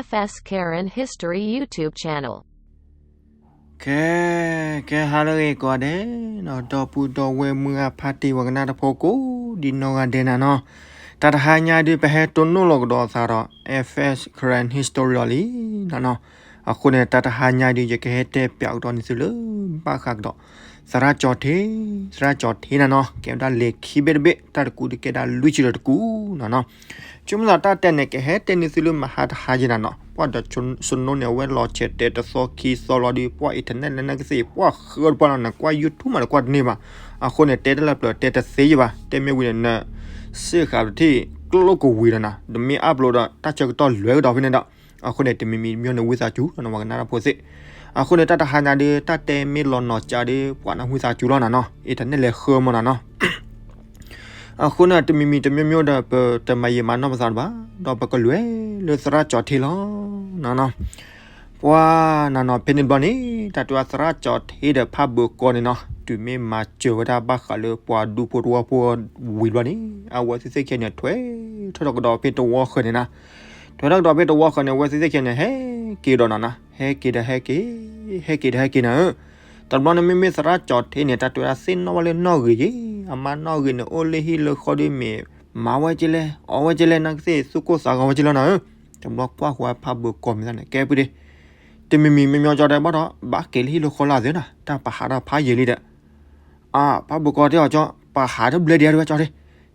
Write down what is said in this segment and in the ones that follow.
F S Karen History YouTube channel. ကဲ ကဲ ဟါလၢအဂ့ၤကိးဂၤဒဲးနီၤ, ဒီပုၢ်ဒီဝဲၢ်မုၢ်ဂၤဖါတံၢ် ပှၤကနၣ်တၢ်ဖိကိးဒံနီၢ်ဂၤဒဲးနၤနီၤ, တၢ်တဟါညါဒုး ပဟဲတိၢ်နီၣ်လီၤကဒီးသးဒီး F S Karen History လီၤလံနၤနီၤ. အဃိန့ၣ် တၢ်တဟါညါဒုး ယကဟဲတဲပၠးကဒီးန့ၢ်သုလၢ ဘၣ်ဃးကဒီး သရၣ်ကၠီၤထ့, သရၣ်ကၠီၤထ့နၤနီၤ, ကဲဝဲဒၣ်လံာ်ခံဘ့ၣ်တဘ့ၣ် တၢ်တကူတကဲဒၣ်လွံၢ်ဆံဒီးတကူနၤနီၤ. ဆိကမိၣ်သးတၢ်တဲန့ၣ် ကဟဲတဲန့ၢ်သုလၢမဟါတဟါယဲနၤနီၤ, ပှၤဒီးစနိန့ၣ် အဝဲလီၤဆဲးတဲတသီခံသီလီၤဒီး ပှၤ internet လၢနကသ့ၣ် ပှၤဃၢတပှၢ်လီၤ နကွၢ် YouTube မးတကွၢ်တန့ၢ်ဘၣ်. အဃိန့ၣ် တဲတလၢပျၢၤတဲတသ့ယဘၣ်, တဲမ့ၢ်ဝံၤန့ၣ် န စ့ၢ်ဃာ်ပထံၣ်ကျိကဝံၤဒီးနၤ, တမ့ၢ်အါဘျီဒီး တၢ်ဆၢကတီၢ်လွဲကဒီးဖဲန့ၣ်ဒီး, အဃိန့ၣ် တမံၤမံၤတမံၤန့ၣ် ဝံသးစူၤလီၤနီၤ ပှၤကနၣ်တၢ်ဖိသ့ၣ်. အဃိန့ၣ် တၢ်တဟါညါဒုး တၢ်တဲမ့ၢ်လီၤနီၤကၠးဒုး ပှၤနၢ်ဟူသးစူၤလီၤနၤနီၤ, internet လဲၤဃၢမးနၤနီၤ. အဃိန့ၣ် တမံၤမံၤတမံၤမံၤဒီး ပတမၤယံာ်မၤနီၢ်ပသးတဘၣ်, ဒီးပကလဲၤလၢသရၣ်ကၠီၤထ့လီၤနၤနီၤ. ပှၤနၤနီၤ ဖဲန့ၣ်တဘျီန့ၣ် တၢ်တဲဝဲသရၣ်ကၠီၤထ့ဒီးဖးဘၢၣ်ကီန့ၣ်နီၤ, တုၤမ့ၢ်မၤစၢၤဝဲဒၣ်ဘၣ်ဃးလၢပှၤဒူဖိတဝီဖိဝံၤတဘျီန့ၣ် အဝဲသ့ၣ်သ့ၣ်ခံဂၤန့ၣ် ထွဲထီၣ်ကဒီးဖဲတဝီဃၢၤန့ၣ်နၤ. ထွဲထီၣ်ကဒီးဖဲတဝီဃၢၤန့ၣ် အဝဲသ့ၣ်သ့ၣ်ခံဂၤန့ၣ် ဟဲက့ၤဒီးနၤနီၤ, ဟဲက့ၤဒီးဟဲက့ၤ, ဟဲက့ၤဒီးဟဲက့ၤနၤဧၢ. တဘျီန့ၣ်မ့မ့ၢ်သရၣ်ကၠီၤထ့န့ၣ် တၢ်တဲဝဲဒၣ်သ့ၣ်နီၣ်ဝဲလၢနီၣ်ဂံၢ်ယ့ၣ်, အမါနီၣ်ဂံၢ်န့ၣ် အိၣ်လၢဟံၣ်လၢဃီဒီးမ့ၢ် မၤဝဲက့လဲၣ် အီၣ်ဝဲက့လဲၣ် နကသ့ၣ်သူၣ်ကိၢ်သးဂီၤဝဲက့လီၤနၤဧၢ. တဘျီကွၢ်ဃီဖးဘၢၣ်ကီမ့ၢ်သးန့ၣ် ကဲပူၤဒ့, တမံၤမံၤမ့မ့ၢ်ကၠီတဲဘၣ်ဒီး ဘၣ်က့ၤလၢဟံၣ်လၢဃီလၢအသ့နၤ, တၢ်ပဟးဒီးဖးယံာ်လံဒီး အၢ ဖးဘၢၣ်ကီတဲအီၤကၠီ, ပဟးတဘျဲဒံးတဝဲကၠီဒ့,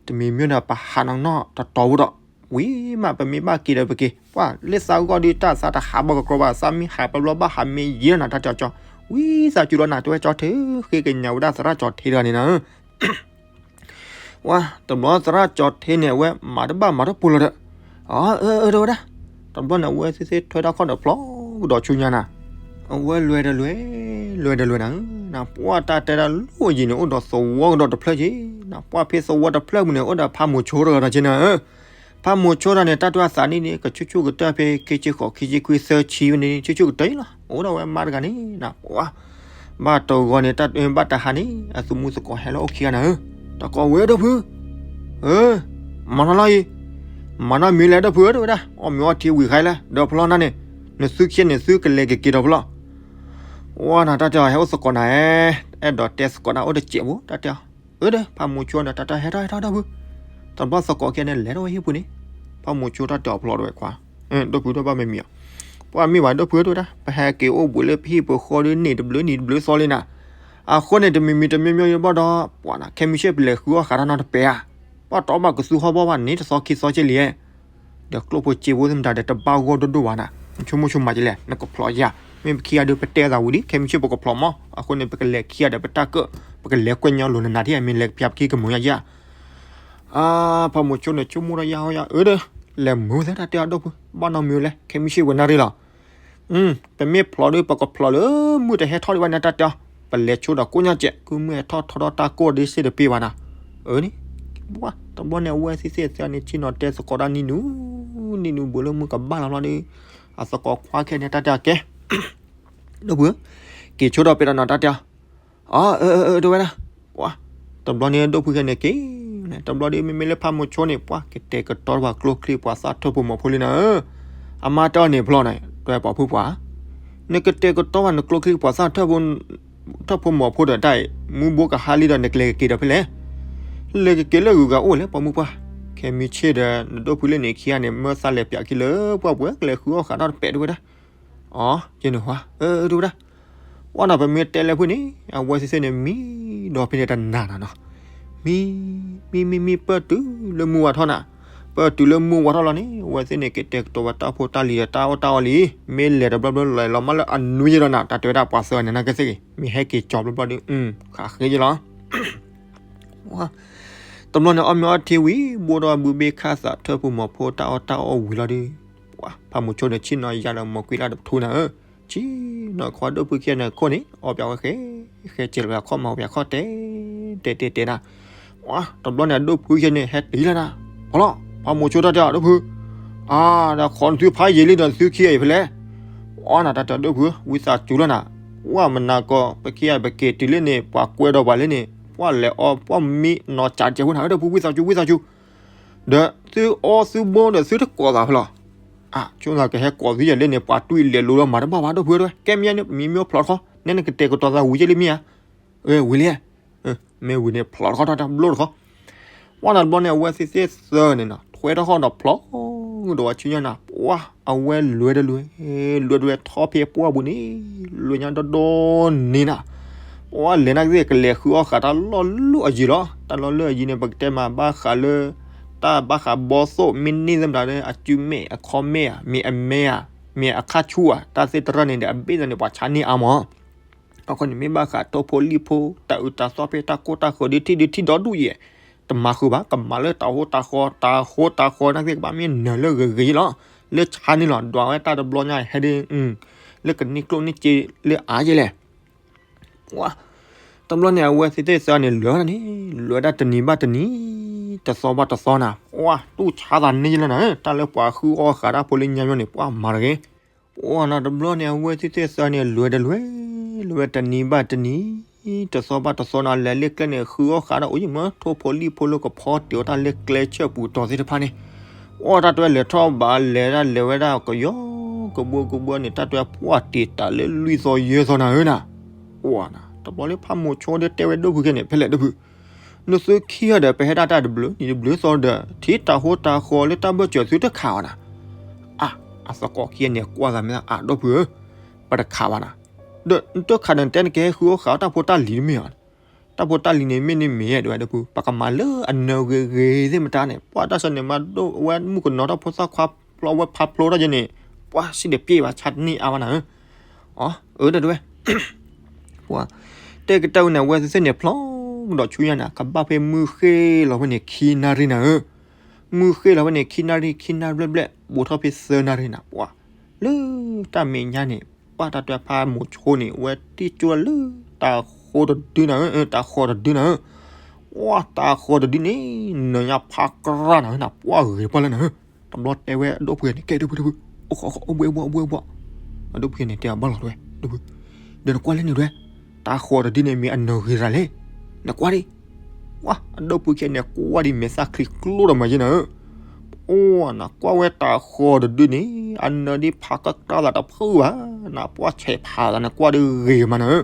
တမံၤမံၤဒီးပဟးနီၢ်နီၢ်တတီၤဖိဒီး ဝံၤမးပမ့ၢ်ဘၣ်က့ၤဒီးပက့ၤ, ပှၤလၢသးဂီၢ်ဒုးတၢ်သးတဟးဘၣ်ကကြီဘၣ်, သးမ့ၢ်ဟးပျီဘျီဘၣ်ဟးမ့ၢ်ယံာ်လီၤနၤ တၢ်တဲအီၤကၠီ, ဝံသးစူၤလီၤနၤ တဲဝဲကၠီထ့, ဃ့ကညးဝဲဒၣ်သရၣ်ကၠီၤထ့တဂၤန့ၣ်နၤဧၢ. ဝါ တဘျီသရၣ်ကၠီၤထ့န့ၣ် အဝဲမၤတဘၣ်မၤတပူၤလီၤဒီး, အၢ အၢ အၢ တဲဝဲဒၣ်, တဘျီန့ၣ် အဝဲသ့ၣ်သ့ၣ်ထွဲတၢ်ခီၣ်ဒီးဖျီကဒီးဆူညါနၤ, အဝဲလွဲၢ်ဒီးလွဲၢ်, လွဲၢ်ဒီးလွဲၢ်နၤဧၢ, နပှၢ်တၢ်တဲဒၣ်လိၣ်ယံၤန့ၣ် အိၣ်ဒီးသဝီကဒီးတဖျၢၣ်က့ၤ, နပှၢ်ဖဲသဝီတဖျၢၣ်ပူၤန့ၣ် အိၣ်ဒီးဖးမိၤဆိတဂၤဒီးက့နၤဧၢ, ဖးမိၤဆိတဂၤန့ၣ် တၢ်တိၢ်အသးန့ၣ်န့ၣ် ကဆူၣ်ဆူၣ်ကတၢၢ်ဖဲ ခံဆံဃိး ခံဆံခွံ သၢဆံဝဲန့ၣ် ဆူၣ်ဆူၣ်ကတၢၢ်လီၤ, အိၣ်ဒီးဝဲမါတဂၤန့ၣ် နပှၢ် ဘၣ်တဂီၤန့ၣ် တၢ်ဘၣ်တဟါန့ၣ် အသူၣ်မူသကိးဟဲလၢအအိၣ်ခံဂၤနၤဧၢ, တၢ်ကိးဝဲဒီပုၢ်ဧၢ, မၤနီၢ်လီၤအံၤ, မၤနီၢ်မံၤလဲၣ်ဒီပုၢ်ဧၢ တဲဝဲဒၣ်, အီၣ်မ့ၤအီထံဝံၤဃါလဲၣ် ဒီးဖျီနၤန့ၣ်, နသုခံဂၤန့ၣ် သုကလဲၤကက့ၤဒီးဖျီ, ဝါနၤ တၢ်တဲအီၤ ဟဲအိၣ်သကိးနၤဧၢ, အဲၣ်ဒိးတဲသကိးနၤအိၣ်တစဲးဖိ တၢ်တဲအီၤ, အၢ ဒီး ဖးမိၤဆိဒီး တၢ်တဲအီၤ ဟဲထီၣ်ဟဲထီၣ်ဒီပုၢ်, တဘျီသကိးခံဂၤန့ၣ် လဲၤထီၣ်ဝဲဟံၣ်ပူၤန့ၣ်, ဖးမိၤဆိတၢ်တဲအီၤဖျီဒီးဝဲခွါ ဒီပုၢ်ဒီးဘၣ်မ့မံၤအီၤ, ပှၤမ့ၢ်ဝဲဒီပုၢ်ဧၢ တဲဝဲဒၣ်, ပဟဲက့ၤအိၣ်ဘှံးလၢပဟံၣ်ပဃီဒီး န့ၣ်တဘျုးနံၤတဘျုးသီလံနၤ, အဃိန့ၣ် တမံၤမံၤတမံၤမံၤဘၣ်ဒီး ပှၤနၤ ခဲမုၢ်ဆ့ၣ်ပလဲၤဃုအီၣ်ဃးတၢ်နီတပဲဧါ, ပှၤတီဘၣ်ကသူဟီၣ်ဘီၣ်ဘၣ်န့ၣ် တသီခံသီက့လံဧါ, ဒီးကျိၣ်ဖိစ့ဖိသ့ၣ်မတၤဒီး တဘၣ်ဂီၢ်ဒိၣ်ဒိၣ်ဘၣ်နၤ, နဆိကမိၣ်ဆိကမးက့လဲၣ် နကဖျီဧါ, မ့ၢ်ပခံဂၤဒီး ပတဲသးဝံၤလံ ခဲမုၢ်ဆ့ၣ်ပကဖျီမး, အဃိန့ၣ် ပကလဲၤခံဂၤဒီးပတၢ်ကၢၣ်, ပကလဲၤကွဲညါလိၤနနၤထံၣ် မ့ၢ်လဲၤကဖျါပခံကမုာ်ညါဧါ အါ ဖးမိၤဆိန့ၣ် ဆိကမိၣ်ဒီးယါဟီယါအၢဒီး, လဲၤမုာ်သ့တၢ်တဲအီၤဒီပုၢ်, ဘၣ်နီတမံၤလဲၣ် ခဲမုၢ်ဆ့ၣ်ဝဲနၣ်ရံၣ်လီၤ, ပမ့ၢ်ဖျီဒီး ပကဖျီလၢမုၢ်တဟဲထီၣ်ဒံးဘၣ်န့ၣ် တၢ်တဲအီၤ, ပလဲၤဆိဒီးကိၣ်ညါစဲး ကုၢ်မုၢ်ဟဲထီၣ်ထီထီၣ်တၢ်ကိၢ်ဒ်စ့ၢ်တပ့ၢ်ဘၣ်နၤ, အၢန့ၣ်, ဝါ တဘျီန့ၣ် အဝဲသ့ၣ်သ့ၣ်သ့ၣ်န့ၣ် ဆ့ၣ်နီၤတဲသကိးတၢ်နံၤနူ, နံၤနူဘၣ်လၢမုၢ်ကဘၣ်လီၤလီၤဒီး, အသကိးခွါခဲန့ၣ် တၢ်တဲအီၤကဲ ဒီပုၢ်ဧၢ, က့ၤဆိဒီးပ့ၤဒီးနီၤ တၢ်တဲအီၤ, အၢ အၢ အၢ တဲဝဲဒၣ်, ဝါ, တဘျီန့ၣ် ဒီပုၢ်ခဲန့ၣ်က့ၤ, တဘျီဒီး မ့မ့ၢ်လၢဖးမိၤဆိန့ၣ် ပှၤကတဲာ်ကတီၤပှၤကျိချံပှၤသၣ်ထၢၣ်ဖိမီၤဖိလံနၤဧၢ, အမါတဲအီၤန့ၣ်ဖျီန့ၣ် တဲပှၤဖုပှၢ်, နကတဲာ်ကတီၤဘၣ်နကျိချံပှၤသၣ်ထၢၣ်ဖိ ထၢၣ်ဖိမီၤဖိဒီးတၢ်အံၤ မူဘိကဟါလံဒီး နကလဲၤကက့ၤဒီးဖဲလဲၣ်, လဲၤကက့ၤလၢဂုၤဂၤအိၣ်လဲၣ် ပှၤမုၢ်ပှၢ်, ခဲမုၢ်ဆ့ၣ်ဒီး နဒီပုၢ်လၢန့ၣ်ခံဂၤန့ၣ် မၢသးလဲၤပၠးခံလၢပှၢ်ပှဲၤ ကလဲၤဃုအီၣ်ဃးတၢ်တပဲာ်တဲဝဲဒၣ် အီ ယန့ၣ်ဟါ အၢ တဲဝဲဒၣ်, ဝဲနီၤ ပမ့ၢ်တဲလၢဖုန့ၣ် အဝဲသ့ၣ်သ့ၣ်န့ၣ် မံဒီးဖဲန့ၣ်တနၤနၤနီၤ, မံ မံ မံ မံ ပၢၢ်တုၤလၢမုၢ်ဝါထီၣ်နၤ, ပၢၢ်တုၤလၢမုၢ်ဝါထီၣ်လီၤန့ၣ် အဝဲသ့ၣ်န့ၣ် ကတဲာ်ကတီၤဝဲတၢ်ဖိတၢ်လံၤဒီးတၢ်အီၣ်တၢ်အီလံ, မ့ၢ်လဲၤတဘျီဘျီလဲၤလီၤမးလၢအနွံယဲလီၤနၤ တၢ်တဲဝဲဒၣ်ပှၤသၢဂၤန့ၣ် နကသ့ၣ်ဂ့ၤ မ့ၢ်ဟဲက့ၤကၠီဘျီဘျီဒီး ဃးဃ့ယဲလီၤ တဘျီန့ၣ် အီၣ်မ့ၤအီထံဝံၤ ဘိၣ်ထီၣ်ဘုဘ့ၣ်ခၣ်သးထၢၣ်ဖိမီၤဖိတၢ်အီၣ်တၢ်အီဝံၤလီၤဒီး, ပှၤဖးမိၤဆိန့ၣ် ဆ့ၣ်နီၤယၤဒီးမိၢ်ကွံလၢ်ဒီးပထူနၤဧၢ, ဆ့ၣ်နီၤခွါဒိၣ်ဖုခံဂၤန့ၣ်ခိၣ်န့ၣ် အီၣ်ပၠးဝဲဃဲ ဃဲစဲးလီၤပၠးခီၣ်မၤပၠးခီၣ်တဲ တဲတဲတဲနၤ, တဘျီန့ၣ်အဒိၣ်ဖုခံဂၤန့ၣ် ဟဲတုၤလီၤနၤ, ဖီလီၤ ဖးမိၤဆိတၢ်တဲအီၤဒိၣ်ဖု, အါ ဒီးခိးနသုဖးယံာ်လံဒီးသုခံဂၤအံၤဖဲလဲၣ်, အီနၤတၢ်တဲဒိၣ်ဖု ဝံသးစူၤလီၤနၤ, ဝဲမနၤကီး ပခံဂၤပက့ၤတုၤလၢန့ၣ် ပှၤကွဲဒီးပှၤလၢန့ၣ် ပှၤလဲၤအီၣ်ပှၤမံနီၤကးတကဲးဖိနၤ ဒိၣ်ဖု ဝံသးစူၤ ဝံသးစူၤ, ဒီးသုအီသုဘိဒီးသုတကိးသးဖဲလီၤ အဆိသးကဟဲကိးသံယၤလၢန့ၣ် ပှၤတွံၣ်လဲၤလိၤဒီးမၤတဘၣ်ဘၣ် ဒီပုၢ်ဝဲၢ်, ကဲမ့ၢ်ညါန့ၣ် မံမ့ၢ်ဖျိးတခီ, နဲနကတဲာ်ကတီၤသးဝံၤက့လံမ့ၢ်ဧါ. ဝံၤလံ, မ့ၢ်ဝံၤန့ၣ် ဖျိးတခီထီၣ်တဘျီတခီ. ပှၢ်န့ၣ်တဘျီန့ၣ် အဝဲသ့ၣ်သ့ၣ်သၢန့ၣ်နီၤ ထွဲထီၣ်ဃီဒီးဖျိးကဒီးဝဲဆူညါနၤ, ပှၢ်အဝဲလဲၤတလဲၤ, လဲၤတလဲၤထီၣ်ဖဲပှၢ်ပူၤန့ၣ် လဲၤညါဒီဒီန့ၣ်နၤ, ပှၢ်လဲၤနာ်က့သ့ၣ် ကလဲၤဃုအီၣ်ဃာ်တၢ်လီၢ်လၢအယံၤလီၤ. တၢ်လီၢ်လၢအယံၤန့ၣ် ပကတဲမးဘၣ်ဃးလၢ တၢ်ဘၣ်ဃးဘီသိၣ် မ့ၢ်န့ၢ်သ့ၣ်မတၤလၢ အစုမဲာ်အခီမဲာ်ဧါ, မ့ၢ်အမဲဧါ, မ့ၢ်အခါဆူၣ်ဧါ, တၢ်သ့ၣ်တရၢၣ်န့ၣ်ဒီး အဘ့ၣ်သန့ၣ် ပှၤဆါန့ၢ်အါမး. အဃိန့ၣ် မ့ၢ်ဘၣ်ဃးထိၣ်ဖိလံၣ်ဖိ တၢ်အုးတၢ်သီၣ်ဖဲတၢ်ကိၢ်တၢ်ဃၢၤဒုးထံၣ်ဒုးထံၣ်ဒီဒူၣ်ယဲၢ်, တမၤဃုာ်ဘၣ်, ကမၤလၢတၢ်ဟိတၢ်ဃီ, တၢ်ဟိတၢ်ဃီနာ်က့ ကဘၣ်မ့ၢ်နၢၤလၢဂ့ၤဂ့ၤလီၤ. လၢဆါန့ၢ်လီၤ ဒွးဝဲတၢ်တဘျီညါဟဲဒ် လၢကန့ၢ်ကျိၣ်န့ၢ်စ့လၢအါယဲၢ်လဲၣ်. ပှၢ်, တဘျီန့ၣ် အဝဲသ့ၣ်သ့ၣ်သၢန့ၣ် လဲၤဝဲဒၣ်န့ၣ် လဲၤဝဲဒၣ်တနံၤဘၣ်တနံၤ, တသီဘၣ်တသီနၤ, ပှၢ် တူၢ်ဆါသးန့ၢ်ယဲၢ်လီၤနၤ, တၢ်လၢပှၤဃုအီၣ်ဃာ်တၢ်ဖိလၢညါမီၢ်န့ၣ် ပှၢ်မၤတဂ့ၤ. ပှၢ်နၤ တဘျီန့ၣ် အဝဲသ့ၣ်သ့ၣ်သၢန့ၣ် လဲၤတလဲၤ, လဲၤဝဲတနံၤဘၣ်တနံၤ, တသီဘၣ်တသီနၤ လဲၤလၢကျဲန့ၣ် ဃုအီၣ်ဃာ်တၢ်အိၣ်ယံၤမး ထိၣ်ဖိလံၣ်ဖိလၢကဖီတ့ၢ်အီၣ်တၢ်လၢကျဲဆၢပူၤတီၤသ့ၣ်တဖၣ်န့ၣ်, ပှၢ်တၢ်တွဲလဲၤထီၣ်ဘးလဲၤဒၣ်လဲၤဝဲဒၣ်ကယီကဘှီကဘှီန့ၣ် တၢ်တွဲပှၢ်တ့ၢ်တၢ်လၢလွံၢ်သီယဲၢ်သီနၤဧၢနၤ. ပှၢ်နၤ တဘျီလၢဖးမိၤဆိဒီးတဲဝဲဒိၣ်ဖုခဲန့ၣ် ဖဲလဲၣ်ဒိၣ်ဖု, နသုခံဂၤဒီး ပဟဲဒၣ်တၢ်တဘျုးနံၤတဘျုးသီဒီး ထံတၢ်ဟိတၢ်ဃီလၢတၢ်ဘၢၣ်စၢၤသုတခးအီၤနၤ. အါ, အသကိးခံဂၤန့ၣ် ကွၢ်သးမ့ၢ်သး အါ ဒိၣ်ဖုဧၢ, ပတခးဘၣ်နၤ, ဒီးနတခးဒီးနတဲနကဟဲဃုအီၣ်ဃာ်အီၣ်တၢ်ဖိတၢ်လံၤတမ့ၢ်ဧါ. တၢ်ဖိတၢ်လံၤန့ၣ် မ့ၢ်န့ၣ်မ့ၢ်ဒိၣ်ဝဲဒိၣ်ဖု ပကမၤလၢအနၢၤဂ့ၤဂ့ၤသ့ၣ်မတၤန့ၣ် ပှၢ်တၢ်ဆၢန့ၣ် မၤဒိၣ်ဝဲမုၣ်ကနီၤတၢ်ဖိသၣ်ခွါဖျိဝဲဖးဖျိထီၣ်ယဲၢ်န့ၣ် ပှၢ်စံၣ်ဒီးပျဲၢ်ဘၣ်ဆါတန့ၢ်အါဘၣ်နၤဧၢ. အၢ ဒိၣ်ဝဲ ပှၢ် တဲကတၢၢ်ဝဲန့ၣ် အဝဲသ့ၣ်သ့ၣ်န့ၣ် ဖျိကဒီးဆူညါန့ၣ် ကဘၣ်ဖဲမုၢ်ဃ့ၢ်လီၤဝဲန့ၣ် ခံနၣ်ရံၣ်နၤဧၢ. မုၢ်ဃ့ၢ်လီၤဝဲန့ၣ် ခံနၣ်ရံၣ် ခံနၣ်ရံၣ်ဘျဲၣ်ဘျဲၣ် ဘူးထီၣ်ဖဲသၢနၣ်ရံၣ်နၤ ပှၢ် လၢတၢ်မဲာ်ညါန့ၣ် ပှၢ်တၢ်တွဲဖးမိၤဆိန့ၣ် အဝဲတ့ၢ်ကၠိလၢတၢ်ဃီတဒုနၤဧၢ, တၢ်ဃီတဒုနၤဧၢ. ပှၢ်တၢ်ဃီတဒုန့ၣ် နၢၤညါဖးကြၢ်နၤဧၢ, နပှၢ်ဂ့ၤပှၢ်လၢနၤဧၢ. တဘျီတဲဝဲဒိၣ်ဖုန့ၣ် ကဲဒိၣ်ဖု ဒိၣ်ဖု အိၣ်ခိးအိၣ်ခိး အိၣ်ဘှံးအိၣ်ဘှံးအိၣ်ဘှံးအိၣ်ဘှံး. အဒိၣ်ဖုန့ၣ် တဲအီၤဘၣ်လီၤတဝဲ ဒိၣ်ဖု ဒီးနကွၢ်လၢန့ၣ်တဝဲ တၢ်ဃီတဒုန့ၣ် မ့ၢ်အနၢၤဂ့ၤရၤလဲၣ်, နကွၢ်ဒံး. ပှၢ် အဒိၣ်ဖုခဲန့ၣ် ကွၢ်ဒံးမဲာ်သၣ်ချံကျိဒီးမၤယဲၢ်နၤဧၢ. အိၣ် နကွၢ်ဝဲတၢ်ဃီတဒုန့ၣ် အနၢၤဒ်ဖးကကြၢ်သးတဖုဘၣ်, နပှၢ်ဆဲးဖးသး နကွၢ်ဒ်ဂ့ၤမးနၤဧၢ.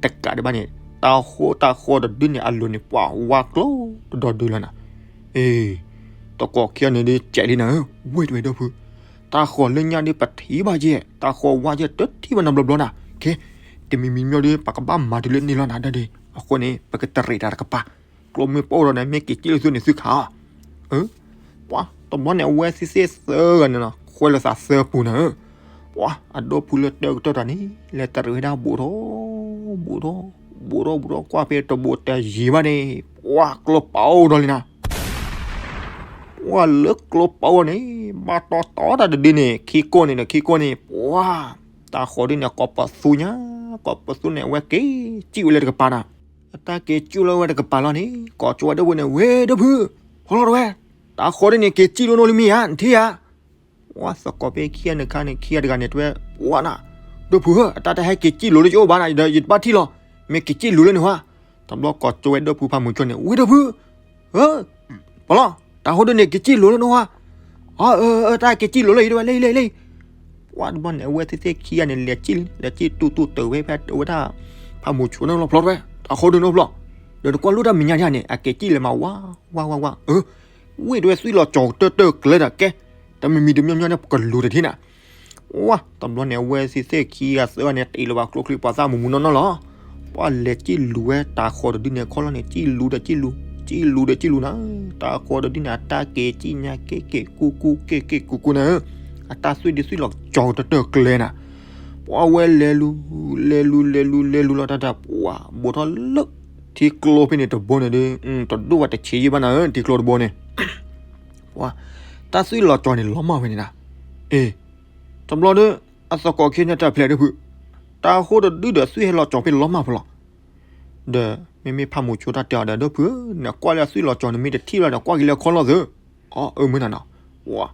တကးဒံးဘၣ်န့ၣ် တၢ်ဃီတၢ်ဃီတဒုန့ၣ် အလိၤန့ၣ် ပှၢ်ဝါကျိတဒီဒုလီၤနၤ. အ့ သကိးခံဂၤန့ၣ်ဒ်ကဲးလံနၤဧၢ, ဝ့ၢ်တဝဲဒိၣ်ဖု တၢ်ဃီလၢညါဒ်ပထံၣ်ဘၣ်ယဲၢ်, တၢ်ဃီဝါယဲၢ်တထံၣ်ဘၣ်နီတဘျီဘျီနၤ. ကဲ တမံၤမံၤမံၤဒီး ပကဘၣ်မၤတုၤလၢန့ၣ်လီၤနၤဒၣ်ဒ့ၣ်. အဃိန့ၣ် ပကတရံးတၢ်တကပၤ, ကျိမ့ၢ်ပအိၣ်ဒီးန့ၣ် မ့ၢ်က့ၤစံၣ်လၢသုန့ၣ်သုခးအီၤ. အၢ ပှၢ် တဘျီန့ၣ် အဝဲသ့ၣ်သ့ၣ်သၢဂၤန့ၣ်နီၤ ခွဲးလိာ်သးသၢပူၤနၤဧၢ. ပှၢ် အဒိၣ်ဖုလၢတၢ်ကတၢၢ်တၢ်န့ၣ် လဲၤတရံးဝဲဒၣ်ဘူးထီၣ် ဘူးထီၣ် ဘူးထီၣ်ဘူးထီၣ် ကွၢ်ဖဲတဘိးတယံၤဘၣ်န့ၣ် ပှၢ် ကျိပအိၣ်ဒီးလံနၤ. ပှၢ် လၢကျိပအိၣ်န့ၣ် ဘၣ်တီတီတၢ်တဒုန့ၣ် ခံကိၢ်န့ၣ်ဒီးခံကိၢ်န့ၣ် ပှၢ် တၢ်ဃီဒုန့ၣ် ကိးပသူညါ, ကိးပသူန့ၣ် အဝဲက့ၤစံၣ်ဝဲလၢတကပၤနၤ. အတၢ်က့ၤစံၣ်လၢဝဲတကပၤလီၤန့ၣ် ကိးကၠိဝဲဒၣ်ဖုန့ၣ် ဝ့ၢ်ဒိၣ်ဖု, ဖီလီၤတဝဲ, တၢ်ဃီဒုန့ၣ် က့ၤစံၣ်လိၤနီၢ်လံမ့ၢ်ဧါ နထံၣ်ဧါ. ပှၢ် သကိးဖဲခံဂၤန့ၣ်ခါန့ၣ် ခံဂၤတဂၤန့ၣ် တဝဲ ပှၢ်နၤ, ဒိၣ်ဖုဧၢ, အတၢ်တဟဲက့ၤစံၣ်လိၤလၢယအိၣ်ဘၣ်နၤ ဒီးယတဘၣ်ထံၣ်လီၤ, မ့ၢ်က့ၤစံၣ်လိၤလၢန့ၣ်ဟါ. တဘျီကိးကၠိဝဲဒၣ်ဖုဖးမုၢ်ကၠိန့ၣ် ဝ့ၢ်ဒိၣ်ဖု ဧၢ, ပလီၤ, တၢ်ဃီဒုန့ၣ် က့ၤစံၣ်လိၤလၢနဟါ. အၢ အၢ တၢ်က့ၤစံၣ်လိၤလၢအံၤတဝဲ လၢအံၤ လၢအံၤ လၢအံၤ. ပှၢ် တဘျီန့ၣ် အဝဲသ့ၣ်သ့ၣ်ခံဂၤန့ၣ် လဲၤစံၣ်လံ လဲၤစံၣ်တူၢ်တူၢ်တၢၤဝဲဖဲဝဲဒၣ် ဖးမုၢ်ကၠိန့ၣ်လီၤဖျီတဝဲ တၢ်ဃီဒုန့ၣ်ဖျီ, ဒီးနကွၢ်လိၣ်တၢ်မဲာ်ညါဒ်န့ၣ် အက့ၤစံၣ်လဲၤမး ဝါ ဝါ ဝါ ဝါ အၢ ဝ့ၢ်တဝဲသွံၣ်လီၤကၠီၤတၢၢ်တၢၢ်ကျဲဒီးကဲ, တမံၤမံၤတမံၤမံၤန့ၣ် ပကလူၤတထံၣ်နၤ. ပှၢ် တဘျီန့ၣ် အဝဲသ့ၣ်သ့ၣ်ခံဂၤသၢဂၤန့ၣ် တ့ၢ်လီၤဘၣ်ကျိချံ ပှၤသၣ်မူမူနီၢ်နီၢ်လီၤ. ပှၢ် လဲၤစံၣ်လူၤဝဲတၢ်ဃီတဒုန့ၣ် ခီလီၤန့ၣ် စံၣ်လူၤဒီးစံၣ်လူၤ, စံၣ်လူၤဒီးစံၣ်လူၤနၤ. တၢ်ဃီတဒုန့ၣ် အတၢ်က့ၤစံၣ်ညါ က့ၣ်က့ၣ်ကူကူ က့ၣ်က့ၣ်ကူကူနၤ. အတၢ်သွံၣ်ဒုးသွံၣ်လီၤကၠီၤတၢၢ်တၢၢ်ကျဲနၤ. ပှၢ် အဝဲလဲၤလူၤ လဲၤလူၤ လဲၤလူၤ လဲၤလူၤလီၤတၢ်တၢ် ပှၢ် ဘူးထီၣ်လၢ ထံကျိဖဲန့ၣ်တဘိန့ၣ်ဒီး တဒိၣ်ဘၣ်တဆံးယံၢ်ဘၣ်နၤဧၢ ထံကျိတဘိန့ၣ်. ပှၢ် တၢ်သွံၣ်လီၤကၠီၤန့ၣ် လီၤမၢ်ဝဲန့ၣ်နၤ. အ့ တဘျီဒီး အသကိးခံဂၤန့ၣ် တၢ်ဖျဲးဒိၣ်ဖု, တၢ်ဃီတဒုဒီးသွံၣ်ဟဲလီၤကၠီၤဖဲလီၤမၢ်ဖဲလီၤ. ဒီးမ့မ့ၢ်ဖးမုၢ်ကၠိတၢ်တဲအီၤဒီး ဒိၣ်ဖုဧၢ, နကွၢ်လၢအသွံၣ်လီၤကၠီၤန့ၣ် မ့ၢ်တထံၣ်ဘၣ်ဒီး ကွၢ်က့ၤလၢခီလီၤသု. အီ အၢ မုၢ်နၤနီၤ. ပှၢ်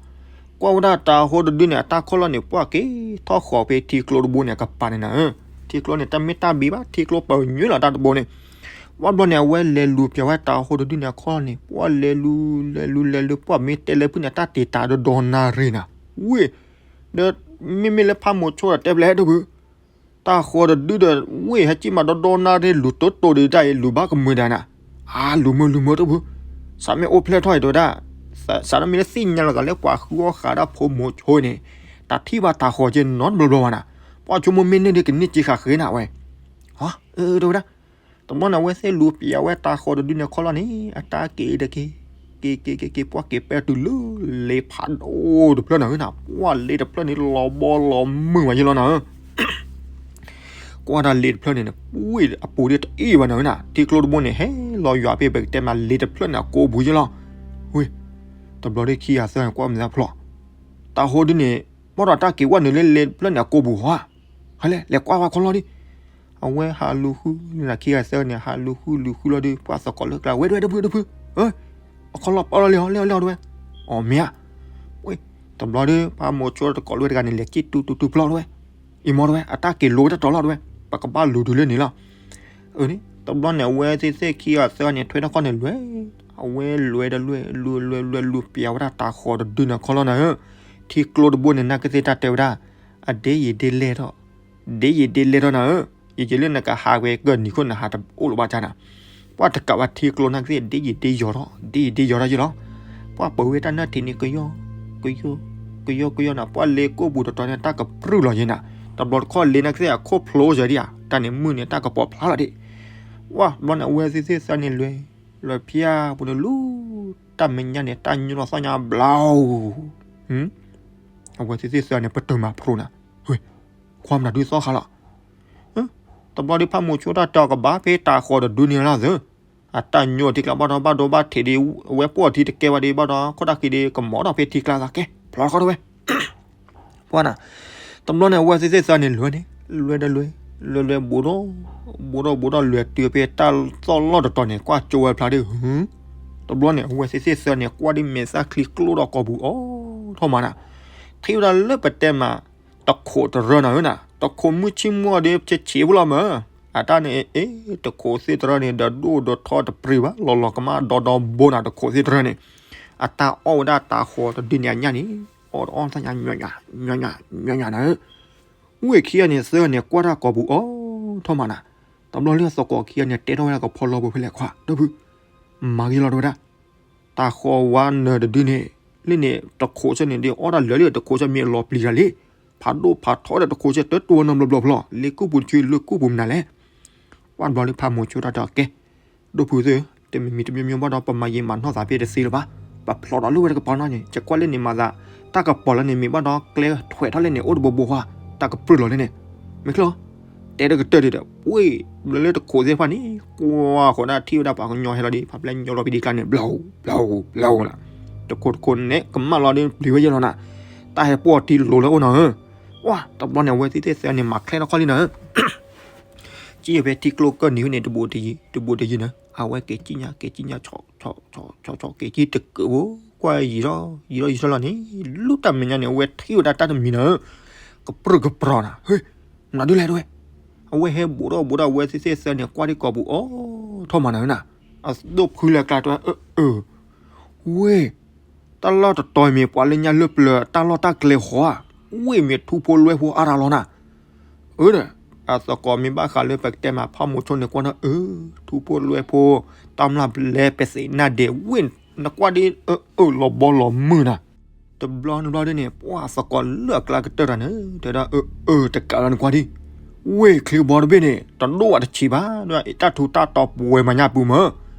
ကွၢ်ဝဲဒၣ်တၢ်ဃီတဒုန့ၣ် အတၢ်ခီလီၤန့ၣ် ပှၢ်က့ၤထီၣ်ဃီၤဖဲထံကျိတဘိန့ၣ် အကပၤန့ၣ်နၤဧၢ. ထံကျိန့ၣ် တၢ်မ့ၢ်တၢ်ဘံၣ်ဘၣ် ထံကျိပညွဲလီၤတၢ်တဘိန့ၣ်. ပှၢ် တဘျီန့ၣ် အဝဲလဲၤလူၤပျဲဝဲတၢ်ဃီတဒုန့ၣ် အခီလီၤန့ၣ် ပှၢ်လဲၤလူၤ လဲၤလူၤ လဲၤလူၤ ပှၢ်မ့ၢ်တဲလၢဖုန့ၣ် တၢ်တ့ၢ်တၢ်ဒီဒီနၣ်ရံၣ်နၤ. ဝ့ၢ် ဒီးမ့မ့ၢ်လၢဖးမိၤဆိဒီးတဲဖျဲး ဒိၣ်ဖု, တၢ်ဃီၤတဒုဒီး ဝ့ၢ်ဟဲက့ၢ်မးဒီဒီနၢ်ဒ့ၣ် လူၤတိတိာ်ဒံးတၢ်အံၤ လူၤဘၣ်ကမုာ်ဒၣ်နၤ, အါ လူၤမုာ်လူၤမုာ် ဒိၣ်ဖု, စးမ့ၢ်အိၣ်ဖျဲၣ်ထီၣ်အံၤ တဲဝဲဒၣ်, စးထီၣ်မ့ၢ်လၢသ့ၣ်ညါလီၤသးလၢပှၤဃုအီၣ်ဃးဒၣ်ဖိမိၤဆိန့ၣ်, တၢ်ထံၣ်ဘၣ်တၢ်ဃီၤက့ၤနီတဘျီဘျီဘၣ်နၤ, ပှၤဆိကမိၣ်မ့ၢ်န့ၢ်ဒ်ကန့ၢ်က့ၤဃာ်ဃ့နၤဝဲ, တဲဝဲဒၣ်, တဘျီန့ၣ် အဝဲသ့ၣ်လူၤပျးဝဲတၢ်ဃီၤတဒုန့ၣ်ခီလီၤန့ၣ် အတၢ်က့ၤဒီးက့ၤ, က့ၤက့ၤက့ၤက့ၤ ပှၤက့ၤပဲတုၤလၢ လ့ဖးဒိၣ်တဖျၢၣ်နၤဧၢနၤ, ပှၤလ့တဖျၢၣ်န့ၣ် လီၤဘီလီၤမုၢ်ဝဲယ့ၢ်လီၤနၤဧၢ ကွၢ်တၢ်လ့တဖျၢၣ်န့ၣ် ဝ့ၢ်အပူၤဒ်တအ့ၣ်ဘၣ်နၤဧၢနၤ, ထံကျိတဘိန့ၣ် ဟဲလီၤယွၤဖဲပကတဲမး လ့တဖျၢၣ်န့ၣ်အကိးပူၤယ့ၢ်လီၤ, ဝ့ၢ်, တဘျီဒ်ခံဂၤသၢဂၤန့ၣ် ကွၢ်မုာ်သးဖျိ, တၢ်ဃီၤဒုန့ၣ်, ဘၣ်ဒီးတၢ်က့ၤဝဲနုာ်လၢလ့တဖျၢၣ်န့ၣ်အကိးပူၤဟီဧါ, ဟဲလဲၣ် လဲၤကွၢ်ဝဲခီလီၤဒ် အဝဲဟးလူၤဃုနၤ ခံဂၤသၢဂၤန့ၣ် ဟးလူၤဃုလူၤဃုလီၤဒုး ပှၤသကိးလၢကျါ ဝဲဒွဲၣ် ဒိၣ်ဖု ဒိၣ်ဖု, အခီလီၤပီလီၤလံဟီ လဲၤအီၤလဲၤအီၤဒွဲၣ်, အီၤမ့ၢ်ဧါ, ဝ့ၢ်, တဘျီဒုး ဖးမိၤဆိတကိးလၢဝဲတဂၤန့ၣ် လဲၤက့ၢ်တူတူတူဖျီဒွဲၣ်, အံၤမ့ၢ်ဒွဲၣ် အတၢ်က့ၤလိၤဝဲတတီၤလီၤဒွဲၣ် ပကဘၣ်လူၤတုၤလၢန့ၣ်လီၤ, အန့ၣ် တဘျီန့ၣ် အဝဲသ့ၣ်သ့ၣ်ခံဂၤသၢဂၤန့ၣ် ထွဲထီၣ်ခီၣ်န့ၣ်လွဲၢ်, အဝဲလွဲၢ်ဒီးလွဲၢ် လူၤလွဲၢ်လွဲၢ်လူၤပျးဝဲဒၣ်တၢ်ဃီၤတဒုန့ၣ်ခီလီၤနၤဧၢ, ထံကျိတဘိန့ၣ် နာ်က့သ့ၣ်တၢ်တဲဝဲဒၣ် အဒ့ယံာ်ဒ့လဲၢ်ထီၣ်, ဒ့ယံာ်ဒ့လဲၢ်ထီၣ်နၤဧၢ, ယယံာ်လၢနကဟးဝဲကၢၢ်နံၤခိၣ် နဟးတအိၣ်လၢၤဘၣ်ကၢ်နၤ, ပှၤတကးဘၣ်ထံကျိနာ်က့သ့ၣ် ဒ့ယံာ်ဒ့ယီၤထီၣ် ဒ့ယံာ်ဒ့ယီၤထီၣ်ယ့ၢ်လီၤ, ပှၤပၢၤဝဲတၢ်နၢၣ်ထံးန့ၣ် ကယီ ကယီ ကယီကယီနၤ, ပှၤလ့ကိၢ်ပူၤတတီၤန့ၣ် တၢ်ကပြုၢ်လီၤယ့ၢ်နၤ, တဘျီတခီၣ်လ့နာ်က့သ့ၣ်အခိၣ်ဖျိစၢၤဒံးဧါ, တၢ်န့ၣ်မုၢ်န့ၣ် တၢ်ကပီၤဖျါလီၤဒံး, ဝဲ တဘျီန့ၣ် အဝဲသ့ၣ်သ့ၣ်သၢန့ၣ်လွဲၢ်, လွဲၢ်ဖၠါပူၤန့ၣ်လူၤ တၢ်မဲာ်ညါန့ၣ် တၢ်ညိလီၤသီၣ်ညါဘျီဧိၤ, အဝဲသ့ၣ်သ့ၣ်သၢန့ၣ် ပတုာ်မၤဖျိနၤ, ဝ့ၢ်, ခွါမနုၤဒုးသီၣ်ဃာ်လီၤ, တဘျီဒုးဖးမိၤဆိတၢ်တဲအီၤကဘၣ်ဖဲတၢ်ဃီၤတဒုန့ၣ်လီၤသု, အတၢ်ညိအီၤထံကျါဘၣ်ဒီး ဘၣ်ဒိဘၣ်ထံးဒံး အဝဲပိာ်အီၤထံတကဲဘၣ်ဒံး ဘၣ်ဒီးခိၣ်တၢ်ခံဒံး ကမီၤထီၣ်ဖဲထံကျါသးကဲ ဖျီထီၣ်ခီၣ်ထီၣ်ဝဲ ပှၤနၤ, တဘျီန့ၣ် အဝဲသ့ၣ်သ့ၣ်သၢန့ၣ်လွဲၢ်န့ၣ် လွဲၢ်ဒီးလွဲၢ်, လွဲၢ်လွဲၢ်ဘူးဒီး, ဘူးဒီးဘူးဒီးလွဲၢ်တုၤဖဲတၢ်သီၣ်လီၢ်တတီၤန့ၣ် ကွၢ်ကၠိဝဲဖျါဒ်, တဘျီန့ၣ် အဝဲသ့ၣ်သ့ၣ်သၢန့ၣ် ကွၢ်ဒ်မဲာ်သၣ်ချံကျိဒီးကိာ်ပူၤအိၣ်ထီၣ်မးနၤ, ထံၣ်ဝဲဒၣ်လၢပတဲမး တခိးတရၢနၤဧၢနၤ, တခိးမုၢ်ဆ့ၣ်မုၢ်အီၤဒီး ဆံးဆံးဖိလီၤမး, အတၢ်န့ၣ် အ့ တခိးသ့ၣ်တရၢန့ၣ် ဒီးဒိၣ်ဒီးထီတပျံၤဘၣ် လီၤလီၤကမၣ်ဒီဒီဘိနၤ တခိးသ့ၣ်တရၢန့ၣ်, အတၢ်အီၣ်ဝဲဒၣ်တၢ်ဃီၤတဒုန့ၣ်အညၣ်န့ၣ်, အီၣ်တအီၣ်တၢ်ညၣ် ညီညၣ် ညီညၣ် ညီညၣ်နၤဧၢ, ဝ့ၢ်ခံဂၤန့ၣ်သၢဂၤန့ၣ် ကွၢ်တၢ်ကိာ်ပူၤအိၣ်ထီၣ်မးနၤ, တဘျီလၢအသကိးခံဂၤန့ၣ် တဲထီၣ်ဝဲဒၣ်ကဖီလီၤပူၤဖဲလဲၣ်ခွါ ဒီပုၢ်, မၤဂ့ၤလီၤတဲဝဲဒၣ် တၢ်ဃီၤဝါနၢၤတဒုန့ၣ်, လၢန့ၣ် တခိးဆၢန့ၣ်ဒ်အီၣ်တၢ်လၢာ်လံ တခိးဆၢမ့ၢ်အလီၤပျံၤတၢ်လံ, ဖးဒိၣ်ဖးထီဒီးတခိးဆၢတတိဝဲနီတဘျီဘျီဖျီ, လ့ကူၣ်ပူၤတဆံ လ့ကူၣ်ပူၤမနုၤလဲၣ်, ကွၢ်ဘျီလၢဖးမိၤဆိတၢ်တဲအီၤကဲ, ဒိၣ်ဖုသ့ၣ်, တမံၤမံၤတမံၤမံၤဘၣ်ဒီး ပမၤယံာ်မၤနီၢ်သးဖဲတသ့လၢၤဘၣ်, ပဖျီဒီးလၢဝဲတကပၤနီၤန့ၣ် ယကွၢ်လၢန့ၣ်မၤသး, တၢ်ကပီၤလၢန့ၣ်မ့ၢ်ဘၣ်ဒီး ကျဲထွဲးထီၣ်လၢန့ၣ် အိၣ်တဘိဘိဃီ, တၢ်ကပြုၢ်လီၤလၢန့ၣ်, မ့ၢ်ချ့လီၤ တဲတကတၢၢ်ဒံးဒီး ဝ့ၢ်, ဘျီလၢတခိးသ့ၣ်တဖၣ်န့ၣ် ကွၢ်ဃီဒၣ်ထံၣ်ဝဲဒၣ်ပှၤကညီဟဲလီၤဒံး ဖးဖျဲၣ်ညိလီၤဖဲဒံးကျါန့ၣ် ဘျီ, ဘျီ, ဘျီနၤ, တခိးတခိးန့ၣ် ကမၣ်လီၤဒ်ပျံၤဝဲယဲၢ်လီၤနၤ, တၢ်ဟဲပိာ်အီၤထံလိၤလၢအိၣ်နီၤဧၢ, ဝါ, တဘျီန့ၣ် အဝဲသ့ၣ်သ့ၣ်သၢန့ၣ် မၤချဲထီၣ်ခီလံနၤဧၢ ကံၣ်ဖဲထံကျိကၢၢ်နံၤန့ၣ် တဘူးတယံၤ တဘူးတယံၤနၤ, အဝဲက့ၤကံၣ်ညါ က့ၤကံၣ်ညါ ဆီဆီဆီဆီဆီ က့ၤကံၣ်တကၢးဘိ ကွၢ်ယံာ်ထီၣ် ယံာ်ထီၣ်ယံာ်ထီၣ်လီၤန့ၣ် လူၢ်တၢ်မဲာ်ညါန့ၣ် အဝဲထံၣ်ဝဲဒၣ်တၢ်တမံၤနၤဧၢ, ကပြုၢ်ကပြီၤနၤ, ဟ့ၣ်, မနုၤဒုလဲၣ်တဝဲ, အဝဲဟဲဘူးဒီးဘူးဒီး အဝဲသ့ၣ်သ့ၣ်သၢန့ၣ် ကွၢ်ဒံးကိာ်ပူၤအိၣ်ထီၣ်မးနၤဧၢနၤ, အဒိၣ်ဖုလၢကျါတဝဲ အၢ အၢ ဝ့ၢ် တၢ်လီၢ်တတီၤမ့ၢ်ပှၤလၢညါလၢပျၢၤ တၢ်လီၢ်တၢ်ကျဲဃီဧါ, ဝ့ၢ်မ့ၢ်ထူဖိလွဲဖိအါရၤလီၤနၤ, အၢဒီး အသကိးမ့ၢ်ဘၣ်ဃးလၢပကတဲမး ဖးမိၤဆိန့ၣ် ကွၢ်နီၤ အၢ ထူဖိလွဲဖိ တၢ်မျၢ်ဘျဲပသ့ၣ်နၢ်ဒဲး ဝ့ၢ်နကွၢ်ဒ် အၢ အၢ လီၤဘီလီၤမုၢ်နၤ, တဘျီနဘျီဒ်န့ၣ် ပှၤသကိးလၢအကျါကတၢၢ်တၢ်န့ၣ် တဲဒၣ် အၢ အၢ တကးလီၤနကွၢ်ဒ် ဝ့ၢ်ချံကဘီတဘ့ၣ်န့ၣ် တဒိၣ်ဝဲတဆံးဘၣ် တၢ်ထူးတၢ်တီၤပှဲၤမၤညါပူၤမၢ်,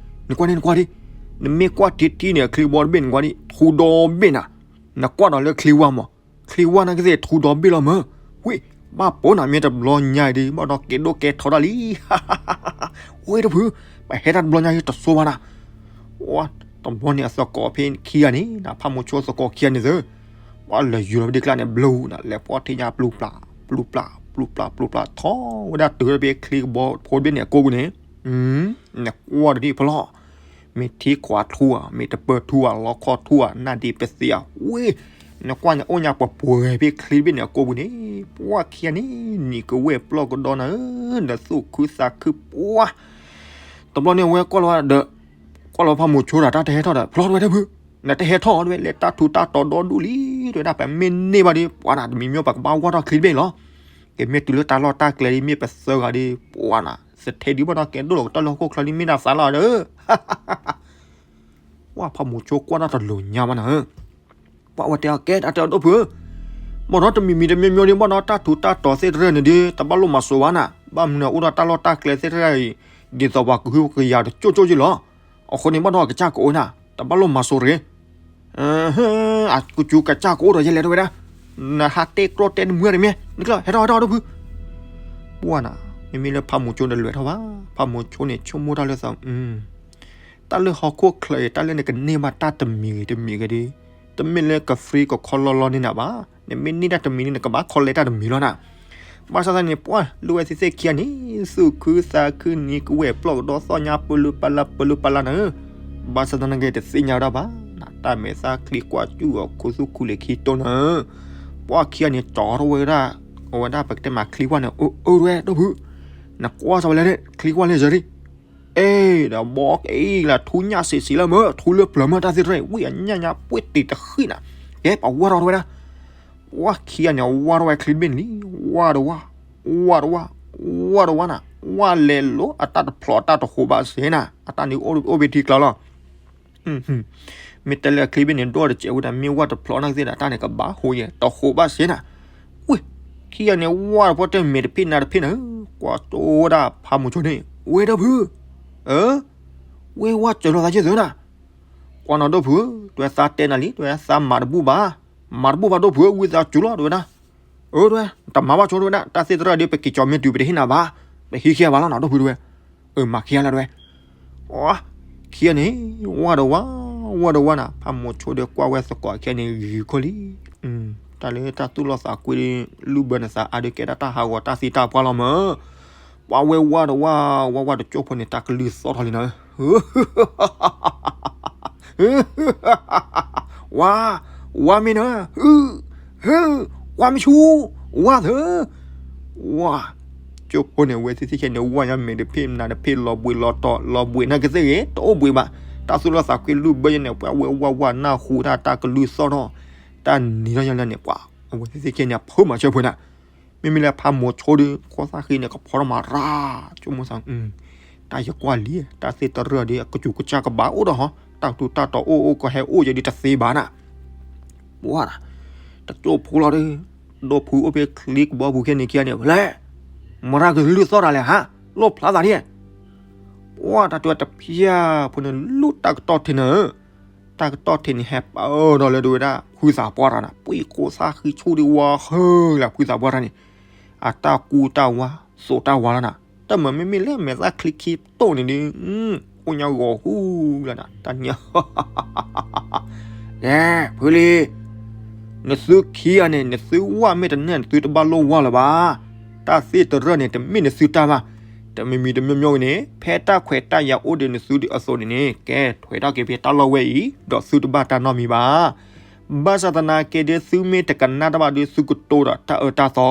နကွၢ်န့ၣ်နကွၢ်ဒ်, နမ့ၢ်ကွၢ်ထံထံန့ၣ် ချံကဘီတဘ့ၣ်န့ၣ်ကွၢ်ဒ် ထူဒီဘ့ၣ်နၤ, နကွၢ်ဒီးလၢချံဝါမၢ်, ချံဝါနာ်ကသ့ၣ်ထူဒီဘ့ၣ်လီၤမၢ်, ဝ့ၢ် ဘၣ်ပိာ်နၤမ့ၢ်တဘျီညါအံၤဒ် ဘၣ်ဒီးကဲဒိၣ်ကဲထီဒၣ်လံ ဝ့ၢ်တဖု, ပဟဲတၢ်တဘျီညါအံၤတစိဘၣ်နၤ, တဘျီန့ၣ်အသကိးဖဲခံဂၤန့ၣ် နဖးမိၤဆိသကိးခံဂၤန့ၣ်သၢ, ပှၤလဲၤယူၤလီၤဖဲဒ်ကျါန့ၣ် ဘျီနၤ လဲၤပှီၢ်ထံညါပျူပျၢ် ပျူပျၢ် ပျူပျၢ် ပျူပျၢ် ထီဝဲဒၣ်တုၤဝဲဖဲချံကဘီဖိတဘ့ၣ်န့ၣ်အကိာ်ပူၤန့ၣ်, နကွၢ်တဒ်ဖျီ မ့ၢ်ထံခွးထူဧါ မ့ၢ်တပၢၢ်ထူဧါ လီခီထူဧါ နၢ်ဒ့ပသ့ၣ်ဧါ ဝ့ၢ်, နကွၢ်န့ၣ်အိၣ်ညါပှဲၤပှဲၤဖဲချံတဘ့ၣ်န့ၣ်အကိာ်ပူၤန့ၣ်, ပှၤခံဂၤန့ၣ် နံၤကဝဲၢ်ပျီၢ်ကဒီနၤဧၢ, နသူၣ်ခုသးခုပှၤ, တဘျီန့ၣ်အဝဲကွၢ်လီၤဒီး, ကွၢ်လီၤဖးမိၤဆိဒီး တၢ်တဟဲထီၣ်ဒီး ဖျီတဝဲတဖု, နတဟဲထီၣ်အီၤတဝဲ လဲၤတၢ်ထူးတၢ်တီၤဒီဒူၣ်လံ တဲဝဲဒၣ် ပမ့ၢ်န့ၢ်ဘၣ်ဒီး ပှၤနၤ တမံၤမံၤ ပကဘၣ်ဝၢ်ထီၣ်ချံတဘ့ၣ်လီၤ. ကမ့ၢ်တုၤလၢတၢ်လီၢ်တၢ်ကျဲဒီး မ့ၢ်ပသၢဂၤဒီး ပှၤနၤ သထဲဒုးဘၣ်နီၤ ကဲဒိၣ်လီၤကတၢၢ်လၢဟီၣ်ခိၣ်ချၢဒီး မ့ၢ်နၤသးလီၤဒီး ပှၤဖးမိၤဆိကွၢ်တၢ်တလိၤညါဘၣ်နၤဧၢ, ပှၤဝဲတဲအီၤ ကဲ တၢ်တဲအီၤ ဒီပုၢ်ဧၢ, ဘၣ်ဒီးတမံၤမံၤတမံၤမံၤဒီး ဘၣ်ဒီးတၢ်ထူးတၢ်တီၤသ့ၣ်တဖၣ်န့ၣ်ဒီး တဘၣ်လိၣ်မၤစိၤဘၣ်နၤ, ဘၣ်မနုၤအိၣ်ဒီးတၢ်လီၢ်တၢ်ကျဲသ့ၣ်တဖၣ်အံၤ ဒ်သိးပှၤကဟုကယာ်တကၠိၢ်ကၠိၢ်က့လီၤ. အဃိန့ၣ် ဘၣ်ဒီးအကစၢ်ကအိၣ်နၤ, တဘၣ်လိၣ်မၤစိၤတဂ့ၤ အကစၢ်ကစၢ်ကအိၣ်ဒီးယဲလဲၣ် တဲဝဲဒၣ်, နဟးတဲကြီတဲနမုာ်တမ့ၢ်, နကျၢၢ် ဟဲထီၣ် ဟဲထီၣ် ဒီပုၢ်, ပှၤနၤ, မ့မ့ၢ်လၢဖးမိၤဆိဒီး လဲၤထီၣ်ဘၣ်, ဖးမိၤဆိန့ၣ် ဆိကမိၣ်တၢ်လၢသး တၢ်လၢဟီၣ်ခိၣ်ချၢအံၤ တၢ်လၢနကန့ၢ်ဘၣ်တၢ်တမံၤဂ့ၤတမံၤဂ့ၤဒီး တမ့ၢ်လၢက free ကခီလီလီန့ၢ်နၤဘၣ်, နမ့ၢ်န့ၢ်တၢ်တမံၤန့ၣ် နကဘၣ်ခီလဲတၢ်တမံၤလီၤနၤ. ဘၣ်ဆၣ်သနာ်က့န့ၣ် ပှၤလိၣ်ဝဲသ့ၣ်သ့ၣ်ခံဂၤန့ၣ် သူၣ်ခုသးခုနံၤကဝဲၢ်ပျီၢ်ကဒီးသီၣ်ညါပလူပလၢပလူပလၢနၤဧၢ, ဘၣ်ဆၣ်သနာ်က့တသ့ၣ်ညါဝဲဒၣ်ဘၣ်, တၢ်မဲာ်သၣ်ချံကွၢ်စူၣ်အီၤခူသူၣ်ခူလ့ၤခံတိၢ်နၤဧၢ, ပှၤခံဂၤန့ၣ် ကၠီထီၣ်ဝဲဒၣ်, အဝဲဒၣ်ပကတဲမးချံကွၢ်န့ၣ် အၢ အၢ တဲဝဲ ဒီပုၢ်, နကွၢ်စ့ၢ်ဝဲလဲၣ် ချံကွၢ်လဲၣ်ယၤဒ် အဲ ဒီးဘီကအံၤလၢထူညၣ်စံးစံးလၢမၢ ထူလၢပျၢၤမၢ တၢ်သ့ၣ်တဖၣ်အံၤ ဝံၣ်အညၣ်ညါပှ့ၤတံၤတဃံနၤ, ကဲ ပဝၢ်ထီၣ်တဲဝဲဒၣ်, ပှၤခံဂၤန့ၣ် ဝၢ်ထီၣ်ဝဲချံတဘ့ၣ်န့ၣ်လံ, ဝၢ်ဒီးဝၢ်, ဝၢ်ဒီးဝၢ်, ဝၢ်ဒီးဝၢ်နၤ, ဝၢ်လဲၤလိာ်အတၢ်တဖျိးတၢ်တဟူးဘၣ်စ့ၢ်နၤ, အတၢ်န့ၣ်အိၣ်ဘ့ၣ်ထံကျါလီၤ မ့ၢ်တဲလၢအချံဘ့ၣ်န့ၣ် ဒိၣ်တစဲးဝဲဒၣ် မ့ၢ်ဝၣ်တဖျိးနီၢ်ကသ့ၣ်ဒီး တၢ်န့ၣ်ကဘၣ်ဟူးယဲ တဟူးဘၣ်စ့ၢ်နၤ, ဝ့ၢ်, ခံဂၤန့ၣ် ဝၢ်တဖီတဲမဲာ်တဖ့ၣ်နါတဖ့ၣ်နၤ, ကွၢ်တိၢ်ဝဲဒၣ်ဖးမိၤဆိန့ၣ် ဝဲဒီပုၢ်, အၢ, ဝဲဝၢ်စၢၤလီၤသးယဲၢ်သုနၤ, ကွၢ်နီၤဒီပုၢ်ဧၢ, တဲဝဲသးတဲနၤလံ တဲဝဲသးမၤတဘူၣ်ဘၣ်, မၤတဘူၣ်ဘၣ်ဒီပုၢ်ဧၢ ဝံသးစူၤလီၤ တဲဝဲဒၣ်, အၢ တဲဝဲ, တမၤဘၣ်ဆိတဲဝဲဒၣ် တၢ်သ့ၣ်တဖၣ်ဒီး ပက့ၤကၠီၤမ့ၢ်တုၤ ပတဟ့ၣ်နၤဘၣ်, ပဟံးခံဂၤဘၣ်လီၤနီၤ ဒီပုၢ်တဲဝဲ, အၢ မၤခံဂၤလီၤတဲဝဲ ခံဂၤန့ၣ် ဝၢ်ဒီးဝၢ်, ဝၢ်ဒီးဝၢ်နၤ, ဖးမိၤဆိဒီးကွၢ်ဝဲသကိးခံဂၤန့ၣ် ဂ့ၤဂ့ၤခီလံ, တၢ်လၢတၢ်သူၣ်လီသးကွံဒီး လုၢ်ဘၢနသးအါဒီး ကဲဒၣ်တၢ်ဟးဂီၤတၢ်သံတၢ်ပှၢ်လီၤမၢ်, ပှၤဝဲဝၢ်ဒီးဝၢ်, ဝၢ်ဝၢ်တကၠိၢ်ဖိန့ၣ် တၢ်ကလုၢ်သီၣ်ထီၣ်လံနၤ ဝါ, ဝါမ့ၢ်နၤ, ဟု, ဟု, ဝါမ့ၢ်ဆူ, ဝါသၢ, ဝါ, ကၠိဖိန့ၣ် အဝဲသ့ၣ်သ့ၣ်ခဲန့ၣ် ဝါညါမဲာ်တဖ့ၣ်နါတဖ့ၣ် လီၤဘှံးလီၤတီၤ လီၤဘှံးနၢ်ကသ့ၣ်ဂ့ၤ တအိၣ်ဘှံးဘၣ်, တၢ်သူၣ်လီသးကွံလုၢ်ဘၢယဲန့ၣ် ပှၤဝဲဝါဝါနၢ်ဟူတၢ် တၢ်ကလုၢ်သီၣ်ထီၣ်, တၢ်နံၤထီၣ်ယဲလၢန့ၣ် ပှၤ, အဝဲသ့ၣ်သ့ၣ်ခဲန့ၣ် အဖိမၤဆၢဖိနၤ မ့မ့ၢ်လၢဖးမိၤဆိဒီး ခိၣ်သၣ်ဃံန့ၣ် ကဖီထီၣ်မၤရၣ်, ဆိကမိၣ်သး, တၢ်ယကွၢ်လံ, တၢ်သ့ၣ်တရၢၣ်ဒီး အကစူၤကစၢ်ကဘၣ်အိၣ်ဒီးဟီ, တၢ်ထူးတၢ်တီၤအိၣ်အိၣ်ကဟဲအိၣ်ယဲဒ်တသ့ဘၣ်နၤ, ပှၤ, တကၠိဖိလီၤဒီး, ဒီပုၢ်အိၣ်ဖဲချံကဘီပူၤခဲန့ၣ်ခံဂၤန့ၣ် လဲၤ, မၤရၣ်ကလုၢ်သီၣ်တၢ်လဲၣ်ဟါ, လိၣ်ဖျါသးဒ် ပှၤတၢ်တဲဝဲတဖၣ်ဖိန့ၣ် လူၢ်တၢ်ကတီၢ်ထံးနၤဧၢ, တၢ်ကတီၢ်ထံးန့ၣ် ဟဲပၢၢ်ဒီးလၢဒဝဲဒၣ် ဖုသးပှၢ်တၢ်နၤ, ပှၤခိၣ်သၣ်ဃံဆူၣ်ဒံးဝါဃၢလၢဖုသးပှၢ်တၢ်န့ၣ်, အတၢ်ကူတၢ်ဝါ သိးတၢ်ဝါလီၤနၤ, တၢ်မၤမ့မ့ၢ်လၢမဲာ်သၣ်ချံခံတိၢ်န့ၣ်ဒီး, အိၣ်ညါဂီၤဟူလီၤနၤ, တၢ်ညါ ကဲ, ဖုလံၤ, နသုခံဂၤန့ၣ် နသုဝၣ်မ့ၢ်တန့ၢ် နသုတဘၣ်လိၣ်ဝၣ်လၢၤဘၣ်. တၢ်သ့ၣ်တရၢၣ်န့ၣ် တမ့ၢ်နသုတၢ်ဘၣ်. တမံၤမံၤတမံၤမံၤဂ့ၤန့ၣ် ဖဲတၢ်ခွဲးတၢ်ယာ်အိၣ်ဒီးနသုဒ်အသိးန့ၣ်န့ၣ် ကဲထွဲထီၣ်က့ၤဖဲတၢ်လီၢ်ဝဲအံၤ ဒီးသုတဘၣ်တၢ်နီတမံၤဘၣ်. ဘၣ်ဆၣ်သနာ်က့ဒီး သုမ့ၢ်တကနၣ်တၢ်ဘၣ်ဒီး သုကတိၤဒီးတၢ်အၢတၢ်သီ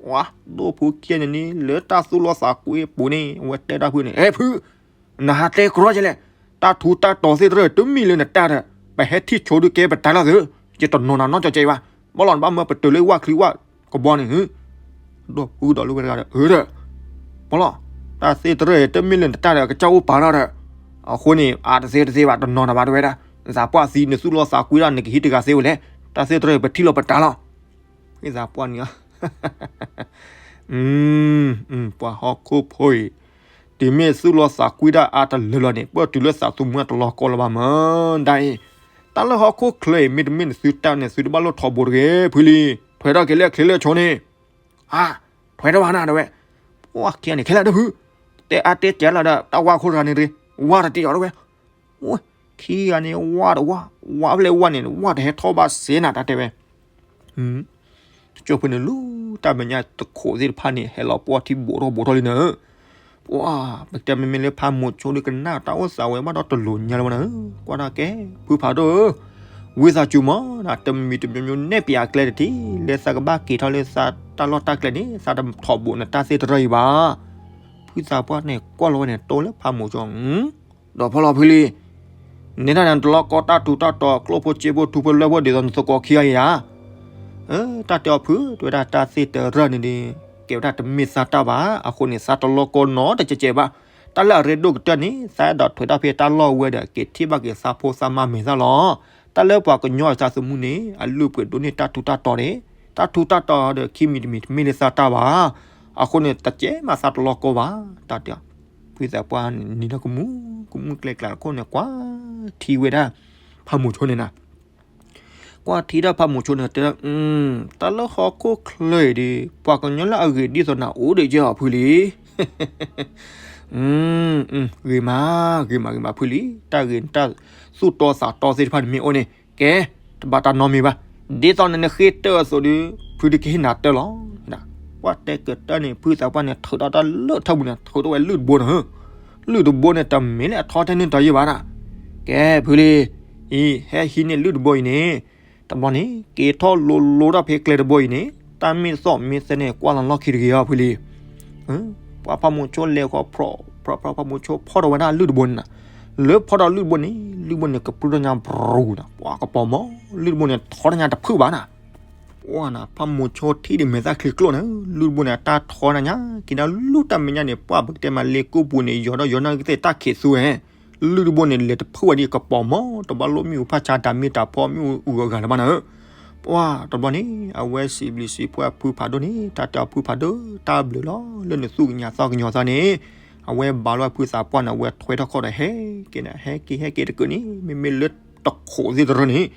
ပှၤဒိၣ်ဖုခံဂၤန့ၣ်န့ၣ် လၢတၢ်သူၣ်လီသးကွံအပူၤန့ၣ် အဝဲတဲတၢ်ဖုန့ၣ် ဟဲဖု, နဟးတဲကြီယဲလဲၣ်. တၢ်ထူးတၢ်တီၤသ့ၣ်တဖၣ် တမ့ၢ်လၢနတၢ်ဒီး ပဟဲထံၣ်ဆိဒုးကဲပတၢ်လီၤသု, ယတနီၤနၤနီတကဲဘၣ်. ဘၣ်လီၤနဘၣ်မၢပတုၤလၢဝၣ်ချံဝၣ်ကဘီန့ၣ်, ဒိၣ်ဖုဒီးလၢဝဲတဂၤဒီး အၢဒီး, ဘၣ်လီၤ, တၢ်သ့ၣ်တဖၣ် တမ့ၢ်လၢနတၢ်ဒီး ကစၢ်အိၣ်ပာ်လီၤဒီး, အဃိန့ၣ် အတသ့တသ့ဘၣ် တနီၤနၤဘၣ်တဝဲဒၣ်. သးပှၢ်သံ နသူၣ်လီသးကွံဒီး နကဟံးတဂၤသ့ဝဲလဲၣ်. တၢ်သ့ၣ်တဖၣ် ပထံၣ်လီၤပတၢ်လီၤ. ဖုသးပှၢ်န့ၣ် ပှၤဟီၣ်ခိၣ်ဖိအံၤ, တုၤမ့ၢ်သူၣ်လီသးကွံဒၣ်အါတလၢာ်လီၤန့ၣ် ပတုၤလၢသးသမူတလီၤကီလၢၤဘၣ်မၢ်ဒၣ်အံၤ. တၢ်လၢဟီၣ်ခိၣ်ချၢအံၤ မ့တမ့ၢ်နသုတၢ်န့ၣ် သုတဘၣ်လိၣ်ထီဘိတဂ့ၤ ဖုလံၤ. ထွဲထီၣ်က့ၤလၢအချ့လၢအဆီန့ၣ်, အါ, ထွဲထီၣ်ဘၣ်နၤတဝဲ, ပှၤခံဂၤန့ၣ် ခဲလၢာ်ဒၣ်ဖု, တဲအါတဲကဲလီၤဒီး တၢ်ဝါခိၣ်တဂၤန့ၣ်တဂ့ၤ, ဝါတတံၢ်အီၤတဝဲ ခံဂၤန့ၣ် ဝါတဝါ, ဝါဖဲလဲၣ်ဝါန့ၣ် ဝါတဟဲထီၣ်ဘၣ်စ့နၤ တၢ်တဲဝဲ. တကၠိဖိန့ၣ်လူၤ တၢ်မဲာ်ညါတခိးသ့ၣ်တဖၣ်န့ၣ် ဟဲလီၤပှီၢ်ထံဘိးထီၣ်ဘိးထီၣ်လံနၤ. ပှၤ ပကတဲမ့မ့ၢ်လၢဖးမိၤဆိဒီး ကနၣ်တၢ်အိၣ်သးဝဲဘၣ်ဒီးတလိၤညါလၢၤဘၣ်နၤ. ကွၢ်တၢ်ကဲ ဖုဖးဒိၣ်ဧၢ, ဝံသးစူၤမးနၤ, တမံၤတမံၤမံၤနဲၣ်ပၠးအကျဲတထံၣ် လၢသးကဘၣ်က့ၤထီၣ်လၢသးတၢ်လီၢ်တၢ်ကျဲန့ၣ် သးတထီဘိးနတၢ်သ့ၣ်တရၢၣ်အံၤဘၣ်. ဖုသးပှၢ်န့ၣ် ကွၢ်လီၤဝဲန့ၣ် တိလၢဖးမိၤဆိ ဒီးဖီလီၤဖုလံ, နဲဒၣ်နတလီကီတၢ်ထူးတၢ်တီၤ ကျိၣ်ဖိစ့ဖိထူဖိလွဲၢ်ဖိဒ်သိးနသကိးခံဂၤအံၤဧါ. တၢ်တဲအီၤဖု တဲဝဲဒၣ်တၢ်သ့ၣ်တရၢၢ်န့ၣ်ဒီး ကဲဝဲဒၣ်တမ့ၢ်သးတၢ်ဘၣ်. အဃိန့ၣ် သးတလီကီနီတစဲးစဲးဘၣ်. တၢ်လၢအရ့ဒိၣ်ကတၢၢ်န့ၣ် သးအဲၣ်ဒိးထွဲတၢ်ဖဲတၢ်လီၢ်ဝဲဒီး က့ၤထံၣ်ဘၣ်က့ၤသးဖိသးမါမဲာ်သၣ်လီၤ. တၢ်လၢပှၤကညီအသးသမူန့ၣ် အလုၢ်အပှ့ၤဒိၣ်န့ၢ်တၢ်ထူးတၢ်တီၤန့ၣ် တၢ်ထူးတၢ်တီၤဒီးခံမံၤတမံၤတမ့ၢ်လၢသးတၢ်ဘၣ်. အဃိန့ၣ် တစဲးမးသးတလီကီဘၣ်. တၢ်တဲ ဖုသးပှၢ်န့ၣ် နံၤထီၣ်ကမူၣ်ကမူၣ်ကျဲကျးအဃိန့ၣ် ကွၢ်ထံဝဲဒၣ် ဖးမိၤဆိန့ၣ်နၤ. ကွၢ်ထံဒၣ်ဖးမိၤဆိန့ၣ်တဲ, တၢ်လၢဟီၣ်ခိၣ်ချၢအံၤဒီး ပှၤကညီလၢအဂ့ၤဒ်သိးနၤအိၣ်ဒံးကဲအီၤဖုလံ. ဂ့ၤမး, ဂ့ၤမး, ဂ့ၤမးဖုလံ. တၢ်ဂ့ၤတၢ်သူၣ်တီသးတီသ့ၣ်တဖၣ်န့ၣ်မ့ၢ်အိၣ်န့ၣ် ကဲ, တဘၣ်တၢ်နီတမံၤဘၣ်. ဒ်သိးနနဃ့တၢၢ်အသိးဒီး ဖုဒုးကဟ့ၣ်နၤတၢၢ်လီၤ. ကွၢ်တဲကတၢၢ်န့ၣ် ဖုသးပှၢ်န့ၣ် ထုးထီၣ်တၢ်လၢထၢပူၤန့ၣ် ထုးထီၣ်ဝဲလုၢ်တဘိန့ၣ်, လုၢ်တဘိန့ၣ် တမ့ၢ်လၢအထီထဲန့ၣ်တီၤယံာ်ဘၣ်နၤ. ကဲဖုလံ, အံၤ ဟဲဟံးန့ၢ်လုၢ်တဘိအံၤန့ၣ်, တဘျီန့ၣ် က့ၤထီၣ်လိၤလိၤတၢ်ဖဲကျဲတဘိအံၤန့ၣ် တၢ်မ့ၢ်သီၣ်မ့ၢ်သဲန့ၣ် ကွၢ်လီၤလီၢ်ခံတဂ့ၤအီၤဖုလံ. ပှၤဖးမိၤဆိလဲၤဃီၤဖျိးဖျိးဖျိး ဖးမိၤဆိဖီၣ်ထီၣ်ဝဲဒၣ်လုၢ်တဘိန့ၣ်နၤ. လၢဖီၣ်ထီၣ်လုၢ်တဘိန့ၣ် လုၢ်တဘိန့ၣ် ကပြုၢ်ထီၣ်ညါဘြူၤနၤ, ပှၤကပီၤမီၤ, လုၢ်တဘိန့ၣ် ထီထီၣ်ညါတဖုၣ်ဘၣ်နၤ. ပှၤနၤ ဖးမိၤဆိထံၣ်ဒီးမဲာ်သၣ်ချံကျိၣ်န့ၣ် လုၢ်တဘိန့ၣ် တၢ်ထီနၤညါ က့ၤဒၣ်လူၢ်တၢ်မဲာ်ညါန့ၣ် ပှၤပကတဲမးလ့ကိၣ်ပူၤန့ၣ် ယီၤဒီးယီၤနီၢ်ကသ့ၣ်တၢ်ခံးသူဝဲ လုၢ်တဘိန့ၣ် လဲၤတဖုၣ်ဝဲဒ်ကပီၤမီၤ တဘၣ်လိၣ်မ့ၣ်အူဖးဆါတၢ်မ့ၢ်တၢ်ဖီမ့ၣ်အူအဂၤတဘၣ်နၤဧၢ. ပှၤတဘျီန့ၣ် အဝဲစံးဘျုးစံးဖှိၣ်ဖုဖးဒိၣ်န့ၣ် တၢ်တဲအီၤဖုဖးဒိၣ် တၢ်ဘျုးလီၤ လၢနသူၣ်ကညီၤသးကညီၤသးန့ၣ် အဝဲဘၣ်လီၤဖုသးပှၢ်န့ၣ် အဝဲထွဲထီၣ်ခီၣ်ဒီးဟဲက့ၤန့ၣ် ဟဲက့ၤဟဲက့ၤတကုာ်န့ၣ် မ့မ့ၢ်လၢတခိးသ့ၣ်တရၢန့ၣ်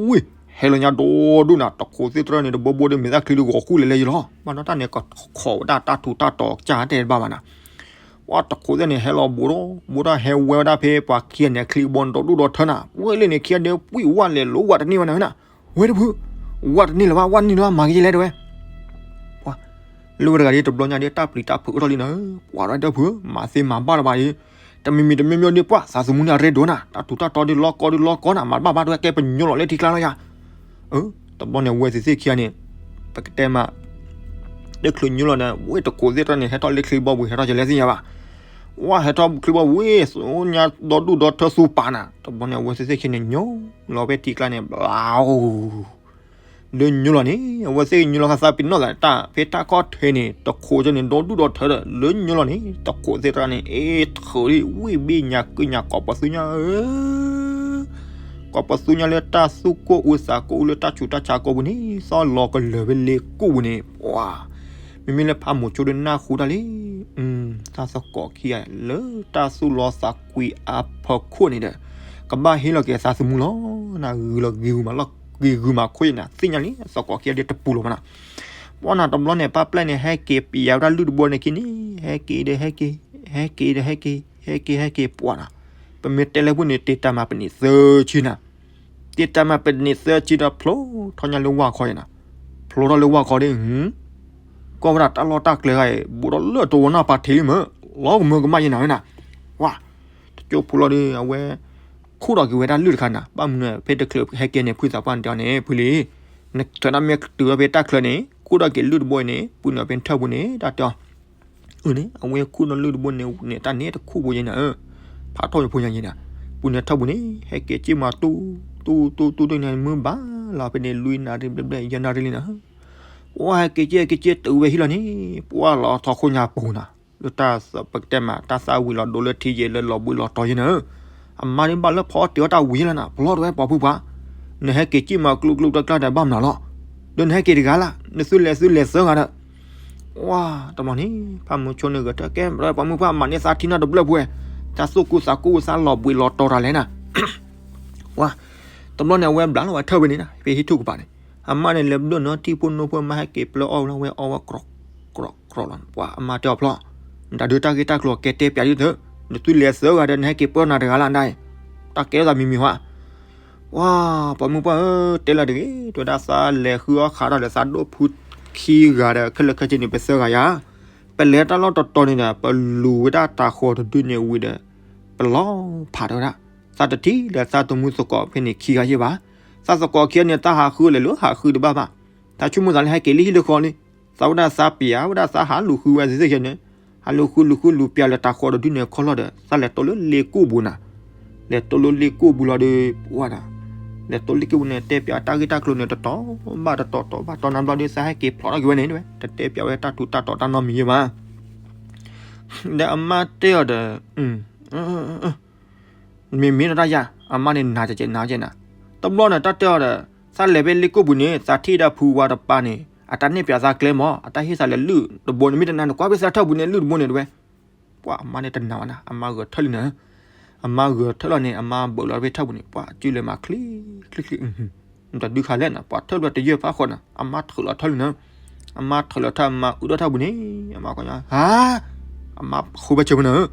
ဝံၤ ဟဲလီၤညါဒိၣ်ဒိၣ်နၤ တခိးသ့ၣ်တရၢန့ၣ် တဘိဘိဒီးမဲာ်သၣ်ချံဒီးဂီၤဃူလဲၤလဲၤယလီၤ ဘၣ်ဒီးတၢ်န့ၣ်ကခိးဝဲဒၣ်တၢ်ထူးတၢ်တီၤကစၢ်တဲတဘၣ်ဘၣ်နၤ. ပှၤတခိးသ့ၣ်န့ၣ် ဟဲလီၤဘူးဒီး ဘူးဒီးဟဲဝဲဝဲဒၣ်ဖဲပှၤခံဂၤန့ၣ် အချံအဘီန့ၣ် ဒီဒူၣ်ဒီထၢနၤ ပှဲၤလၢန့ၣ်ခံဂၤဒီး ဝံၣ်ဝဲလဲၤလိၤဝဲတန့ၢ်ဘၣ်နၤဧၢနၤ ဝဲတဖု ဝဲတန့ၢ်လၢၤဘၣ် ဝဲတန့ၢ်လၢၤဘၣ် မၤက့ၤလဲၣ်တဲဝဲ ပှၤ လၢဝဲတဂၤဒီး တဘျီညါဒီးတၢ်ပျံၤတၢ်ဖုးအိၣ်ထီၣ်လံနၤဧၢ ပှၤဒီးတဲဖု မၤသ့မၤဘၣ်တဘၣ်ဒီး တမံၤမံၤတမံၤမံၤဒီး ပှၤသးသမူန့ၣ်အရ့ဒိၣ်နၤ တၢ်ထူးတၢ်တီၤဒီးလီၤကီဒီးလီၤကီနၤ မၤတဘၣ်ဘၣ်တဲဝဲကဲပညိလီၤလၢထံကျါလီၤယၤ အၢ တဘျီန့ၣ်အဝဲသ့ၣ်သ့ၣ်ခံဂၤန့ၣ် ပကတဲမး တချုးညိလီၤဒီး ဝဲတခိးသ့ၣ်တရၢန့ၣ် ဟဲထီၣ်လၢချံဘီပူၤ ဟဲထီၣ်ကလဲၤသ့ၣ်ညါဘၣ် ဝဲဟဲထီၣ်ချံဘီပူၤ ဝဲ ညါဒီဒူၣ်ဒီထၢသူပာ်နၤ တဘျီန့ၣ် အဝဲသ့ၣ်သ့ၣ်ခံန့ၣ် ညိလီၤဖဲထံကျါန့ၣ် ဘျါအိၣ် လၢညိလီၤန့ၣ် အဝဲသ့ၣ်ညိလီၤဃာ်သးပ့ၤနီၣ်သးတၢ် ဖဲတၢ်ခီၣ်ထံးန့ၣ် တခိးကၢန့ၣ် ဒီဒူၣ်ဒီထၢဒီး လၢညိလီၤန့ၣ် တခိးသ့ၣ်တရၢန့ၣ် အ့ ထုးလံ ဝံၣ်ဘ့ၣ်ညါကုညါ ကိးပသူညါဧၢ ကိးပသူညါလၢတၢ်သူၣ်ကိၢ်အူသးကိၢ်အူလၢတၢ်ဆူးတၢ်ဆါကိာ်ပူၤန့ၣ် သီၣ်လီၤကလၢာ်ဖဲလ့ကိၣ်ပူၤန့ၣ် ပှၤ မ့မ့ၢ်လၢဖးမိၤဆိဒီးနၢ်ဟူတၢ်လံ တၢ်သကိးခံဂၤလၢတၢ်သူၣ်လီသးကွံအဖီခိၣ်န့ၣ်ဒီး ကဘၣ်ဟ့ၣ်လီၤက့ၤသးသမူလီၤ နဂ့ၤလီၤဂ့ၤဂုာ်မးလီၤ ဂ့ၤဂုာ်မးခိၣ်ယနၤ သ့ၣ်ညါလံ သကိးခံဂၤဒီးတပူၤလီၤမးနၤ ပှၤနၤတဘျီန့ၣ် ပၢ်ပျဲၢ်န့ၣ် ဟဲက့ၤပျးဝဲဒၣ်လုၢ်တဘိန့ၣ်ခံန့ၣ် ဟဲက့ၤဒီးဟဲက့ၤ ဟဲက့ၤဒီးဟဲက့ၤ ဟဲက့ၤဟဲက့ၤပှၤနၤ ပမ့ၢ်တဲလၢပှၤန့ၣ် တ့တၢ်မၤပနံးသၢဆံနၤ တ့တၢ်မၤပနံးသၢဆံဒီး ဖျိထီၣ်ညါလၢဝၢ်ခီယနၤ ဖျိထီၣ်လၢဝၢ်ခီဒီး ကွၢ်ဝဲဒၣ်တၢ်လီၢ်တၢ်ကျဲဂၤအံၤ ဘူးဒီးလၢတဝီနၢ်ပာ်ထံးလံမ့ၢ် လီၤကမၢကမၣ်ယနၤဝဲနၤ ဝါ တကၠိဖိလီၤဒီး အဝဲ ခူၣ်ထီၣ်က့ၤဝဲဒၣ်လုၢ်တခါနၤ ဘၣ်မနုၤဖဲတချုးဟဲက့ၤန့ၣ် ဖုသးပှၢ်န့ၣ်တဲအီၤန့ၣ် ဖုလံ နထၢနမ့ၢ်တုၤဝဲဖဲတၢ်ချၢန့ၣ် ခူၣ်ထီၣ်က့ၤလုၢ်တဘိအံၤန့ၣ် ပုၢ်နုာ်ဖဲထၢၣ်ပူၤန့ၣ် တၢ်တဲအီၤ အၢန့ၣ် အဝဲခူၣ်ဒီးလုၢ်တဘိန့ၣ် န့ၣ်တၢ်န့ၣ်တခူၣ်ဖိယဲနၤဧၢ ဖးထီၣ်ဖိညါယဲနၤ ပုၢ်နုာ်ထၢၣ်ပူၤန့ၣ် ဟဲက့ၤက့ၣ်မၤတူၢ် တူၢ် တူၢ် တူၢ် တူၢ်န့ၣ် မုၢ်ဘၣ်လီၤဖဲန့ၣ် လွံၢ်နၣ်ရံၣ်ဘျဲၣ်ဘျဲၣ်ယဲၢ်နၣ်ရံၣ်လံနၤဧၢ ပှၤဟဲက့ၤက့ၣ်ဟဲက့ၤက့ၣ်တုၤဝဲဟံၣ်လီၤန့ၣ် ပှၤလီၤထီၣ်ခိၣ်ညါပူၤနၤ လၢတၢ်ပကတဲမး တၢ်သၣ်ဝံၤလီၤဒိလၢထံယဲၢ်လၢလီၤဘှံးလီၤတီၤယဲနၤဧၢ အမါဒ်ဘၣ်လၢဖီတ့အီၣ်တၢ်ဝံၤလီၤနၤ ပလီၢ်တဝဲပှၤဖုပှၤ နဟဲက့ၤက့ၣ်မၤကျူကျူကျါကျါဒီးဘၣ်မနုၤလီၤ ဒီးနဟဲက့ၤတဂၤလၢ် နသုလဲၤသုလဲၤသၢဂၤဒီး ဝါ တဘျီန့ၣ် ဖးမိၤဆိန့ၣ်ဂဲၤတၢ်ကဲ ပှၤမုၢ်ပှၢ်မၤန့ၢ်သးထံနီတဘျၢၣ်ပှဲၤ တၢ်သူၣ်ကိၢ်သးကိၢ်သးလီၤဘှံးလီၤတီၤတၢ်လဲၣ်နၤ ဝါ တဘျီန့ၣ် အဝဲဘျးလီၤဝဲထၢၣ်ဝဲန့ၣ်နၤ ဖဲဟံၣ်ထူၣ်ကပၤန့ၣ် အမါန့ၣ်လဲၤဘျၢၣ်နီၤ ထံဖိနိဖိ မါဟဲက့ၤပျၢၢ်အီၣ်ဝဲလီၤ ဝဲအီၣ်ဝဲကြီကြီလီၤ ပှၤအမါတဲအီၤဖျီၣ် နတၢ်ဒုးတၢ်ဂ့ၢ်တၢ်ကျိၤကဲတဲပၠးဒ်သိး နသုလဲၤသၢဂၤဒီး နဟဲက့ၤပၢၢ်နၤတဂၤလၢ်နဒၣ်အံၤ တၢ်ကဲထီၣ်သးမံၤမံၤဟါ ဝါ ပှၤမုၢ်ပှၢ်ဧၢ တဲလၢတဂ့ၤ တဲဝဲဒၣ်သးလဲၤဃုအီၣ်ခးထီၣ်ဒီးသးဒိၣ်ဖုခံဂၤဒီး ခဲလၢာ်ခဲဆ့န့ၣ် ပသၢဂၤယၤ ပလဲၤတၢ်လီၢ်တတီၤန့ၣ်ဒီး ပလူၤဝဲဒၣ်တၤဃီၤတဒုန့ၣ်ဝံၤဒီး ပလီၤဖးထီၣ်ဝဲဒၣ် သးတထံၣ်ဒီးသးသမူသကိးဖဲန့ၣ်ခံဂၤယဲၢ်ဘၣ် သးသကိးခံဂၤန့ၣ် တၢ်ဟးဃုလဲၤလၢဟးဃုတဘၣ်ဘၣ် တၢ်ဆိကမိၣ်သးလၢဟဲက့ၤလၢဟံၣ်လၢဃီလံ သးဝဲဒၣ်သးပျးဝဲဒၣ်သးဟးလူၤဃုဝဲသ့ၣ်သ့ၣ်ခဲန့ၣ် ဟးလူၤဃုလူၤဃုလူၤပျးလၢတၤဃီၤတဒုန့ၣ်ခီလီၤဒီး သးလဲၤတိၤလၢလ့ကိၣ်ပူၤနၤ လဲၤတိၢ်လၢလ့ၣ်ကိၣ်ပူၤလီၤဒီး ပှၤဒီး လဲၤတိၢ်လ့ၣ်ကိၣ်ပူၤန့ၣ် တဲပၠးတၢ်ဂ့ၢ်တၢ်ကျိၤန့ၣ် တတီၤဘၣ်တတီၤ တီၤဘၣ်တီၤ နၤဘျီဒီး သးဟဲက့ၤဖျိးထီၣ်က့ၤဝဲန့ၣ် တဲဝဲ တတဲပၠးဝဲတၢ်ထူးတၢ်တီၤတၢ်နီတမံၤယဲဘၣ်. ဒီးအမါတဲအီၤဒီး မ့မ့ၢ်ဒီးတၢ်ယၤ အမါန့ၣ်နၤကဲးနၤကဲးနၤ, တဘျီန့ၣ် တၢ်တဲအီၤဒီး သးလဲၤဖဲလ့ၣ်ကိၣ်ပူၤန့ၣ် သးထံၣ်ဒၣ်ဖုဝါတပၤန့ၣ် အတၢ်နဲၣ်ပၠးသးကျဲမး အတၢ်ဟ့ၣ်သးလၢလုၢ်တဘိန့ၣ် မ့ၢ်တနၤန့ၣ် ကွၢ်ဖဲသးထၢၣ်ပူၤန့ၣ် လုၢ်တဘိန့ၣ်တဲဝဲ. ပှၤအမါန့ၣ်တနာ်ဝဲနၤ အမါဂဲၤထၢၣ်လံနၤ, အမါဂဲၤထၢၣ်လီၤန့ၣ် အမါဘၢးလီၤဖဲထၢၣ်ပူၤန့ၣ် ပှၤစုလဲၤမၤချ့ချ့ချ့ တဒုးခါလဲၣ်နၤ ပှၤထၢၣ်ဘျီတယၢၢ်ဖးဃီနၤ အမါထၢၣ်လီၤထၢၣ်လံနၤ, အမါထၢၣ်လီၤထၢၣ် အမါအုးထီၣ်ထၢၣ်ပူၤန့ၣ် အမါကီညါ ဟါ အမါဃိဘၣ်စၢၤပူၤနၤဧၢ,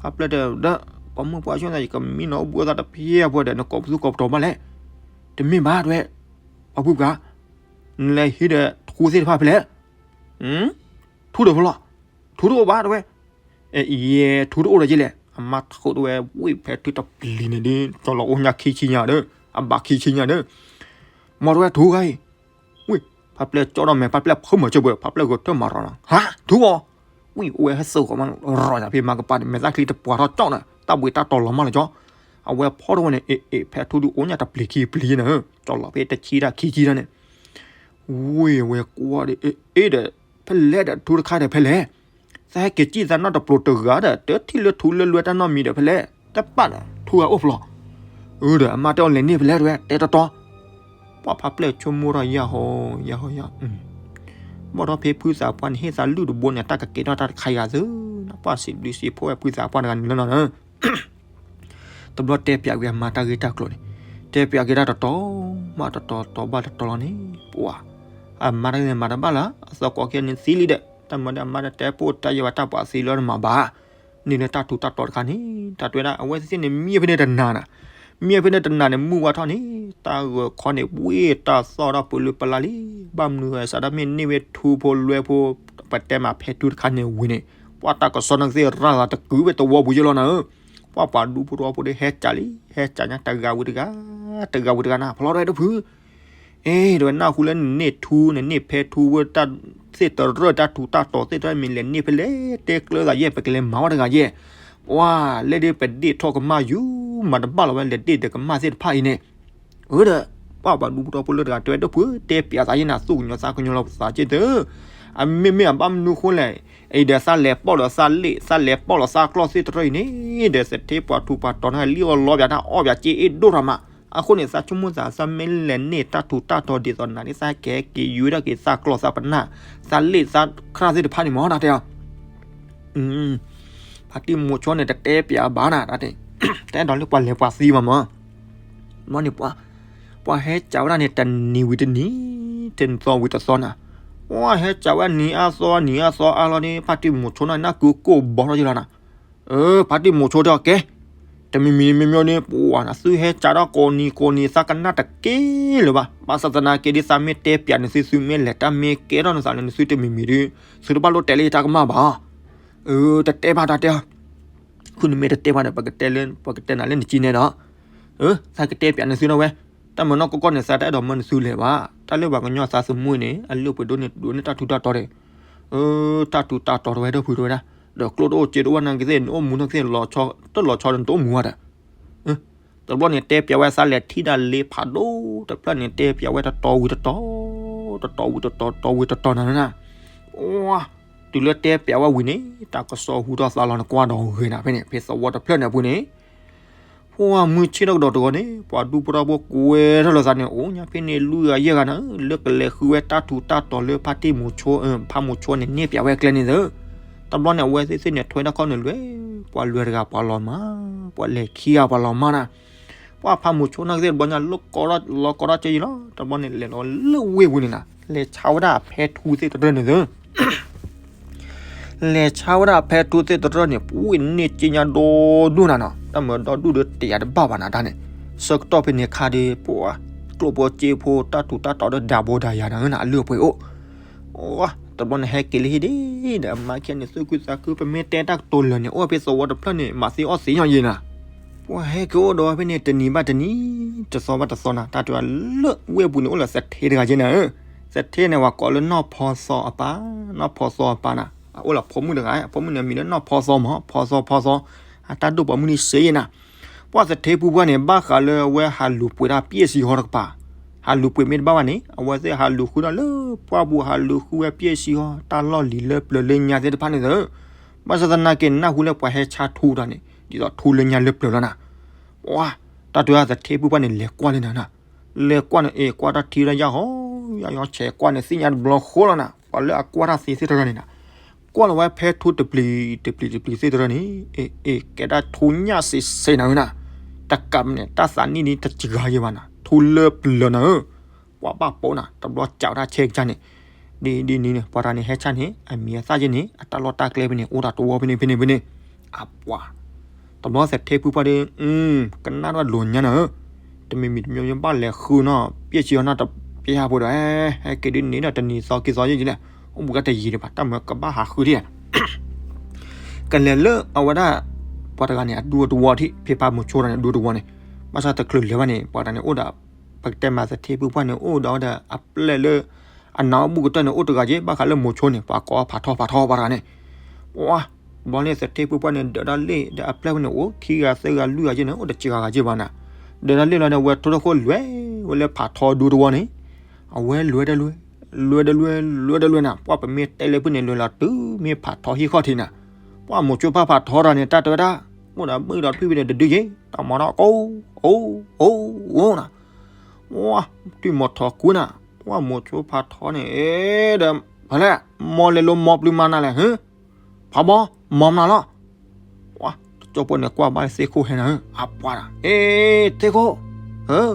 ဖးပျဲၢ်တဲဒီး ပှၤမုၢ်ပှၤဆ့ၣ်နၤ ယကမံနီၤအိၣ်ဘှံးအိၣ်သးတဖျဲၣ်အဖိဒီး နကိးပသူကိးပတီၤဘၣ်လဲၣ်, တမ့ၢ်ဘၣ်တဲဝဲ, ပှၤဖုပှၤ နလဲၤဟံးဒီးထူသ့ၣ်တဖၣ်ဖဲလဲၣ်, ထူဒီးဖဲလဲၣ်, ထူတအိၣ်ဘၣ်တဲဝဲ, ယဲထူတအိၣ်ဒီးက့လဲၣ် အမါထူတဲဝဲ ဝံၣ်ဖဲထူတပျံၤန့ၣ်ဒီး ကၠီလီၤအိၣ်ညါခံဆံညါဒီး အဘၣ်ခံဆံညါဒီး မ်တဲဝဲထူဂၤအံၤ, ဝံၣ် ဖးပျဲၢ်ကၠီဒီးမဲာ် ဖးပျဲၢ်ဖုမၤစၢၤပှဲၤ ဖးပျဲၢ်ဂဲၤထၢၣ်မၤရီၤလီၤ ဟါ ထူအီၤ, ဝံၣ် အိၣ်ဝဲဟဲစိာ်ဃီမး ရီၤယၤဖဲမါကပၤန့ၣ် မဲာ်သၣ်ချံတပှၤထီၣ်ကၠီနၤ တၢ်ဘှံးတၢ်တီၤလီၤမးလီၤကၠီ, အဝဲဖီၣ်ထီၣ်ဝဲန့ၣ် အ့ အ့ ဖဲထူဒုးအိၣ်ညါတပျံၤခံပျံၤန့ၣ် ကၠီလီၤဖဲတဆံတၢ်ခံဆံတၢ်န့ၣ် ဝံၣ် အဝဲကွၢ်ဒီး အ့ အ့ဒီး ဖဲလဲၣ်ဒီးထူတခါဒီးဖဲလဲၣ်, သးဟဲက့ၤစံၣ်သးနီၢ်တပျိၤတဂၤဒီး တထံၣ်လၢထူလၢလွဲတၢ်နီတမံၤဒီးဖဲလဲၣ်, တပာ်ဒီးထူဂၤအိၣ်ဖျိး, အၢဒီးအမါတဲအီၤလဲၤန့ၢ်ဖဲလဲၣ်တဲဝဲ တဲတီတီ, ပှၤဖးပျဲၢ်ဆိကမိၣ်ထီၣ်ယဲၢ်ဟီယဲၢ်ဟီယဲၢ် ဘၣ်ဒီးဖဲဖုသးပှၢ်န့ၣ် ဟ့ၣ်သးလုၢ်တဘိန့ၣ် တၢ်ကကဲထီၣ်တၢ်တခါဂၤသု, ပှၤစံးဘျုးစံးဖှိၣ်ဝဲဖုသးပှၢ်တဂၤန့ၣ်လီၤနီၤ တဘျီတဲပၠးက့ၤအမါတၢ်ဂ့ၢ်တၢ်ကျိၤန့ၣ်, တဲပၠးက့ၤတၢ်တတီၤဘၣ်တတီၤ တီၤဘၣ်တတီၤလီၤန့ၣ် ပှၤ အမါတဂၤန့ၣ်မၤတဘၣ်လၢ အသီကိးက့န့ၣ်သံလံဒီး တၢ်မၤဒီးအမါတတဲပိၢ်တၢ်ယဲၢ်ဘၣ်တၢ်ပှၤသံလၢနမၤဘၣ်, န့ၣ်လၢတၢ်ထူးတၢ်တီၤတခါန့ၣ် တၢ်တဲဝဲဒၣ် အဝဲသ့ၣ်န့ၣ် မ့ၢ်ဖဲန့ၣ်တနၤနၤ, မ့ၢ်ဖဲန့ၣ်တနၤန့ၣ် မုၢ်ဝါထီၣ်န့ၣ် တၢ်ဂီၤခီန့ၣ် ဝံၣ်တၢ်သီၣ်ထီၣ်ပလၢပလၢလံ, ဘၣ်မနုၤဃိစးထီၣ်မ့ၢ်န့ၢ်ဝဲထူဖိလွဲဖိ, ပတဲမးဖဲထူတခါန့ၣ်ဝံၤန့ၣ်, ပှၤတၢ်ကစီၣ်န့ၣ်ကသ့ၣ်ရၤသးတကုာ်ဝဲသဝီပူၤယဲၢ်လီၤနၤဧၢ, ပှၤပှၤဒူဖိထီဖိဒီးဟဲကးလံ, ဟဲကးညါတဂၤဝံၤတဂၤ, တဂၤဝံၤတဂၤနၤ ဖျီထီၣ်ဝဲတဖု အ့ တဲဝဲနၢ်ဟူလၢနန့ၢ်ထူ နန့ၢ်ဖဲထူဝဲတၢ်သ့ၣ်တရၢၣ် တၢ်ထူးတၢ်တီၤသ့ၣ်တရၢၣ် မ့ၢ်လဲၤန့ၢ်ဖဲလဲၣ် တဲကျၢၤသးယဲၢ် ပကလဲၤမၤဝဲတဂၤယဲၢ်, ပှၤလဲၣ်ဒ်ပဒ့ၣ်ထီၣ်ကမၣ်ယူၤ မၤတဘၣ်လီၤဝဲလဲၤဒ့ၣ်ဒီးကမၣ်သ့ၣ်တဖၣ်အံၤန့ၣ်, အၢဒီး ပှၤပှၤဒူဖိထီဖိလၢတဂၤတဲဝဲတဖု တဲပၠးသးယဲၢ်နၤ သူၣ်ကညီၤသးကညီၤလီၤပသးက့ၢ်သု, အမ့မ့ၢ်အဘၣ်မနုၤဃိလဲၣ်, အံၤဒီးသးလဲၤပီၣ်လီၤသးလ့ၣ် သးလဲၤပီၣ်လီၤသးကျီၢ်သ့ၣ်တရၢၣ်အံၤန့ၣ် ဒီးသထ့ပှၤထူးပှၤတီၤန့ၣ် လံၣ်အီၣ်လီပၠးတၢ်အီၣ်ပၠးက့ၢ်အ့ၣ်ဒိၣ်ထီၣ်မး, အဃိန့ၣ် သးဆိကမိၣ်သးသးမ့ၢ်လဲၤန့ၢ်တၢ်ထူးတၢ်တီၤဒ်သိးနၤန့ၣ် သးကဟဲက့ၤယူၤဒၣ်က့ၤသးကျီၢ်သးပနၢ် သးလ့ၣ်သးခရၣ်သ့ၣ်တဖၣ်န့ၣ်မး တၢ်တဲအီၤ ဖါတံၢ်မိၤဆိန့ၣ် တတဲပၠးဘၣ်နၤ တၢ်တဲ, တအဲၣ်ဒိးလၢပှၤလဲၤပှၤသံဘၣ်မး, ဘျီန့ၣ်ပှၤ, ပှၤဟဲကးဝဲဒၣ်န့ၣ် တနံၤဝံၤတနံၤ, တနံၤသီဝံၤတသီနၤ, ပှၤဟဲကးဝဲနံၤအါသီနံၤအါသီအါလီၤန့ၣ် ဖါတံၢ်မိၤဆိန့ၣ် နၢ်ကုကိၢ်ဘီထီၣ်ယလီၤနၤ, ဖါတံၢ်မိၤဆိတဲအီၤကဲ, တမံၤမံၤမ့မ့ၢ်န့ၣ် ပှၤနသုဟဲကးထီၣ်ကိးနံၤကိးနံၤ သးကနၣ်တက့ၢ်လၢၤဘၣ်, ဘၣ်ဆၣ်သနာ်က့ဒ်သးမ့ၢ်တဲပၠးနသု သုမ့ၢ်လဲၤတၢ်မ့ၢ်ကဲထီၣ်နသးလၢနသုတမံၤမံၤဒီး, သုတဘၣ်လိၣ်တဲလၢယတၢ်ကမၣ်ဘၣ် အၢ တတဲဘၣ်တၢ်တဲ, ဃုနမ့ၢ်တတဲဘၣ်ဒီး ပကတဲနၤလၢနကံနဲဒီး, သးကတဲပၠးနသုနီၤဝဲ, တၢ်မၤနီၢ်ကီၢ်ကီၢ်န့ၣ် သးတအဲၣ်ဒိးမၢနသုလဲၤဘၣ်, တၢ်လၢပှၤကညီသးသမူအံၤန့ၣ် အလုၢ်အပှ့ၤဒိၣ်န့ၢ်ဒိၣ်န့ၢ်တၢ်ထူးတၢ်တီၤဒီး, တၢ်ထူးတၢ်တီၤတဝဲဒၣ်ဖုတဝဲဒၣ်, ဒီးကျိၣ်တအိၣ်စ့တအိၣ်နာ်က့သ့ၣ် နအိၣ်မူနာ်က့သ့ၣ် တလီၤဆီဒီးနတအိၣ်မူဘၣ်ဒီး တဘျီန့ၣ်တဲပၠးဝဲသးလဲၤထံၣ်ဒၣ်လ့ဖးဒိၣ်တဖျၢၣ်န့ၣ် တဲပၠးဝဲတတီၤဝံၤတတီၤ, တတီၤဝံၤတတီၤ တတီၤဝံၤတတီၤနၤနၤ, တုၤလၢတဲပၠးဝဲဝံၤန့ၣ် တၢ်ကစီၣ်ဟူထီၣ်သါလီၤနကွၢ်ဒီးဂ့ၤနၤဖဲန့ၣ် ဖဲသဝီတဖျၢၣ်န့ၣ်အပူၤန့ၣ်, ပှၤမုၢ်ဆ့ၣ်ထီၣ်ကဒီးတဂီၤန့ၣ် ပှၤဒူဖိထီဖိကွဲထီၣ်လိာ်သးန့ၣ် အိၣ်ညါဖဲန့ၣ် လွံၢ်ဂၤယဲၢ်ဂၤနၤ လၢကလဲၤဃုဝဲတၢ်ထူးတၢ်တီၤလၢဖါတံၢ်မိၤဆိ, ဖါမိၤဆိန့ၣ် န့ၢ်ပၠးဝဲကျဲန့ၣ်သၢ တဘျီန့ၣ် အဝဲသ့ၣ်သ့ၣ်န့ၣ် ထွဲတၢ်ခီၣ်န့ၣ်လွဲ, ပှၤလွဲတဂၤပှၤလီၤမၢ်, ပှၤလဲၤခံဂၤပှၤလီၤမၢ်နၤ, ပှၤဖါမိၤဆိနာ်က့သ့ၣ်တဘျီညါ လၢကီထီၣ်လီၤကီထီၣ်က့ယလီၤ, တဘျီန့ၣ်လဲၤလီၤလၢဝ့ၢ်ပူၤန့ၣ်နၤ လဲၤဆါဝဲဒၣ်ဖဲထူသ့ၣ်တရၢၣ်န့ၣ်သၢ လဲၤဆါဝဲဒၣ်ဖဲထူသ့ၣ်တရၢၣ်န့ၣ် ပှ့ၤန့ၢ်က့ညါဒီဒူၣ်နၤနီၤ, တၢ်မၤဒီဒူၣ်ဒီးတယာ်တဘၣ်ဘၣ်နၤတၢ်န့ၣ်, ဆၢကတီၢ်ဖဲန့ၣ်ခါဒီး ပှၤကျိၣ်ဖိစ့ဖိတၢ်ထူးတၢ်တီၤဒီးဒၤဘိဒၤယၤနၤ အလုၢ်အပှ့ၤအိၣ် တဘျီန့ၣ်ဟဲက့ၤလၢဟံၣ်ဒံးဒီး အမါခဲန့ၣ် သူၣ်ခုသးခု ပမ့ၢ်တဲတၢ်ကတိၤလၢာ်န့ၣ် အိၣ်ဖဲသဝီတဖျၢၣ်န့ၣ် မၤသ့အီၣ်သ့ညီယဲနၤ, ပှၤဟဲက့ၤအိၣ်ဒီးဝဲဖဲန့ၣ် တနံၤဘၣ်တနံၤ တသီဘၣ်တသီနၤ, တၢ်တဲဝဲလၢဝ့ၢ်ပူၤန့ၣ် အိၣ်လၢသထ့တဂၤယဲနၤဧၢ, သထ့န့ၣ် ပှၤကိးလၢနီၢ်ဖီသီအပၢ်, နီၢ်ဖီသီအပၢ်နၤ, အအိၣ်လၢဖိမုၣ်တဂၤ, အဖိမုၣ်န့ၣ်မံၤလၢနီၢ်ဖီသီမး, ဖီသီဖီသီ, အတၢ်ဒိၣ်ပိာ်မုၣ်န့ၣ်စ့ယဲနၤ, ပှၢ်သထ့ဖုပှၢ်န့ၣ် ဘၣ်ဃးလၢအဝဲဟးလူၤပှ့ၤတၢ်ပျဲၢ်စံဟီတကပၤ, ဟးလူၤပှ့ၤမ့ၢ်တဘၣ်ဘၣ်န့ၣ် အဝဲသ့ၣ်ဟးလူၤဃုဒီးလၢပှၢ်ပူၤ ဟးလူၤဃုဝဲပျဲၢ်စံဟီ တၢ်လီၢ်လံၤလၢပျၢၤလၢညါသ့ၣ်တဖၣ်န့ၣ်သၢ, ဘၣ်ဆၣ်သနာ်က့ နၢ်ဟူလၢပှၤဟဲဆါထူတၢ်န့ၣ် ဒ်သိးထူလၢညါလၢပျၢၤလီၤနၤ. ပှၢ် တၢ်တၢ်သထ့ဖုပှၢ်န့ၣ် လဲၤကွၢ်လၢနၤနၤ, လဲၤကွၢ်န့ၣ် အ့ၣ်ကွၢ်တၢ်ထံတၢ်ယၢ်ဟီ ယၢ်ယီဆဲးကွၢ်န့ၣ် သ့ၣ်ညါတဘျီဃီလီၤနၤ, ပှၤလၢအကွၢ်တၢ်သ့သ့ၣ်တရၢန့ၣ်နၤ ကွၢ်လီၤဝဲဖဲထူတပျံၤတပျံၤတပျံၤသ့ၣ်တရၢန့ၣ် အ့ၣ် အ့ၣ် ကဲဒၣ်ထူညၣ်စံးစဲးနၤဧၢနၤ, တကးမ့ၢ်န့ၣ် တၢ်သးနံၣ်ဒ်တစှၤယဲဘၣ်နၤ, ထူလၢပျၢၤနၤဧၢ, ပှၤဘၣ်ပိာ်နၤ တဘျီကးတၢ်ဆဲးကစၢ်န့ၣ်, ဒ်ဒ်န့ၣ်န့ၣ် ပှၤတဂၤန့ၣ်ဟဲဆါန့ၣ် အမံၤအသၣ်ယဲန့ၣ် အတၢ်လီၢ်တၢ်ကျဲဖဲန့ၣ် အိၣ်ဒီးတဝီဖဲန့ၣ်ဖဲန့ၣ်ဖဲန့ၣ်, အပှၤ တဘျီသထ့ဖုပှၢ်ဒီး ကနၣ်တၢ်လိၤညါနၤဧၢ, တမံၤမံၤတမံၤမံၤဘၣ်လဲၤဃုနီၤ ပျဲၢ်စံဟီနီတပျဲၢ်ဟးဖိဒီး ဟဲက့ၤဒ်န့ၣ်ဒီးတနံၤသီက့ၤသီယဲၢ်လဲၣ်, အိၣ်ဘူးကတယံာ်ဒံးဘၣ် တၢ်မၢကဘၣ်ဟးဃုဒံးဧါ ကလဲၤလၢအဝဲဒၣ် ပှၤတဂၤန့ၣ် အဒူအတဝီထံး ဖံးဖးမိၤဆိတဂၤန့ၣ် အဒူအတဝီန့ၣ်, ဘၣ်ဆၣ်တချုးလဲၤဘၣ်န့ၣ် ပှၤတဂၤန့ၣ်အိၣ်ဒီး ပကတဲမးသထ့ဖုပှၢ်န့ၣ် အိၣ်ဒီးဝဲဒီးအပျဲၢ်လၢ အနးအိၣ်ဘူးကတၢၢ်န့ၣ် အိၣ်တဂၤက့ ဘၣ်ဃးလၢမိၤဆိန့ၣ် ပှၤကိးဖးထီဖးထီပှၤတဂၤန့ၣ်, ပှၤ ဘျီန့ၣ်သထ့ဖုပှၢ်န့ၣ် ဒၢးတၢ်လ့ၣ်ဒီးအပျဲၢ်ဖဲန့ၣ် အိၣ်ခံဂၤသၢဂၤလွံၢ်ဂၤက့န့ၣ် အိၣ်တစှၤဂၤက့ဘၣ်နၤ, ဒၢးတၢ်လ့ၣ်လီၤဒီး ဝဲထိၣ်တခိၣ်လွဲၤဝဲလၢဖးထီဒူတဝီန့ၣ်, အဝဲလွဲၤတလွဲၤ လွဲၤတလွဲၤ လွဲၤတလွဲၤနၤ, ပှၤပမ့ၢ်တဲလၢဖုန့ၣ် လွဲၤလီၤတုၤမ့ၢ်ဖးထီဟံၣ်ခီၣ်ထံးနၤ, ပှၤမိၤဆိဖးဖးထီတဂၤန့ၣ် တၢ်တဲဝဲဒၣ် အိၣ်ဒီးဘုၣ်ဒီးတဒုယ့ၣ် တၢ်မၤထီၣ်ကိး အိၣ် အိၣ် အိၣ်နၤ, ပှၤ ထွံၣ်မီၤထီၣ်ကွံနၤ, ပှၤမိၤဆိဖးထီန့ၣ် အဲ ဒီး ဖဲလဲၣ် မီလဲၤလိမီပျုၤမၤနၤလဲၣ် ဟၢ ဖးဘီ မီမနၤလီၤ, ပှၤ တကၠိဖိန့ၣ်ကွၢ်ဘၣ်သ့ၣ်ခိၣ်ဟဲနၤဧၢ အပှၤဒၣ် အ့ သ့ၣ်ခိၣ် ဧၢ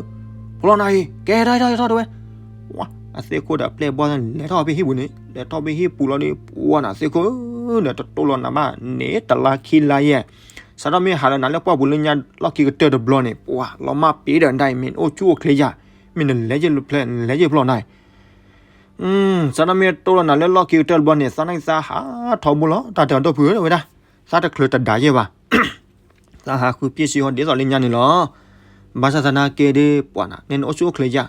ဖိလီၤနၤအံၤ ကဲထီၣ်ထီၣ်ထီၣ်တဝဲ, ပှၤ အသ့ၣ်ခိၣ်ဒီးအပျဲၢ်ဘီၣ်န့ၣ် လဲၤထီၣ်ဖဲဟံၣ်ပူၤန့ၣ် လဲၤထီၣ်ဖဲဟံၣ်ပူၤလီၤဒီး ပှၤနၤသ့ၣ်ခိၣ်ဧၢ ဒီးတတိၢ်လီၤနၤဘၣ်န့ၣ် တလါခံလါယဲၢ်, စးထီၣ်မ့ၢ်ဟးလီၤနၤလၢပှၢ်ပူၤလၢညါလီၢ်ခံကတၢၢ်တဘျီန့ၣ် ပှၤ လီၤမၢ်ပ့ၤဒီးဒၣ်အံၤ မ့ၢ်နအိၣ်ဆူၣ်အိၣ်ချ့ယၤ, မ့ၢ်နလဲၤယဲၢ်ဖျဲၣ် နလဲၤယဲၢ်ဖျိနၤအံၤ စးထီၣ်မ့ၢ်တိၢ်လီၤနၤလၢလီၢ်ခံကတၢၢ်တဘျီန့ၣ် သးနာ်က့သးဟးထီဘိလီၤ တၢ်တဲအီၤဒီပုၢ်ဧၢ ဝဲဒၣ် သးတချုးတဒါယဲၢ်ဘၣ်, သးဟးဃုပျဲၢ်စံဟီဒ်သိးလၢညါန့ၣ်လီၤ, ဘၣ်ဆၣ်သနာ်က့ဒီး ပှၤနၤ နဲနအိၣ်ဆူၣ်အိၣ်ချ့ယၤ,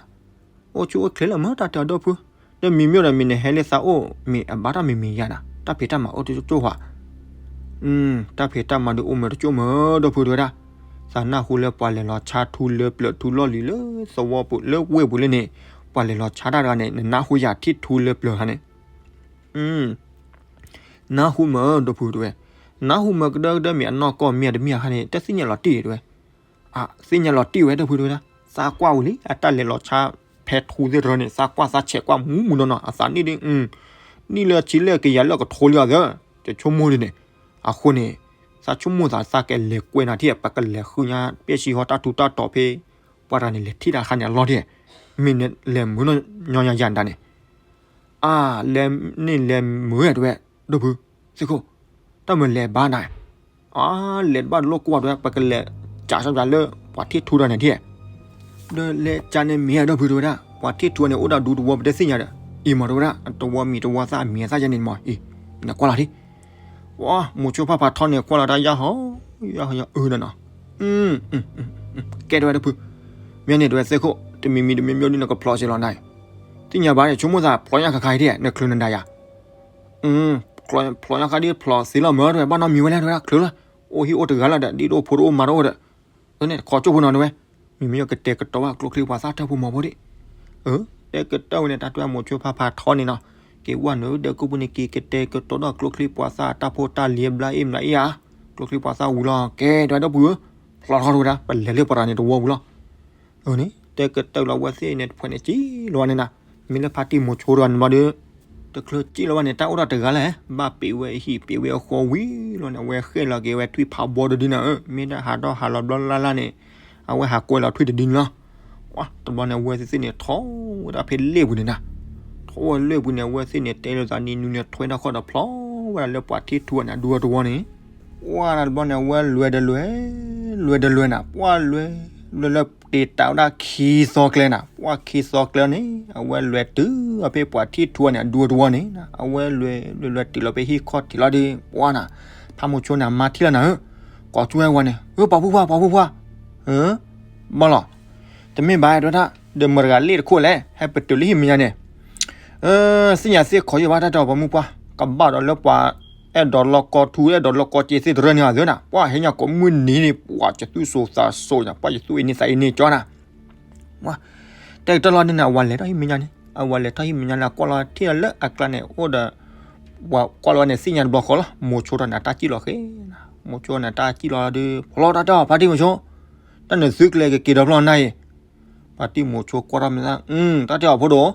အိၣ်ဆူၣ်အိၣ်ချ့လၢမ့ၢ်တၢ်တဲအီၤဒီပုၢ်ဧၢ, ဒီးမံၤမ့ၢ်ဒီးမံၤနဟဲလၢသးအိၣ် မ့ၢ်အဘၣ်တၢ်မံၤမံၤယၤနၤ တၢ်ဖံးတၢ်မၤအိၣ်တကၠိၣ်ဝဲ တၢ်ဖံးတၢ်မၤဒုးအိၣ်မ့ၢ်တကၠိၣ်မ့ၢ်ဒီပုၢ်တဲဝဲဒၣ်, သးနၢ်ဟူလၢပှၤလဲၤလီၤဆါထူလၢပျၢၤထူလီၢ်လံၤလၢသဝီပူၤလၢဝ့ၢ်ပူၤလၢန့ၣ်, ပှၤလဲၤလီၤဆါတၢ်တဂၤန့ၣ် နနၢ်ဟူယၤထံၣ်ထူလၢပျၢၤတဂၤန့ၣ်, နၢ်ဟူမ့ၢ်ဒီပုၢ်တဲဝဲ, နၢ်ဟူမ့ၢ်ကဒၢကဒၢမ့ၢ်အနီၢ်ကီၢ်မ့ၢ်တမ့ၢ်အခါန့ၣ် တသ့ၣ်ညါလီၤတံၢ်တဲဝဲ, သ့ၣ်ညါလီၤတံၢ်ဝဲဒီပုၢ်တဲဝဲဒၣ်, သးကွၢ်ဝံၤလံ အတၢ်လဲၤလီၤဆါဖဲထူသ့ၣ်တရၢန့ၣ် သးကွၢ်သးဆဲးကွၢ်မူမူနီၢ်နီၢ် အသးနံၣ်ဒ် နံၣ်လၢဆံလၢကယၤလၢကထိလံအီၤသၢ, တဆိကမိၣ်ဒ်န့ၣ်, အဃိန့ၣ်, သးဆိကမိၣ်သးသးကလဲၤကွဲးနၤထံၣ် ပကလဲၤဃုညါပျဲၢ်စံဟီတၢ်ထူတၢ်တီၤဖဲ, ပှၤတဂၤန့ၣ်လဲၤထံၣ်တၢ်ခါန့ၣ်အလီၢ်ဒ်, မ့ၢ်နလဲၤမုာ်နီၢ်ညီယၤယၤဒၣ်န့ၣ် အါ, လဲၤန့ၣ်လဲၤမုာ်တဲဝဲ, ဒီပုၢ်, သ့ၣ်ခိၣ်, တၢ်မုာ်လဲၤဘၣ်နၤ, အါ, လဲၤတဘၣ်တလိၣ်ကွၢ်တဲဝဲ ပကလဲၤကးစၢ်လၢ ပှၤထံၣ်ထူတဂၤန့ၣ်ထံၣ်, ဒီးလဲၤကးန့ၣ်မ့ၢ်ဒီပုၢ်တဲဝဲဒၣ် ပှၤထံၣ်ထူန့ၣ်အိၣ်ဒီးဒူတဝီပတသ့ၣ်ညါဒီး, အံၤမ့ၢ်တဲဝဲဒၣ် တဝီမံၤတဝီသၣ်မံၤအသၣ်ယဲန့ၣ်မ့ၢ်အံၤ, နကွၢ်လီၤထံၣ် ပှၤမိၤဆိဖးဖးထီန့ၣ် ကွၢ်လီၤတၢ်ယၢ်ဟီ, ယၢ်ဟီယၢ်အၢဒီးနီၤ, ကဲတဲဝဲဒီပုၢ်, မ့ၢ်န့ၣ်တဲဝဲသ့ၣ်ခိၣ် တမံၤမံၤတမံၤမံၤဒ်နကဖျိးစ့ၢ်လီၤနၤ, သ့ၣ်ညါဘၣ်န့ၣ် ဆိကမိၣ်သးဖျိးညါခါခါအံၤဒ် နချုးနဒါယၤ, ဖျိးညါခါဒ်ဖျိးသ့လီၤမ့ၢ်တဲဝဲ ဘၣ်နီတမံၤဝဲလဲၣ်တဲဝဲဒၣ် ချုးလီၤ, အိၣ်ဟံၣ်အိၣ်တဂၤလီၤဒီး ဒ်တအိၣ်ဖိတအိၣ်မါတအိၣ်ဒီး, န့ၣ် ခိးကၠိဖိနီၤတဲဝဲ, မ့မ့ၢ်ယကတဲာ်ကတီၤဘၣ်ကျိချံပှၤသၣ်တၢ်ဖိမီၤဖိဒံး, တဲာ်ကတီၤဝဲန့ၣ် တၢ်တဲမိၤဆိဖးဖးထီန့ၣ်နီၤ, က့ၤဝဲနုာ်ဒီးကိၣ်ပူၤန့ၣ် က့ၤကတဲာ်ကတီၤဒီးကျိချံပှၤသၣ်တၢ်ဖိတၢ်လံၤဘျါအ့ၣ်မနုၤအ့ၣ်ဧါ, ကျိချံပှၤသၣ်ဝံၤလီၤ ကဲတဲဝဲဒီပုၢ်ဧၢ, ဖျိးထီၣ်တဲဝဲဒၣ် ပလဲၤလၢပှၤတဂၤန့ၣ်တဝီပူၤလီၤ အန့ၣ် တဲကတၢၢ်လီၤဝဲသ့ၣ်န့ၣ် တဖှဲးန့ၣ်ကံၣ်လီၤဝဲန့ၣ်နၤ, မ့ၢ်လၢဖါတံၢ်မိၤဆိတဂၤန့ၣ်ဘျီဒီး, တချုးကံၣ်လီၤဝဲန့ၣ် တၢ်အိၣ်ဒီးတဂၤလဲၣ်, ဘၣ်ပ့ၤဝဲအဟံၣ်ပ့ၤဝဲအဃီဝံၤလီၤန့ၣ် အဝဲဃဲလီၤက့ၤဝဲထွံၣ်ဖးဘီတဒုနၤဧၢ, မ့ၢ်ဒၣ်ဟးထီၣ်ဟးလီၤဘျီလၢ်လၢ်န့ၣ်, အဝဲဟးကွဲးလီၤထွံၣ်တဒုန့ၣ်လီၤ. တဘျီန့ၣ် အဝဲသ့ၣ်န့ၣ် ထီၣ်ဝဲဒၣ်ဖဲလ့ၣ်ပူၤန့ၣ်နၤ, ထီၣ်ဝဲလ့ၣ်ပူၤန့ၣ် အဝဲသ့ၣ်န့ၣ် တဲလိာ်သးနံၤနုၤန့ၣ် ထွဲတၢ်ခီၣ်ဒီးဖျိးဝဲဒၣ်လၢပှၤထံၣ်ထူန့ၣ် အဒူအတဝီန့ၣ် ပှၢ်တဘျီန့ၣ် အဝဲလွဲၢ်တလွဲၢ်, လွဲၢ်တလွဲၢ်နၤ, ပှၢ်လွဲၢ်, လွဲၢ်လၢတ့တးဝဲဒၣ်ခံသီကျဲနၤ, ပှၢ်ခံသီကျဲန့ၣ် အဝဲလွဲၢ်တုၤအဖဲပှၤထံၣ်ထူန့ၣ် အဒူအတဝီန့ၣ်, အဝဲလွဲၢ်လွဲၢ်လွဲၢ်တုၤလီၤဖဲဟံၣ်ခီၣ်ထံးလီၤဒီး ပှၢ်နၤ, ဖးမိၤဆိန့ၣ် အမါထံၣ်လီၤနၤဧၢ, ကိးကၠိဝဲဝဲန့ၣ် ဧၢ ပှၤဖိခွါ ပှၤဖိခွါ, ဧၢ, ဘၣ်လီၤ, တမ့ၢ်ဘၣ်တဲဝဲဒၣ်, ဒီးမတၤတဂၤလ့ၣ်တခိၣ်လဲၣ် ဟဲပတုာ်လၢဟံၣ်မဲာ်ညါန့ၣ် သ့ၣ်ညါသ့ၣ်ခိးယဘၣ်တၢ်တဲအီၤပှၤမုၣ်ပှၢ်, ကဘၣ်ဒီးလၢပှၤ အဲၣ်ဒိးလီၢ်ကီထူ အဲၣ်ဒိးလီၢ်ကီစ့သ့ၣ်တရၢန့ၣ်အသၢနၤ, ပှၤဟဲညါကိးမုၢ်နံၤန့ၣ် ပှၤကသူၣ်စိၤသးစိၤညါ ပှၤယသူၣ်အ့န့သးအ့န့ကၠီနၤ တဲကတၢၢ်လီၤန့ၣ်နၤ အဝၤလဲၤထီၣ်ဟံၣ်မဲာ်ညါန့ၣ်, အဝၤလဲၤထီၣ်ဟံၣ်မဲာ်ညါလၢအကွၢ်လီၤထံၣ်လၢအကျါန့ၣ် အိၣ်ဒီး ပှၤကွၢ်လီၤန့ၣ် သ့ၣ်ညါတဘျီဃီလီၤ, မိၤဆိထီၣ်န့ၣ် တၢ်စံၣ်လီၤဃ့, မိၤဆိန့ၣ် တၢ်စံၣ်လီၤဒီး ဖီလီၤတၢ်တဲအီၤ ဖါတံၢ်မိၤဆိ, တၢ်နသုကျဲကက့ၤဒီးဖျီနၤအံၤ, ဖါတံၢ်မိၤဆိကွၢ်ထီၣ်မ့ၢ်သး တၢ်တဲအီၤဖိဒိၣ်,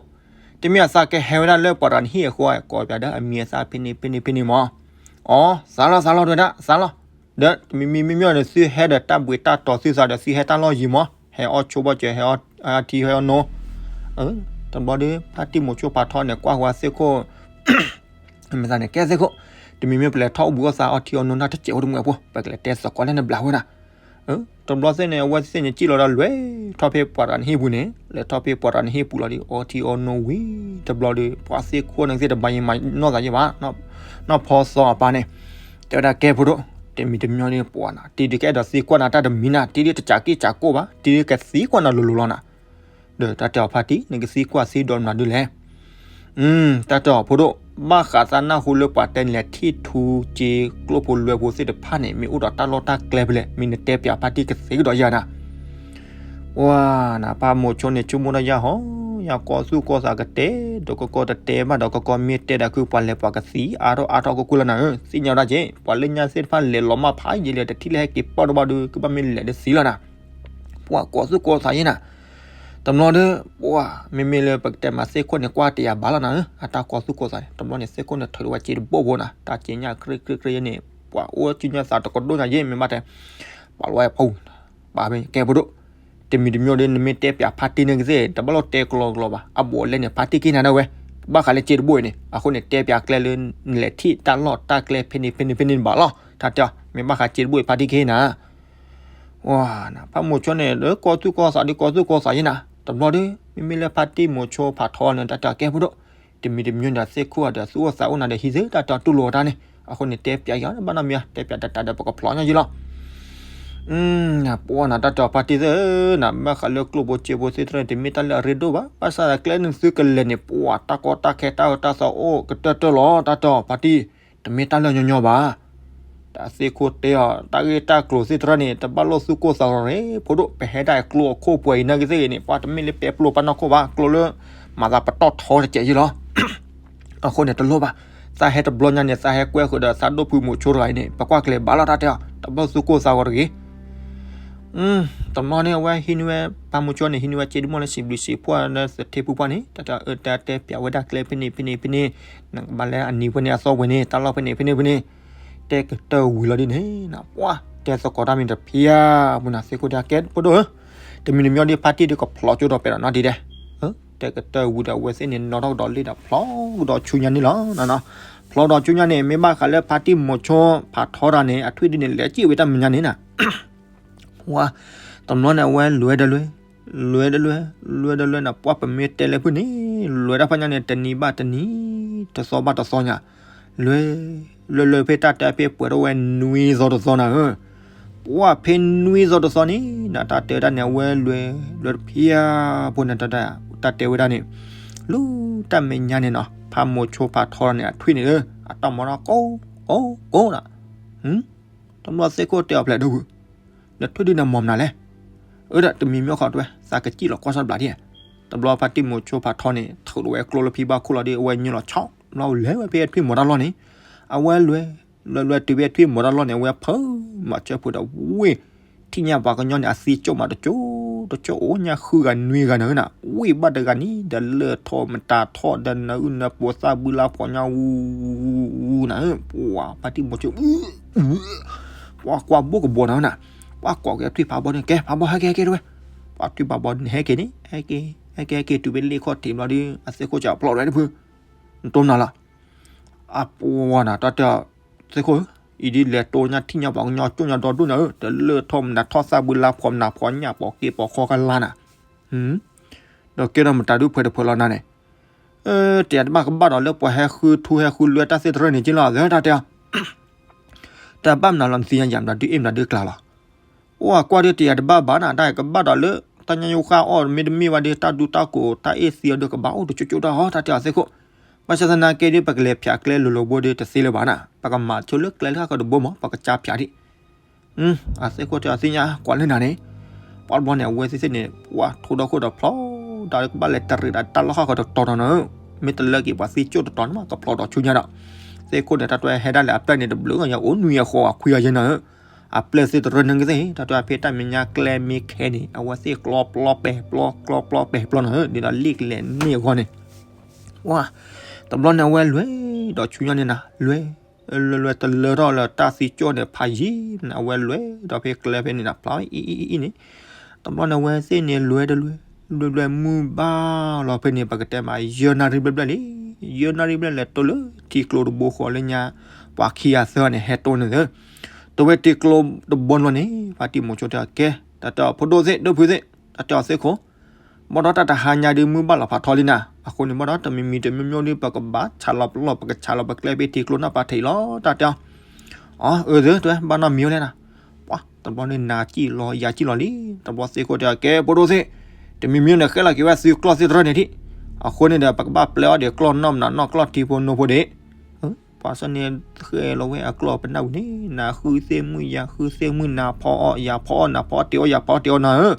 တမ့ၢ်အသးကဟဲဝဲဒၣ်လၢပှၤတဂၤနဟံၣ်အဃိ ကိးပၠးဒီးအမံၤအသၣ်ဖဲန့ၣ်ဖဲန့ၣ်ဖဲန့ၣ်မး, အီ သးလီၤသးလီၤတဝဲဒၣ် သးလီၤ, ဒီးမ့မ့ၢ်မ့မ့ၢ်န့ၣ် သုဟဲဒီးတၢ်ဘှံးတၢ်တီၤသုသးဒီး သုဟဲတၢ်လီၢ်ယံၤမး, ဟဲအီၣ်ဆိဘီၣ်စၢၤ ဟဲအီၣ်ထံဟဲအီၣ်နိ, တဘျီဒီး ဖါတံၢ်မိၤဆိဖးထီန့ၣ် ကွၢ်ဃီၤသ့ၣ်ခိၣ် မ့ၢ်သးန့ၣ် ကဲသ့ၣ်ခိၣ်, တမံၤမ့ၢ်ပလဲၤထီၣ်အူပူၤအီၣ်သးအီၣ်ထံအီၣ်နိနၢ်တစဲးအိၣ်တမုာ်အပူၤ ပကလဲၤတဲသကိးလၢနဘျးဝဲဒၣ်, တဘျီသ့ၣ်န့ၣ် အဝဲသ့ၣ်န့ၣ်စံၣ်လီၤဒီးလဲၤထီၣ်ဖဲပှၤတဂၤနဟံၣ်ပူၤန့ၣ် လဲၤထီၣ်ဖဲပှၤတဂၤနဟံၣ်ပူၤလီၤဒီး အီထံအီနိဝံၤ တဘျီဒီး ပှၤသ့ၣ်ခိၣ်န့ၣ်သ့ၣ်တဘၣ်ယံၤမၤနီၢ်သးယံၤဘၣ်, နီၢ်ဖီသီအပၢ်န့ၣ် တဲဝဲဒၣ်ကဲဖိဒိၣ်, တမံၤတမံၤဒီးပှၤနၤ တံၤဒုးကအဲၣ်ဒိးသံကွၢ်နၤတၢ်တမံၤနၤ တံၤဒုးတစးက့ၣ်စးကိၣ်ဘၣ် တံၤဒုးကသံကွၢ်နၤလိၤလိၤလီၤနၤ, ဒီးတၢ်တဲအီၤဖါတံၢ် နကသံကွၢ်သံဒိးမနုၤဒုလဲၣ် တၢ်တဲအီၤဖိဒိၣ်, ဘၣ်ဃးသးနၢ်ဟူလၢပှၤတဲလဲၤထံၣ်ထူစ့ကျိၣ်ဖိလွဲဖိသ့ၣ်တဖၣ်န့ၣ် မ့ၢ်အိၣ်ဒီးတၢ်လီၢ်တၢ်ကျဲဖဲလဲၣ် မ့ၢ်နတဲပၠးဖါတံၢ်ကသ့ကဒီးယၤနၤ, ပှၤနၤ ဖါမိၤဆိန့ၣ် ဆိကမိၣ်ထီၣ်ယၤဟီ, ယၤကီသူၣ်ကီသးကတဲ, ဒီးကကီတတဲဘၣ်ဒီးကကီမ့ၢ်တဲဒၣ်ခု ပှၤလဲၤပှၤကသံအါထီၣ်အါထီၣ်ကွ့ၢ်ကွ့ၢ်လီၤနၤဧၢ, သ့ၣ်ညါဝဲဒၣ်က့ၤ ပှၤလၢညါသ့ၣ်တဖၣ်လဲၤလီၤမၢ်ဖးယံာ်လံ တထံၣ်လၢဟဲက့ၤပီၣ်တဘၣ်ဒီး ကဘၣ်မ့ၢ်လဲၤဒီးသံလီၤနၤ ပှၤကီသူၣ်ကီသးယဲနၤ, တဘျီဒီး ပှၤ မ့မ့ၢ်လၢပကတဲမးသ့ၣ်ခိၣ်န့ၣ် ကွၢ်တယာ်ဘၣ်လီၤနၤဧၢ, အတၢ်ကီသူၣ်ကီသးန့ၣ် တဘျီန့ၣ် သ့ၣ်ခိၣ်န့ၣ်ထုးထီၣ်ဝဲစ့တဘိၣ်ဖိနၤ, တၢ်စ့ညါ ကြ့ကြ့ကြ့န့ၣ် ပှၤအိၣ်စုညါသးတကဒိၣ်ညါယဲ မ့ၢ်ဘၣ်တဲ ပှၤလီၤဝဲဖူ ဘၣ်ဖဲကဲဖိဒိၣ်, တမံၤတမံၤဒီး နမ့ၢ်တဲပၠးဖါတံၢ်န့ၣ်ကသ့ၣ် တဘၣ်လိၣ်တဲကလီကလီဘၣ်, အဘူးအလဲန့ၣ် ဖါတံၢ်ကဟ့ၣ်နၤဒၣ်ဝဲ, ဘၣ်ဃးလၢစ့တဘိၣ်အံၤန့ၣ် အဃိန့ၣ် တဲပၠးကျဲလၢ နလဲၤထံၣ်တၢ်လီၢ်တၢ်ကျဲဖဲန့ၣ်ဖဲန့ၣ်ဖဲန့ၣ်ဘၣ်လီၤ, တၢ်တဲအီၤ မ့ၢ်ဘၣ်ဃးစ့တဘိၣ်အံၤ ဖါတံၢ်ကဟ့ၣ်နၤ ဝၤ ဖါမိၤဆိန့ၣ် လၢကီသူၣ်ကီသးဒီးကီသူၣ်ကီသးယဲနၤ, တဘျီဒီး မ့မ့ၢ်လၢဖါတံၢ်မိၤဆိဖးထီန့ၣ် တၢ်တဲအီၤကဲဖိဒိၣ်, တမံၤတမံၤဒီးသ့ၣ်ခိၣ်ဒီးသူၣ်အိၣ်သးအိၣ်နၤဒီးဟံးသ့ တၢ်တဲအီၤတူၢ်လိာ်တၢ်န့ၣ်, အဃိန့ၣ် တဲပၠးယၤဘၣ်နီတမံၤ တဲပၠးတၢ်တၢ်ဒီးပကဖျီညါယံလီၤ ပှၤနၤ တၢ်တဲအီၤဖါတံၢ်သ့ၣ်ဧၢနၤ, ဘၣ်ဃးလၢကျိၣ်ဖိစ့ဖိသ့ၣ်တဖၣ်န့ၣ် တမ့ၢ်တၢ်လၢအရ့ဒိၣ်ဘၣ်, ဘၣ်ဆၣ်သနာ်က့လၢနသုကလဲၤန့ၣ် ပှၤတၢ်ကီတၢ်ခဲတၢ်အၢတၢ်သီအိၣ်ကတၢၢ်တၢၢ်လီၤ, တၢ်တဲအီၤဖါတံၢ်, တမ့ၢ်တၢ်လၢညီညီဘၣ် တၢ်သ့ၣ်ခိၣ်တဲအီၤ တၢ်ဂ့ၢ်တၢ်ကျိၤသ့ၣ်တဖၣ်န့ၣ် တဘၣ်လိၣ်သူၣ်ကိၢ်သးဂီၤရ့ ဖိဒိၣ်, ပဟဲဒၣ်ကျိအခိၣ်ပှဲၤအံၤနာ်က့သ့ၣ်ဂ့ၤန့ၣ် ပှၤတမ့ၢ်လၢပဲပျိပၢ်နီၢ်ခိၣ်ဘၣ်, ကျိလၢ မၤသးပတီၢ်ထီတစဲးယံလီၤ အဃိန့ၣ်တလိၣ်ဘၣ်, သးဟဲတဘျီညါန့ၣ် သးဟဲကွဲဃုာ်ဒီးသးဒိၣ်ဖုမိၤဆိတဂၤအံၤန့ၣ် ပကွၢ်ကလဲၤဘၣ်လီၤ တၢ်တဲအီၤ တဘၣ်သူၣ်ကိၢ်သးဂီၤတဂ့ၤ တဘျီန့ၣ် အဝဲဟံးန့ၢ်ဝဲ ဖါမိၤဆိန့ၣ် ဟံးန့ၢ်ဝဲစ့ဒမီၣ်လၢစံးဘျုးစံးဖှိၣ်လၢသထ့ဖုပှၢ်န့ၣ် တၢ်တဲအီၤ အၢ တၢ်တဲပၠးဝဲဒၣ်ကျဲဖဲန့ၣ်ဖဲန့ၣ်ဖဲန့ၣ်, နကဘၣ်လၢအနံၤဖဲန့ၣ်အသီဝဲန့ၣ် တၢ်လီၢ်ဖဲန့ၣ်ဖဲန့ၣ်ဖဲန့ၣ်, တဲကတၢၢ်ဝံၤလီၤဒ်န့ၣ်နၤ ပှၤ တဲသကိးတၢ်မ့ၢ်တဖျါ ပူၤနၤသ့ၣ်ခိၣ်ဒၣ်ကဲဖိဒိၣ်ဧၢ, တမံၤတမံၤဒီးဖါတံၢ်ဒီးကဖျီကၠိဒီးပဲာ်ဒီးနီတံၤဒဲး တဲကတၢၢ်ဝံၤဒီးအဝဲသ့ၣ်န့ၣ် နီၣ်ထီၣ်ကဒီးလ့ၣ်ဒီးဖျီကဒီးဆူညါန့ၣ်လီၤ, ဖျီကဒီးဆူညါန့ၣ် မ့ၢ်ဘၣ်ဃးလၢဖါတံၢ်မိၤဆိဖးထီတၢ်န့ၣ် အထွံၣ်ဒုန့ၣ် လဲၤစံၣ်ဝဲတၢ်မဲာ်ညါန့ၣ်နၤ, ဝါ, တဘျီန့ၣ် အဝဲလဲၤဒီးလဲၤ, လဲၤဒီးလဲၤ, လဲၤဒီးလဲၤနၤ ပှၤပမ့ၢ်တဲလၢဖုၣ်န့ၣ် လဲၤတၢ်ဖဲညါန့ၣ် တနံၤဘၣ်တနံၤ, တသီဘၣ်တသီညါ, လဲၤ, လဲၤလဲၤဖဲတၢ်တဲဖဲပှဲၤထီၣ်ဝဲနွံသီတသီနၤဧၢ ပှၤဖဲနွံသီတသီန့ၣ် နတၢ်တဲဝဲဒၣ်န့ၣ် အဝဲလဲၤ, လဲၤတဖျါဖိန့ၣ် တၢ်တဲဝဲဒၣ်န့ၣ် လၢတၢ်မဲာ်ညါန့ၣ်နီၤ ဖးမိၤဆိဖးထီန့ၣ် အထွံၣ်န့ၣ်ဧၢ အတၢ်မၤနီၢ်ကိးကိးကိးနၤ, တဘျီသ့ၣ်ခိၣ်တဲအီၤဖျဲးဒိၣ်ဝုၤ, နထွံၣ်ဒုန့ၣ်မၤမနုၤလဲၣ်, အၢ ဒီးတမံၤမ့ၢ်ခီတဝဲ သးကစံၣ်လီၤကွၢ်ဆီတဘျးဒံး, တဘျီဖါတံၢ်မိၤဆိဖးထီန့ၣ် ထုးထီၣ်ဝဲကျိလၢဖံဘၣ်ခိၣ်လီၤဒီး အဝဲညိလီၤဆီ ဘျီလဲၤဝဲဖဲအထွံၣ်မီၤတၢ်လီၢ်န့ၣ်, အဝဲလဲၤ, လဲၤလဲၤတုၤဖဲအထွံၣ်မီၤတၢ်လီၢ်န့ၣ် အဝဲဖၢမၤစၢၤဖိဒီးဝ့ၢ် ထံၣ်ညါပှၤကညီန့ၣ် အသံကၠိၣ်မးတကၠိၣ်တကၠိၣ် အိၣ်ညါဃုဂၤနွံဂၤနၤဧၢနၤ, ဝ့ၢ်ဘၣ်တဂၤန့ၣ် ဒီးလၢၢ်ထီၣ်မတၤထီၣ်ဒီးနၢအုၣ်နၢပိၤသၣ်ဘုလါဖှီၣ်ညါဝူဝူနၤဧၢ, ပှၤဖါတံၢ်မိၤဆိ ပှၤကွၢ်ဘိၣ်ကဘီနၤဧၢနၤ, ပှၤကိးက့ၤထွံၣ်ဖးဘီန့ၣ် ကဲဖးဘီဟဲက့ၤဟဲက့ၤတဝဲ, ပှၤထွံၣ်ဖးဘီန့ၣ်ဟဲက့ၤန့ၣ် ဟဲက့ၤ ဟဲက့ၤဟဲက့ၤတုၤဖဲလ့ၢ်ခီၣ်ထံးဘျီဒီး အသ့ၣ်ခိၣ်စးဖျိးတဝဲတဖု, နတိၢ်နၤလီၤ အပှၤနၤ တၢ်တဲအီၤ သ့ၣ်ခိၣ်ဧၢ, အံၤဒ်လဲၤတိၢ်ညါထံၣ်ညါပှၤကညီကၠိၣ်ညါဒီဒူၣ်နၤဧၢ, တလၢၢ်ထီၣ်မနၤထီၣ်သၣ်ဘုလါဖှီၣ်မနၤဖှီၣ်ညၣ်ပိာ်က့ၤပိာ်ခီကလါနၤ, ဒီးကဲထီၣ်မတၤဒုးဖှဲးတဖှဲးလီၤနၤန့ၣ်, တယၤတဘၣ်ကဘၣ်ဒီးလၢပှၤဟဲဃုထူဟဲဃုလွဲတၢ်သ့ၣ်တဖၣ်န့ၣ်က့လီၤ အသ့ၣ်တၢ်တဲအီၤ တဘၣ်မနုၤလီၤ နသ့ၣ်ညါယၤမနုၤဒုးအ့ၣ်မနုၤဒုးကျါလီၤ. အိၣ်အကွၢ်ဒုးတယၤတဘၣ်ဘၣ်နၤ တၢ်ကဘၣ်ဒီးလၢ တၢ်ညါယိဃၣ်အီၣ်မ့တမ့ၢ်ဘၣ်ဒီး တၢ်ဒူတၢ်ကိးတၢ်အ့ၣ်သံအီၤဒုးကဘၣ်အိၣ်တကၠိကၠိတၢ်ဟီ တၢ်တဲအီၤသ့ၣ်ခိၣ်, ဘၣ်ဆၣ်သနာ်က့ဒီး ပကလဲၤဖၠးကျဲလိၤလိၤဘိဒီးတသ့လၢၤဘၣ်နၤ, ပကမၤဆိလၢကျဲလၢဃၣ်ဃၢၤတဘိမး ပကစၢ်ဖၠးဒံး. အသ့ၣ်ခိၣ်တဲအီၤသ့ၣ်ညါကွၢ်လၢနၤန့ၣ်, ပှၤတဘျီန့ၣ် အဝဲသ့ၣ်သ့ၣ်န့ၣ် ပှၤထိဒီခိၣ်ဒီးဖျီ, ဒီးကဘၣ်လဲၤတရံးဒီးတၢ်လီၢ်ဃၣ်ဃၢၤတတီၤတီၤန့ၣ်, မ့ၢ်တလၢက့ၤပှၤသ့ၣ်ကၠိၣ်တတီၤန့ၣ်မး ကဖျီဒီးဆူညါဒီး, သ့ၣ်ခိၣ်န့ၣ် တၢ်တဲဟဲဒၣ်လဲာ်အပျဲၢ်န့ၣ် တဘျုးဂၤယအိၣ်နွံအဃီအခွံအယဲၢ်န့ၣ်, အပျဲၢ်သ့ၣ်တရၢန့ၣ်ကသ့ၣ် တၢ်တဲဖဲတၢ်မဲာ်ညါကျဲမ့ၢ်ခဲန့ၣ် အဝဲသ့ၣ်ကျီပျီပဲာ်ပျီ ကျီပျီပဲာ်ပျီန့ၣ်, ဒ်သိးလံာ်ကလဲၤန့ၢ်အဂီၢ်န့ၣ်, ဝါ, တဘျီန့ၣ်အဝဲလဲၤဒီးဆူညါန့ၣ်နၤ, လဲၤ လဲၤလဲၤတလၢထီၣ်လၢတၢ်သံကၠီၣ်န့ၣ်ဖးယံၤန့ၣ်, အဝဲလဲၤဒီးဖဲကျဲဖဲန့ၣ်နၤ ဖျါအံၤအံၤအံၤန့ၣ်, တဘျီန့ၣ်အဝဲသ့ၣ်န့ၣ်လဲၤတလဲၤ, လဲၤလဲၤမုၢ်ဘၣ်လီၤဖဲန့ၣ် ပကတဲမး ယဲၢ်နၣ်ရံၣ်ဘျဲၣ်ဘျဲၣ်လံ, ယဲၢ်နၣ်ရံၣ်ဘျဲၣ်လဲၤတိၢ်လၢထံကျိတဘိဃီလၢညါ, ပှၤခံဂၤသၢဂၤန့ၣ် ဟဲတိၢ်န့ၣ်သၢ, တဝဲထံကျိတဘိလီၤန့ၣ် ဖါတံၢ်မိၤဆိတဲအီၤကဲ, တၢ်တဲအီၤဖိဒိၣ်သ့ၣ် ဒိၣ်ဖုသ့ၣ် တၢ်တဲအီၤသ့ၣ်ခိၣ် ဘၣ်ဒီးတၢ်တဟါညါဒုးမုၢ်ဘၣ်လီၤဖးထီလံနၤ, အဃိန့ၣ် ဘၣ်ဒီးတမံၤမံၤတမံၤမံၤဒုး ပကဘၣ်ဆးလီၤပလီၢ် ပကဆးလီၤပကျဲဖဲထံကျိနီၢ်ပၤထံးလီၤ တၢ်တဲအီၤ, အၢ အၢသ့ၣ် တဝဲဘၣ်နီတမံၤဝဲလဲၣ်နၤ, ပှၤတဘျီန့ၣ်နၤကံၣ်လီၤယၤကံၣ်လီၤလံ, တဘျီသ့ၣ်ခိၣ်တဲအီၤ ကဲ ဖိဒိၣ်သ့ၣ်, တမံၤမံၤန့ၣ် ဃဲလီၤက့ၤဝဲသုကျီၢ်သ့ၣ်တရၢန့ၣ်ဒံး, အဃိန့ၣ်ဒီး ပကဘၣ်ပျဲအီၣ်ဒံးကျီၢ်နီၢ်မနုၤနီၢ်ကျီၢ်ထံဖိနိဖိဒံး ပှၤစီန့ၣ်ဃဲလီၤဝဲအကျီၢ်ပနၢ်ဝံၤန့ၣ် နၤဃုသ့ၣ်မုၣ်ယၤဃုသ့ၣ်မုၣ် နၤဖီအီၣ်ယၤဖီအီၣ် နၤဖီအီၣ်တ့ၤအီၣ်ယၤဖီအီၣ်တ့ၤအီၣ်နၤဧၢ,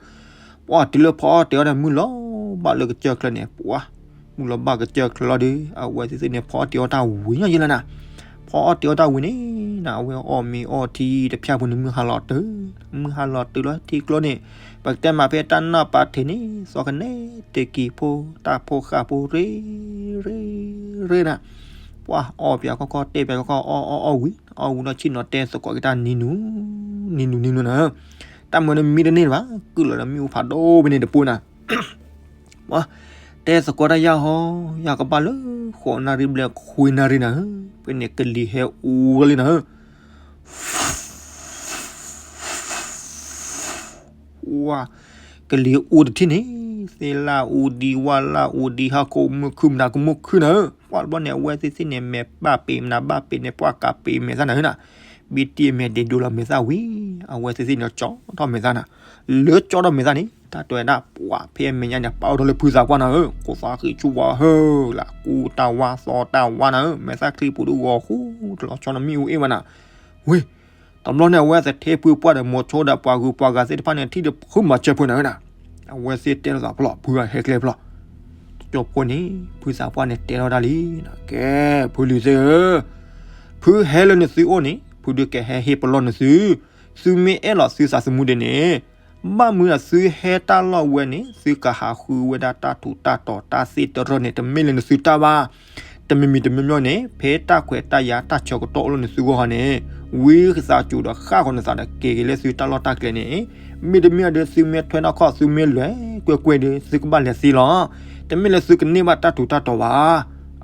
ပှၤတုၤလၢဖီအီၣ်တ့ၤအီၣ်ဒီးမုၢ်လီၤဘၣ်လၢကစၢၢ်ချၢန့ၣ် ပှၤ မုၢ်လီၤဘၣ်ကစၢၢ်ချၢလီၤဒီး အဝဲသ့ၣ်သ့ၣ်န့ၣ် ဖီအီၣ်တ့ၤအီၣ်တၢ်ဝံၤညီယဲလၢနၤ, ဖီအီၣ်တ့ၤအီၣ်တၢ်ဝံၤန့ၣ် နၤအဝဲအီၣ်မ့ၤအီၣ်ထံတဖၠၣ်ပူၤန့ၣ် မုၢ်ဟါလီၤတုၤ, မုၢ်ဟါလီၤတုၤလီၤထံကျိန့ၣ်, ပကတဲမးဖဲတၢ်နီၢ်ပၤထံးန့ၣ် စီၤကနဲတကံၤဖိ တၢ်ဖိဃၢ်ဖိရ့ ရ့ ရ့နၤ, ပှၤအီၣ်ပၠးခီခီတဲပၠးခီခီ အီၣ်အီၣ်အီၣ်ဝံၤ အီၣ်ဝံၤဒီးဆ့ၣ်နီၤတဲသကိးက့ၤတၢ်နံၤနူၤ နံၤနူၤနံၤနူၤနၤ, တၢ်မုာ်န့ၣ်မံတန့ၢ်ဘၣ် ကုၢ်လီၤဒီးမ့ၣ်အူဖးဒိၣ်ဖဲန့ၣ်တပူၤနၤ ပှၤ တဲသကိးတၢ်ယၢ်ဟီ, ယၤကဘၣ်လၢဃိးနၣ်ရံၣ်ဘျဲၣ်ခွံနၣ်ရံၣ်နၤဧၢ, ဖဲန့ၣ်ကလံၤဟဲအူလံနၤဧၢ, ဝါ, ကလံၤအူတထံၣ်န့ၣ်, သ့ၣ်လၣ်အူဒံ ဝၣ်လၣ်အူဒံ ဟီၣ်ခိၣ်မုၢ်ခုၣ်မနၤကမူၣ်ခုၣ်နၤဧၢ, ပှၤတဘျီန့ၣ် အဝဲသ့ၣ်သ့ၣ်န့ၣ် မဲာ်ဘၣ်ပ့ၤမနၤဘၣ်ပ့ၤန့ၣ် ပှၤကးပ့ၤမဲာ်သၣ်နၤဧၢနၤ, ဘံတံၢ်မဲာ်ဒ့ဒိလီၤမဲာ်သၣ်ဝံၤ, အဝဲသ့ၣ်သ့ၣ်န့ၣ် ကၠီထီၣ်မဲာ်သၣ်နၤ, လၢကၠီထီၣ်မဲာ်သၣ်န့ၣ် တၢ်တဲဝဲဒၣ် ပှၤဖဲအမဲာ်ညါန့ၣ် ပာ်အိၣ်ထီၣ်လၢဖုသးပှၢ်နၤဧၢ, ကိးသးဃံဆူဝါဟၢလၢ ကူတၢ်ဝါသီတၢ်ဝါနၤဧၢ, မဲာ်သၣ်ချံပူၤဒုးဂီၤဃူတလီၤဆီနီၤ မ့ၣ်အူအ့ၣ်ဝဲနၤ, ဝ့ၢ် တဘျီန့ၣ် အဝဲသထ့ဖုပှၢ်ဒီးမိၤဆိဒီးပှၤဂုၤပှၤဂၤသ့ၣ်တဖၣ်န့ၣ် ထံၣ်ဒီးဃုမၤစၢၤဖိနၤဧၢနၤ, အဝဲသ့ၣ်တဲလိာ်သးဖျီၣ် ဖုဟဲကျဲဖျီၣ်, တကၠိဖိန့ၣ် ဖုသးပှၢ်န့ၣ်တဲထီၣ်ဒၣ်လံ, ကဲ ဖုလံၤသ့ၣ်ဧၢ, ဖုဟဲလၢနသုအိၣ်န့ၣ် ဖုဒုးကဟဲဟ့ၣ်ပလီၢ်နသု, သုမ့ၢ်အဲၣ်လီၤသုသးသမူဒ်န့ၣ် ဘၣ်မနုၤသုဟဲတၢ်လီၢ်ဝဲန့ၣ် သုကဟးဃုဝဲဒၣ်တၢ်ထူးတၢ်တီၤတၢ်သ့ၣ်တရၢၣ်န့ၣ် တမ့ၢ်လၢနသုတၢ်ဘၣ်, တမံၤမံၤတမံၤမံၤန့ၣ် ဖဲတၢ်ခွဲးတၢ်ယာ်တၢ်ဆၢကတီၢ်အိၣ်လၢနသုဂီၢ်ဟီန့ၣ် ဝံသးစူၤဒီးဃၣ်ဃီၤနသးဒီးက့ၤက့ၤလၢသုတၢ်လီၢ်တၢ်ကျဲန့ၣ်, မ့တမ့ၢ်ဒီး သုမ့ၢ်ထွဲနီၢ်ခီၣ်သုမ့ၢ်လဲၤကွဲကွဲဒီး သုကဘၣ်လဲၤသ့လီၤ, တမ့ၢ်လၢသုကန့ၢ်ဘၣ်တၢ်ထူးတၢ်တီၤဘၣ်,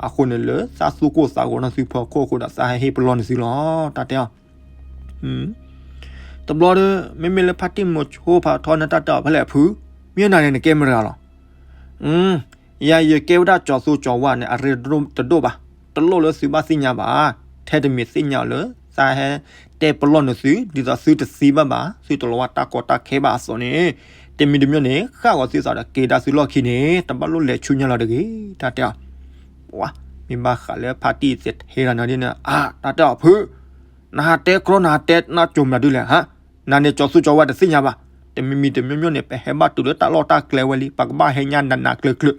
အဃိန့ၣ်လၢသးသူၣ်ကိၢ်သးဂီၤနီၢ်သုဖီခိၣ်အဃိဒီး သးဟဲဟ့ၣ်ပလီၢ်နသုလီၤ တၢ်တဲအီၤ တဘျီဒီး မ့မ့ၢ်လၢဖါတံၢ်မိၤဆိဖးထီန့ၣ် တၢ်တဲအီၤဖဲလဲၣ်ဖု, မ့ၢ်နၤန့ၣ်နကဲမတၤဂၤလီၤ, ယၤယကဲဝဲဒၣ်ကၠီၤသူကၠီၤဝါန့ၣ် အရ့တဒိၣ်ဘၣ်, တလိၣ်လၢသုဘၣ်သ့ၣ်ညါဘၣ်, ထဲတမံၤသ့ၣ်ညါအီၤလၢ သးဟဲတဲပလီၢ်နသု ဒ်သိးသုတသံဘၣ်ဘၣ် သုတလီၤဝဲတၢ်ကီတၢ်ခဲဘၣ်အသိးန့ၣ်, တမံၤတမံၤန့ၣ် ဃၣ်ဂီၤသုသးဒီးက့ၤဒၣ်သုလီၢ်ခံန့ၣ် တဘၣ်လိၣ်လဲၤဆူညါလီၤတဂ့ၤ တၢ်တဲအီၤ ပှၤ မ့ၢ်ဘၣ်ဃးလၢဖါတံၢ်သထ့ဒီးနၤဒ်န့ၣ် အါ တၢ်တဲအီၤဖု, နဟးတဲကြီ နဟးတဲနၢ်ကိၤမနုၤဒ်လဲၣ်ဟါ, နၤန့ၣ်ကၠီၤသူကၠီၤဝါတသ့ၣ်ညါဘၣ်, တမံၤမံၤတမံၤမံၤန့ၣ် ပဟဲဘၣ်တုၤလၢတၢ်လီၢ်တၢ်ကျဲဝဲလံ ပကဘၣ်ဟဲညါနးနးကျၢၤကျၢၤ,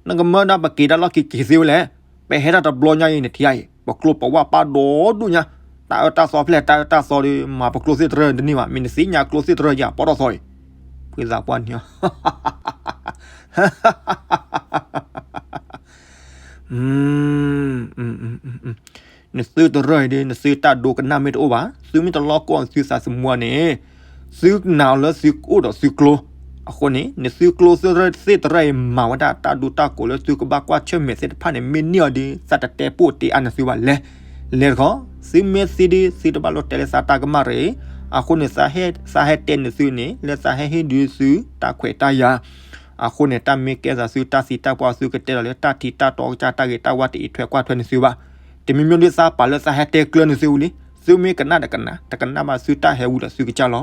နကမၢဒၣ်ပက့ၤတၢ်လီၢ်ခံက့ၤသ့ဝဲလဲၣ်, ပဟဲတၢ်တဘျီညါအံၤန့ၣ် ထံၣ်အံၤ ပကျိပဝၣ်ပာ်ဒိၣ်ဒိၣ်ညါ, တၢ်အၢတၢ်သီဖျဲၣ် တၢ်အၢတၢ်သီဒီး မၤပကျိသ့ၣ်တရၢၣ်တန့ၢ်ဘၣ်, မ့ၢ်နသ့ၣ်ညါကျိသ့ၣ်တရၢၣ်ယၤ ပီၣ်ထီၣ်သီအံၤ, ဖုသးပှၢ်န့ၣ် နသုတရၢၣ်အံၤဒီး နသုတၢ်ဒိကနၣ်မ့ၢ်တအိၣ်ဘၣ်, သုမ့ၢ်တလီၢ်ကိၢ်သုသးသမူန့ၣ်, သုနာ်အီၤလၢသုအိၣ်ဒီးသုကျိ, အဃိန့ၣ် နသုကျိသ့ၣ်တရၢၣ်အံၤ မၤဝဲဒၣ်တၢ်ဒိတၢ်ကိးလၢသုကဘၣ်ကွၢ်ဆၢၣ်မဲာ်သ့ၣ်တဖၣ်န့ၣ် မ့ၢ်န့ၢ်အီၤဒီး သးတတဲပိာ်တ့ၢ်အါနသုဘၣ်လဲၣ်, လဲၤတခီ, သုမ့ၢ်သံဒီး သုတဘၣ်လိၣ်တဲလၢသးတၢ်ကမၣ်ရ့ၣ်, အဃိန့ၣ် သးဟဲတဲနသုန့ၣ် လၢသးဟဲဟ့ၣ်ဒုးသုတၢ်ခွဲးတၢ်ယာ် အဃိန့ၣ် တၢ်မ့ၢ်ကဲသးသုတၢ်သံတၢ်ပှၢ် သုကတဲဒီးလၢတၢ်ထံတၢ်တီကစၢ်တၢ်ဂ့ၤတၢ်ဝါတအံးထွဲကွၢ်ထွဲနသုဘၣ်. တမံၤမံၤဒ်သးပာ်လၢသးဟဲတဲကျၢၤနသုဝံၤလံ, သုမ့ၢ်ကနၣ်တကနၣ်, တကနၣ်ဘၣ်သုတၢ်ဟဲဝံၤဒီးသုကစၢ်လီၤ.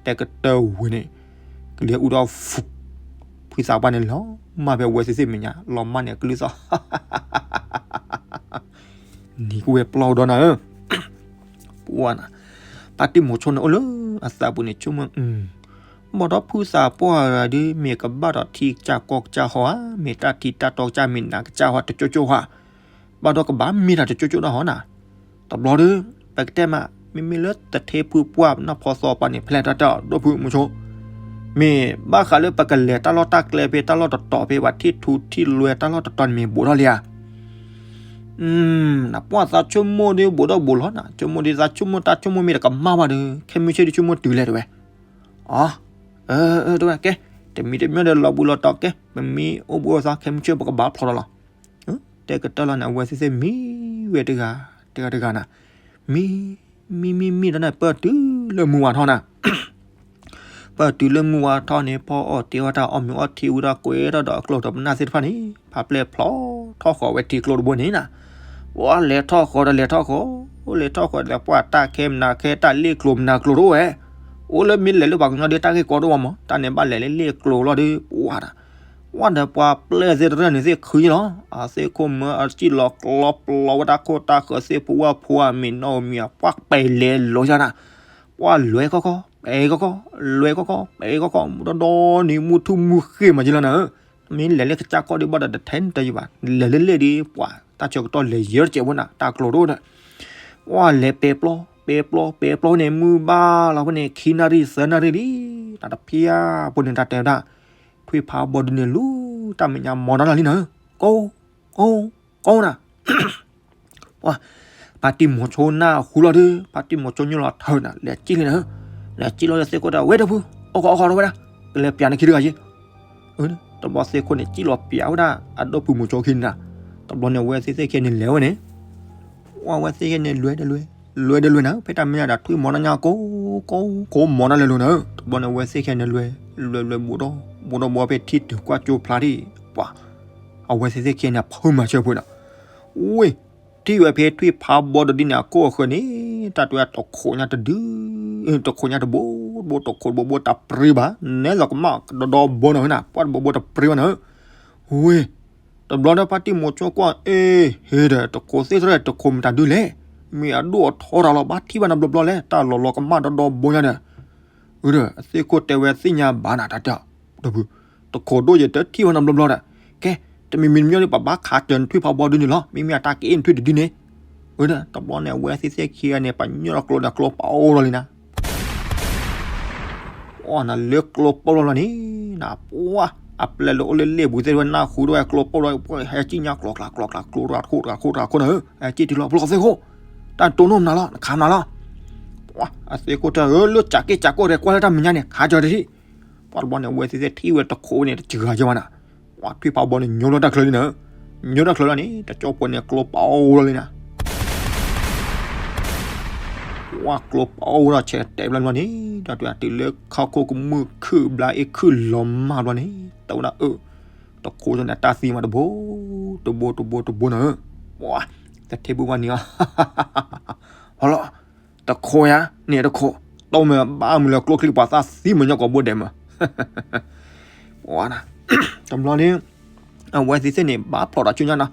တဲကတၢၢ်ဝံၤန့ၣ်, ကလံၤအူဒီး ဖုသးပှၢ်န့ၣ်လီၤ. မၤဖဲဝဲသ့ၣ်သ့ၣ်မဲာ်ညါ လီၤမၢ်န့ၣ်အကလုၢ်သီၣ် နံၤကဝဲၤပျီၢ်ဒီးနၤဧၢ, ပှၢ်နၤ, ဖါတံၢ်မိၤဆိန့ၣ်အိၣ်လၢအသးပူၤန့ၣ် ဆိကမိၣ်, ဘၣ်ဒီးဖုသးပှၢ်ဂၤဒုး မ့ၢ်ကဘၣ်ဒီးထံကစၢ်ကီၢ်ကစၢ်ဟီဧါ, မ့ၢ်တၢ်ထံတၢ်တီကစၢ် မ့ၢ်နးကစၢ်ဟီတကၠိကၠိဧါ, ဘၣ်ဒီးကဘၣ်မ့ၢ်တၢ်တကၠိကၠိဒၣ်ဟီနၤ, တဘျီဒီး ပကတဲမး မ့မ့ၢ်လၢတထ့ဖုပှၢ်နီၢ်ဖီသီပှၢ်န့ၣ် ဖဲလဲၣ်တၢ်တဲအီၤ ဒိၣ်ဖုမိၤဆိ မ့ၢ်ဘၣ်ဃးလၢပကလဲၤတၢ်လီၢ်တၢ်ကျဲဖဲ တၢ်လီၢ်တတီၤဖဲ ပှၤထံၣ်ထူထံၣ်လွဲတၢ်လီၢ်တတီၤန့ၣ် မ့ၢ်ဘူးထီၣ်လံဧါ, နပှၢ်သးဆိကမိၣ်ဒီးဘူးဒီးဘူးလီၤနၤ, ဆိကမိၣ်ဒီးသးဆိကမိၣ်တၢ်ဆိကမိၣ်မ့ၢ်တကမၣ်ဘၣ်ဒီး ခဲမုၢ်ဆ့ၣ်ဒုးဆိကမိၣ်တုၤလဲၣ်တဲဝဲ, အ တဲဝဲကဲ, တမံၤတမံၤဒီးလီၤဘူးလီၤတီၤကဲ, ပမ့ၢ်အိၣ်ဘူးအိၣ်သီ ခဲမုၢ်ဆ့ၣ်ပကဘၣ်ဖျိးဒီးလီၤ, တဲကတၢၢ်လီၤန့ၣ် အဝဲသ့ၣ်သ့ၣ်မံဝဲတဂၤ, တဂၤတဂၤနၤ, မံ, မံမံမံဒီးန့ၣ် ပၢၢ်တုၤလၢမုၢ်ဝါထီၣ်နၤ ပၢၢ်တုၤလၢမုၢ်ဝါထီၣ်န့ၣ် ဖီအီၣ်တ့ၢ်ဝဲတၢ် အီၣ်မ့ၤအီထံဝံၤဒီးကွဲထီၣ်ဒီးအကျိၣ်ဒီးပနၢ်သ့ၣ်တဖၣ်န့ၣ် ဖးပျဲၢ်ဖျိးထီၣ်ဃီၤဝဲထံကျိတဘိန့ၣ်နၤ, ပှၤလဲၤထီၣ်ဃီၤဒီးလဲၤထီၣ်ဃီၤ, လဲၤထီၣ်ဃီၤဒီးပှၤတၢ်ခဲမနၤခဲ တၢ်လ့ၣ်ကျိၤမနၤကျိၤတအိၣ်ဝဲ, အိၣ်လၢမ့ၢ်လဲၤလၢပှၤကညီဒီးတၢ်ဂ့ၢ်ကီတအိၣ်ဘၣ်မး တၢ်န့ၣ်ဘၣ်လဲၤလၢလ့ၣ်ကျိၤလီၤဒီး ပှၤတၢ် ပှၤဒီးပှၤပျဲၢ်သ့ၣ်တဖၣ်န့ၣ်သ့ၣ်ခုယလီၤ, အသ့ၣ်ခိၣ်မၢအစံၣ်လီၤကျီပျီဝဲ တၢ်ခိၣ်တၢ်ဃၢၤသ့ၣ်ဖိဝၣ်ဖိအမံၤနီၢ်မံၤ ပှၤပဲၤလဲၤလိၤယါနၤ, ပှၤလွဲခီခီ, ပဲၤခီခီ, လွဲခီခီ, ပဲၤခီခီ မူဒီဒီန့ၣ် မူထူမူဃ့ၢ်မးယလီၤနၤဧၢ, မ့ၢ်လဲၤလၢကစၢ်ကီၢ်ဒီးဘၣ်ဒီးတထဲန့ၣ်တယံၤဘၣ်, လဲၤလၢလ့ၣ်ဒီး ပှၤတၢ်ဆၢကတီၢ်လဲၤယဲၢ်တစဲးဖိနၤ တၢ်ကျိၤတအိၣ်ဒီး ပှၤလဲၤပဲၤပျီ, ပဲၤပျီ, ပဲၤပျီန့ၣ် မုၢ်ဘၣ်လီၤဖဲန့ၣ် ခံနၣ်ရံၣ်သၢနၣ်ရံၣ်လံ, တၢ်တဖျါဖိန့ၣ် တၢ်တဲဝဲဒၣ်, ထွံၣ်ဖးဘီဒုန့ၣ်လူၤ တၢ်မဲာ်ညါမီၤနၤလီၤလံနၤဧၢ, ကိး, ကိး, ကိးနၤ, ပှၤ, ဖါတံၢ်မိၤဆိနၢ်ဟူလီၤဒီး ဖါတံၢ်မိၤဆိညိၣ်လီၤထၢနၤ လဲၤစံၣ်လံနၤဧၢ, လဲၤစံၣ်လီၤလၢသ့ၣ်ခိၣ်တၢ် ဝဲဒၣ်ဖု, အိၣ်ခိးအိၣ်ခိးထီၣ်ဝဲဒၣ်, ကလဲၤပျးန့ၢ်ခံတဂၤယ့ၢ် တဘျီသ့ၣ်ခိၣ်န့ၣ် စံၣ်လီၤပျးဝဲဒၣ် အဒိၣ်ဖုမိၤဆိခံန့ၣ်နၤ, တဘျီန့ၣ် အဝဲသ့ၣ်သ့ၣ်ခံန့ၣ်လဲၤဝဲန့ၣ်, ဝဲသ့ၣ်ခံန့ၣ်လွဲတလွဲ, လွဲတလွဲနၤ ဖဲတၢ်မဲာ်ညါဒီး ထွံၣ်မီၤနီၢ်ညါကိး, ကိး, ကိးမီၤနီၢ်လဲၤလိၤနၤ, တဘျီန့ၣ် အဝဲသ့ၣ်ခံန့ၣ်လွဲ, လွဲလွဲဘူးဒီး, ဘူးဒီးဘူးဖဲထံတုၤကွၢ်ကၠိဖျါထံၣ်, ပှၤ, အဝဲသ့ၣ်သ့ၣ်ခံန့ၣ် ဖုမၤဆၢဖုနၤ, ဝ့ၢ် ထံၣ်ဝဲဖဲထွံၣ်ဖးဘီဒုဒ်န့ၣ် အကိၢ်အဃၢၤန့ၣ် တၢ်တဲဝဲတခိးညါတဒု, တခိးညါတဘိ, တဘိတခိးတဘိဘိတပြံဘၣ်, နဲလီၤကမၣ်ဒီဒီဘိနီၤနၤ, ပှၤတဘိဘိတပြံဘၣ်နၤ, ဝ့ၢ်, တဘျီဒီးဖါတံၢ်မိၤဆိကွၢ် အ့, ဟ့ဒီး တခိးသ့ၣ်တဖၣ်တခိးမတၤဒုလဲၣ်, မ့ၢ်အဒိၣ်အထီတၢ်လီၤ ဘၣ်ထံၣ်ဘၣ်နၤဘျီဘျီလဲၣ်, တၢ်လီၤလီၤကမၣ်ဒီဒီဘိညါဒီး, အဒီး အသ့ၣ်ခိၣ်တဲဝဲသ့ၣ်ညါဘၣ်နၤတၢ်တဲ, တခိးဒိၣ်ယတထံၣ်ဘၣ်နၤဘျီဘျီဒီး, ကဲ, တမံၤမံၤတမံၤဒီး ပဘၣ်ခးစၢၤနထွံၣ်ဖးဘီဒုန့ၣ်လီၤ, မ့မ့ၢ်အတၢ်က့ၣ်နထွံၣ်တဒုန့ၣ်, အဒီး တဘျီန့ၣ် အဝဲသ့ၣ်သ့ၣ်ခံဂၤန့ၣ် ပညိၣ်ဒီးကျိဒီးကျိပအိၣ်လီၤလံနၤ ပှၤနၤလၢကျိပီၢ်လီၤလီၤန့ၣ်, နပှၤ, အပျဲၢ်လၢအိၣ်လၢလ့ၣ်ပူၤသ့ၣ်တဖၣ်နၢ်ဟူဒီးဝဲကျိပီၢ်လီၤ, ဟဲစံၣ်ညါကျိကျါကျိကျါကျိတဂၤတခိၣ်တဂၤတခိၣ်တဂၤခိၣ်နၤဧၢ, ဟဲစံၣ်တုၤလီၤဖျိသ့ၣ်ခိၣ်, တၢ်တိၢ်နီၣ်မနုၤလီၤ နခးမနုၤလီၤ, ပှၤ, အသ့ၣ်ခိၣ်တဲဧၢ လၢစးက့ၣ်စးကီၢ်ရဲၣ်ကွၢ်လၢတၢ်မဲာ်ညါန့ၣ် ခးစၢၤတထံၣ်, ပှၤတဘျီန့ၣ် အဝဲသ့ၣ်သ့ၣ်ထံၣ်ဝဲတခိးန့ၣ် တစှၤကၢဘၣ်နၤ, ပှၤထွံၣ်ဖးဘီန့ၣ် ညိလီၤတၢ်ချၢလံနၤ, ညိတၢ်ချၢလီၤန့ၣ် တကၠိဖိန့ၣ် ကျိပအိၣ်လီၤလံနၤ ပှၤကျိပအိၣ်ဒီးဆဲးတဲဘျီဘျီန့ၣ်, ဒီးတုၤလၢခီၣ်ခိၣ်ကမုၢ်ခုၣ်ဘျါအ့ၣ်ခုၣ်လီၤမၢ်ဘျီန့ၣ်, တဝဲဒၣ်အၢ, တခိးန့ၣ်တၢ်သံမးတဘိ, တဘိတဘိတဘိနၤဧၢ, ပှၤ, တထ့ဘုဘၣ်န့ၣ်အီၤ, ဟီလီၤ, တခိးယါ, န့ၣ်တခိး, တိၢ်မ့ၢ်ဘၣ်မုာ်လၢကျိချံပှၤသၣ်သံမ့ၢ်ညီၣ်ကိာ်ဘိဒဲးမး ပှၤနၤ, တဘျီန့ၣ်, အဝဲသ့ၣ်သ့ၣ်န့ၣ် ဘၣ်ဖျိးဒီးဆူညါနၤ,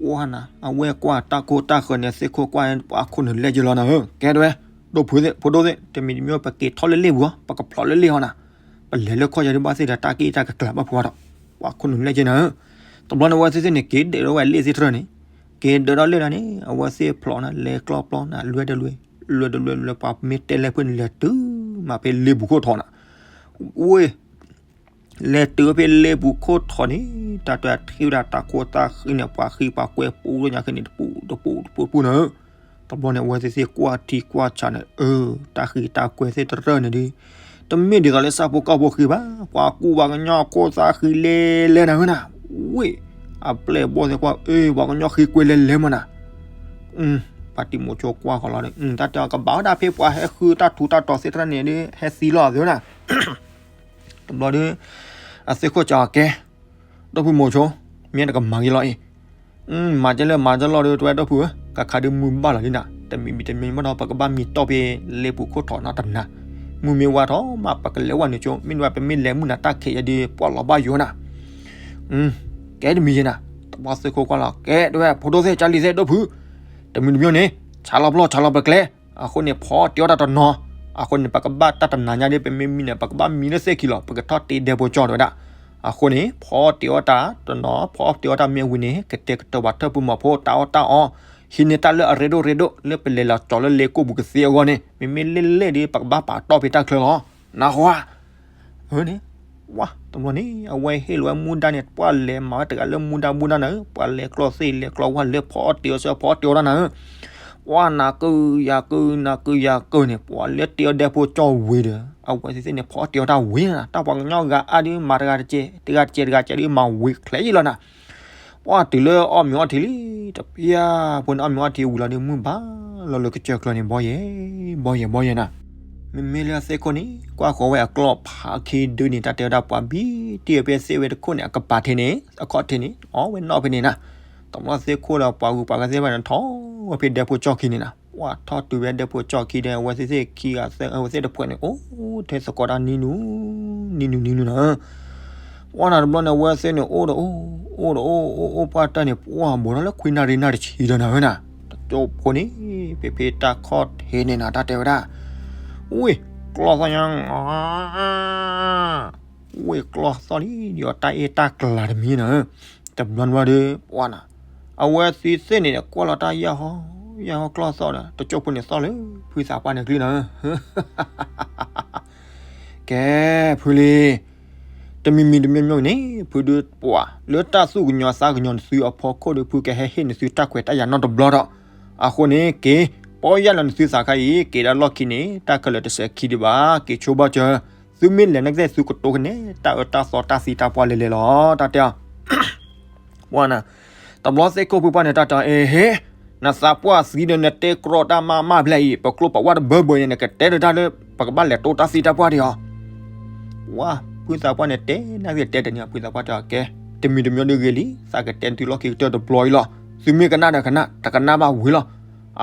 ပှၤနၤ အဝဲကွၢ်တၢ်ခိၣ်တၢ်ဃၢၤန့ၣ် သ့ၣ်ခိၣ်ကွၢ်ပှၤခိၣ်နူာ်လဲၢ်က့ၤလီၤနၤဧၢ, ကဲတဲဝဲ, ဒိၣ်ဖုသ့ၣ် ဖိဒိၣ်သ့ၣ် တမံၤတမံၤပက့ၤထီၣ်လၢလ့ၣ်ပူၤအီၤ ပကဖျိးလၢလ့ၣ်ဟီနၤ, ပလဲၤလၢခီၣ်ယၤဒ်ဘၣ်သ့ၣ်ဒီးတၢ်က့ၣ်တၢ်ကကျၤဘၣ်ဖုးအီၤဒီး, ပှၤခိၣ်နူာ်လဲၢ်က့ၤနၤဧၢ, တဘျီန့ၣ် အဝဲသ့ၣ်သ့ၣ်န့ၣ် က့ၤဒၢးဒီးဝဲလ့ၣ်သ့ၣ်တဖၣ်န့ၣ်, က့ၤဒၢးဒီးလ့ၣ်နၤန့ၣ် အဝဲသ့ၣ်ဖျိးနၤ လဲၤကျီပျီနၤ လွဲတလွဲ, လွဲတလွဲလွဲပှၤမ့ၢ်တဲလဲၣ်ဖုန့ၣ် လဲၤတုၤမးဖဲလ့ၣ်ပူၤခိၣ်ထီၣ်နၤ, ဝ့ၢ် လဲၤတုၤဖဲလ့ၣ်ပူၤခိၣ်ထီၣ်န့ၣ် တၢ်တဲထံၣ်ဝဲဒၣ်တၢ်ခိၣ်တၢ်ဃံန့ၣ် ပှၤဃံပှၤကွဲပူၤညါခဲန့ၣ် တပူၤတပူၤတပူၤနၤဧၢ, တဘျီန့ၣ် အဝဲသ့ၣ်သ့ၣ်ကွၢ်ထံကွၢ်ဆးန့ၣ် အၢ တၢ်ဃံတၢ်ကွဲသ့ၣ်တဖၣ်န့ၣ်ဒီး, တမ့ၢ်ဒ်သိးလၢဆၣ်ဖိကီၢ်ဖိဃံဘၣ်, ပှၤကူၣ်ပှၤကညီခိၣ်သၣ်ဃံလဲၤလဲၤနၤဧၢနၤ, ဝ့ၢ် အပျဲၢ်ဘီၣ်သ့ၣ်ကွၢ် အၢ ပှၤကညီဃံကွဲလဲၤလဲၤမးနၤ, ဖါတံၢ်မိၤဆိကွၢ်ဃီလီၤဒီး တၢ်တဲအီၤကဘၣ်ဝဲဒၣ်ဖဲပှၤဟဲဃုတၢ်ထူးတၢ်တီၤသ့ၣ်တဖၣ်န့ၣ်ဒီး ဟဲသံလီၤသ့ဝဲနၤ တဘျီဒီး အသ့ၣ်ခိၣ်စံးအီၤကဲ, ဒိၣ်ဖုမိၤဆိ, မ့ၢ်တကမၤဂ့ၤလီၤအံၤ, မၤကဲလၢမၤကဲလီၤဒီး တဝဲဒိၣ်ဖုဧၢ, ကခါဒုးမုၢ်ဘၣ်လီၤလံနၤ, တမံၤမံၤတမံၤမ့ၢ်ဒီး ပကဘၣ်မံတီၢ်ဖဲလ့ၣ်ပူၤခိၣ်ထီၣ်နီတနၤ, မုၢ်မ့ၢ်ဝါထီၣ်မး ပကလဲၤဝဲနုာ်ကၠိ, မ့ၢ်ဒ်ဝဲပမ့ၢ်လဲၤမုၢ်နၤတၢ်ခဲးယဲဒုး ပှၤလီၤဘၣ်ယိာ်နၤ, ကဲတမံၤယဲနၤ, တဘျီသ့ၣ်ခိၣ်ကွၢ်လီၤ ကဲ တဲဝဲ ဖိဒိၣ်သ့ၣ် ကၢ်လံၤသ့ၣ် ဒိၣ်ဖု, တမံၤတမံၤန့ၣ် ဆါလီၤပျီၢ် ဆါလီၤပကျဲ, အဃိန့ၣ် ဖီအီၣ်တ့ၤအီၣ်တၢ်တနီၤ, အဃိန့ၣ် ပကဘၣ်တၢ်တနၤညါဒ် ပမ့ၢ်မံန့ၣ် ပကဘၣ်မံလၢသ့ၣ်ခံလီၤ ပကထီၣ်တ့ဒဲဖိကၠီၣ်တဲဝဲဒၣ်. အဃိန့ၣ် ဖီအီၣ်တ့ၤအီၣ်တၢ်တနီၤ ဖီအီၣ်တ့ၤအီၣ်တၢ်မ့ၢ်ဝံၤန့ၣ် ကတဲာ်ကတီၤပှၤထၢၣ်ပူၤမီၤဖိ တၢ်အီၣ်တၢ်အီ, ဟံးန့ၢ်တၢ်လၢအရ့ဒိၣ်ရ့ဒိၣ် လၢပလဲၤလီၤကၠီၤလၢလ့ကိၣ်ပူၤကသ့အဂီၢ်န့ၣ် မ့မ့ၢ်လ့ၣ်လ့ၣ်ဒီး ပကဘၣ်ပာ်တီၢ်ဖဲတၢ်ချၢလီၤ. နၢ်ဟူဧါ. န့ၣ်, ဝါ, တဘျီန့ၣ် အဝဲဟ့ၣ်လီၤဝဲမူဒါန့ၣ် ပှၤလဲၤမၤဝဲတဂၤလၢမူဒါမူဒါနၤဧၢ, ပှၤလဲၤကျီၢ်သ့ၣ်လဲၤကျီၢ်ဝါလၢဖီအီၣ်တ့ၤအီၣ်စၢဖီအီၣ်တ့ၤအီၣ်တၢ်နၤဧၢ. ပှၤနၤကုၤယၤကုၤ နၤကုၤယၤကုၤန့ၣ် ပှၤလၢတ့အီၣ်ဒဲဖိကၠီၣ်ဝံၤဒီး အဝဲသ့ၣ်သ့ၣ်န့ၣ် ဖီအီၣ်တ့ၤအီၣ်တၢ်ဝံၤနၤ, တၢ်ပှၤကညီဂၤအါဒီး မၤတဂၤတကဲး တဂၤတကဲးတဂၤတကဲးဒီး မၤဝံၤချဲးယံာ်လီၤနၤ. ပှၤတုၤလၢအီၣ်မ့ၤအီထံလံ, တဖျၢၣ်ဖိန့ၣ် အီၣ်မ့ၤအီထံဝံၤလီၤဒီး မုၢ်ဘၣ်လီၤလၢကစၢၢ်ကျၢၤန့ၣ် ဘီယဲၢ် ဘီယဲၢ် ဘီယဲၢ်နၤ. မ့မ့ၢ်လၢအသ့ၣ်ခိၣ်န့ၣ် ကွၢ်ဃီၤဝဲအကျီၢ်ဖးခံဒုန့ၣ် တၢ်တဲဝဲဒၣ်ပှၤဘံၣ်တံၢ်အီၤဖဲသ့ၣ်ဝဲတခိၣ်န့ၣ် အကပၤထံးန့ၣ် အခီၣ်ထံးန့ၣ် အီၣ်ဝဲနီၣ်ဖဲန့ၣ်နၤ. တဘျီသ့ၣ်ခိၣ်ဒီးပှၤဂုၤပှၤဂၤသ့ၣ်တဖၣ်န့ၣ် ထီၣ်ဝဲဖဲဒဲဖိကၠီၣ်ခံန့ၣ်နၤ. ပှၤထီၣ်တုၤဖဲဒဲဖိကၠီၣ်ခံဒီး အဝဲသ့ၣ်သ့ၣ်ခံဂၤ အဝဲသ့ၣ်တဖှဲးန့ၣ် အိၣ်ထဲသကိးတၢ်နံၤနူၤ နံၤနူၤနံၤနူၤနၤ. ပှၤနၤတဘျီန့ၣ် အဝဲသ့ၣ်န့ၣ် အိၣ်ဒီးအိၣ် အိၣ်ဒီးအိၣ် အိၣ်အိၣ်ပှၢ်တၢၢ်န့ၣ် ပှၤဘီထီၣ်လၢခွံနၣ်ရံၣ်နၣ်တဆံဒီးနၤဧၢနၤ. တကၠိဖိန့ၣ် ဖဲဖဲတၢ်ခီၣ်ထံးန့ၣ်နၤ တၢ်တဲဝဲဒၣ် ဝ့ၢ်ကျီၢ်သီၣ်ညါ ဝ့ၢ်ကျီၢ်သီၣ်လံ ဒ်အီၤတၢ်အ့ၣ်တၢ်ကျါတမံၤနၤဧၢ. တဘျီနဘျီဒီး ပှၤနၤ အဝဲသ့ၣ်သ့ၣ်န့ၣ် ကွၢ်လီၤတၢ်ယၢ်ဟီ ယၢ်ဟီကျီၢ်သီၣ်ဒီး တကၠိဖိန့ၣ်သီၣ်လၢ ဖုသးပှၢ်န့ၣ်ကျုၢ်နၤဧၢ. ကဲ ဖုလံ တမံၤမံၤတမံၤမံၤန့ၣ် ဖုဒုးပှၤ လၢတၢ်သူၣ်ကညီၤသးကညီၤနသုအဖီခိၣ်ဒီး ဖုကဟဲဟ့ၣ်နသုတၢ်ခွဲးတၢ်ယာ်နီတဘျီဒီး အဃိန့ၣ် က့ၤ ပီၢ်ယၢ်လီၤနသုသးခါအံၤ က့ၤဒၣ်လီၢ်ခံန့ၣ် တၢ်ခဲလၢာ်တစဲးခံဒံးဘၣ် က့ၤဆိဘၣ်စၢၤ သုမ့ၢ်လဲၤနာ်က့ သုကတိၤကနဲ တၢ်အၢတၢ်သီတၢ်သံတၢ်ပှၢ်လဲၤလဲၤလီၤ တၢ်တဲအီၤ ပှၤနၤ တဘျီသ့ၣ်ခိၣ်ဖုပှၢ်န့ၣ် တၢ်တဲအီၤ အ့ဟ့ နသးပှၢ်သံဒီး နတဲကြီတၢ်မးမးဖျဲးအံၤ ပကျိပဝၢ်တဘၢဘၢအံၤန့ၣ် နကတဲတၢ်လၢ ပကဘၣ်လဲၤတိၢ်တၢ်သံတၢ်ပှၢ်ဒံးအီၤ ပှၤ ဖုသးပှၢ်န့ၣ် တဲနာ်က့ တဲတန့ၢ် ဖုသးပှၢ်တဲအီၤ ကဲ တမံၤတမံၤဒီးဂ့ၤလံ သးကတဲနသုလီၢ်ခံကတၢၢ်တဘျီအံၤလီၤ သုမ့ၢ်ကနၣ်ဒီးကနၣ် တကနၣ်ဘၣ်ဝံၤလီၤ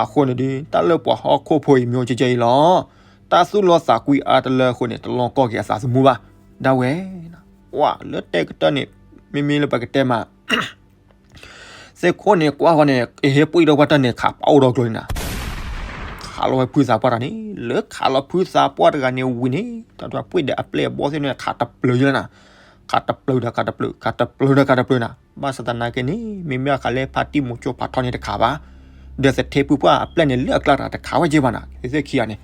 အဃိန့ၣ်ဒီး တၢ်လၢပှၤဟီၣ်ခိၣ်ဖိအံၤ မ့ၢ်အိၣ်ကဲကဲအံၤလီၤ တၢ်သူၣ်လီသးကွံအါတလၢအဃိန့ၣ် တလီၤကီၢ်က့ၤအသးသမူဘၣ် ဒၣ်ဝဲ ပှၤလၢတဲကတၢၢ်န့ၣ် မ့မ့ၢ်လၢပကတဲမး သ့ၣ်ခိၣ်န့ၣ် ကွၢ်ဃီန့ၣ် အ့ဟ့ ပှံၢ်ဒီပှၢ်တၢၢ်န့ၣ် ခးပအိၣ်ဒီးကျိၤန့ၣ်နၤ ခးလီၤဝဲဖုသးပှၢ်တၢ်န့ၣ် လၢခးလီၤဖုသးပှၢ်တဂၤန့ၣ်ဝံၤန့ၣ် တၢ်ပှ့ၢ်ဒီးအပျဲၢ်အဘီၣ်သ့ၣ်န့ၣ် ခးတပျၢၤယလီၤနၤ ခးတပျၢၤဒီးခးတပျၢၤ ခးတပျၢၤဒီးခးတပျၢၤနၤ ဘၣ်ဆၣ်သနာ်က့န့ၣ် မ့မ့ၢ်အခါလၢဖါတံၢ်မိၤဆိဖးထီန့ၣ်တခးဘၣ် ဒီးသထ့ဖုပှၢ်အပျဲၢ်န့ၣ် လၢအကျါတဂၤတခးဝဲက့ဘၣ်နၤ သ့ၣ်သ့ၣ်ခံဂၤန့ၣ်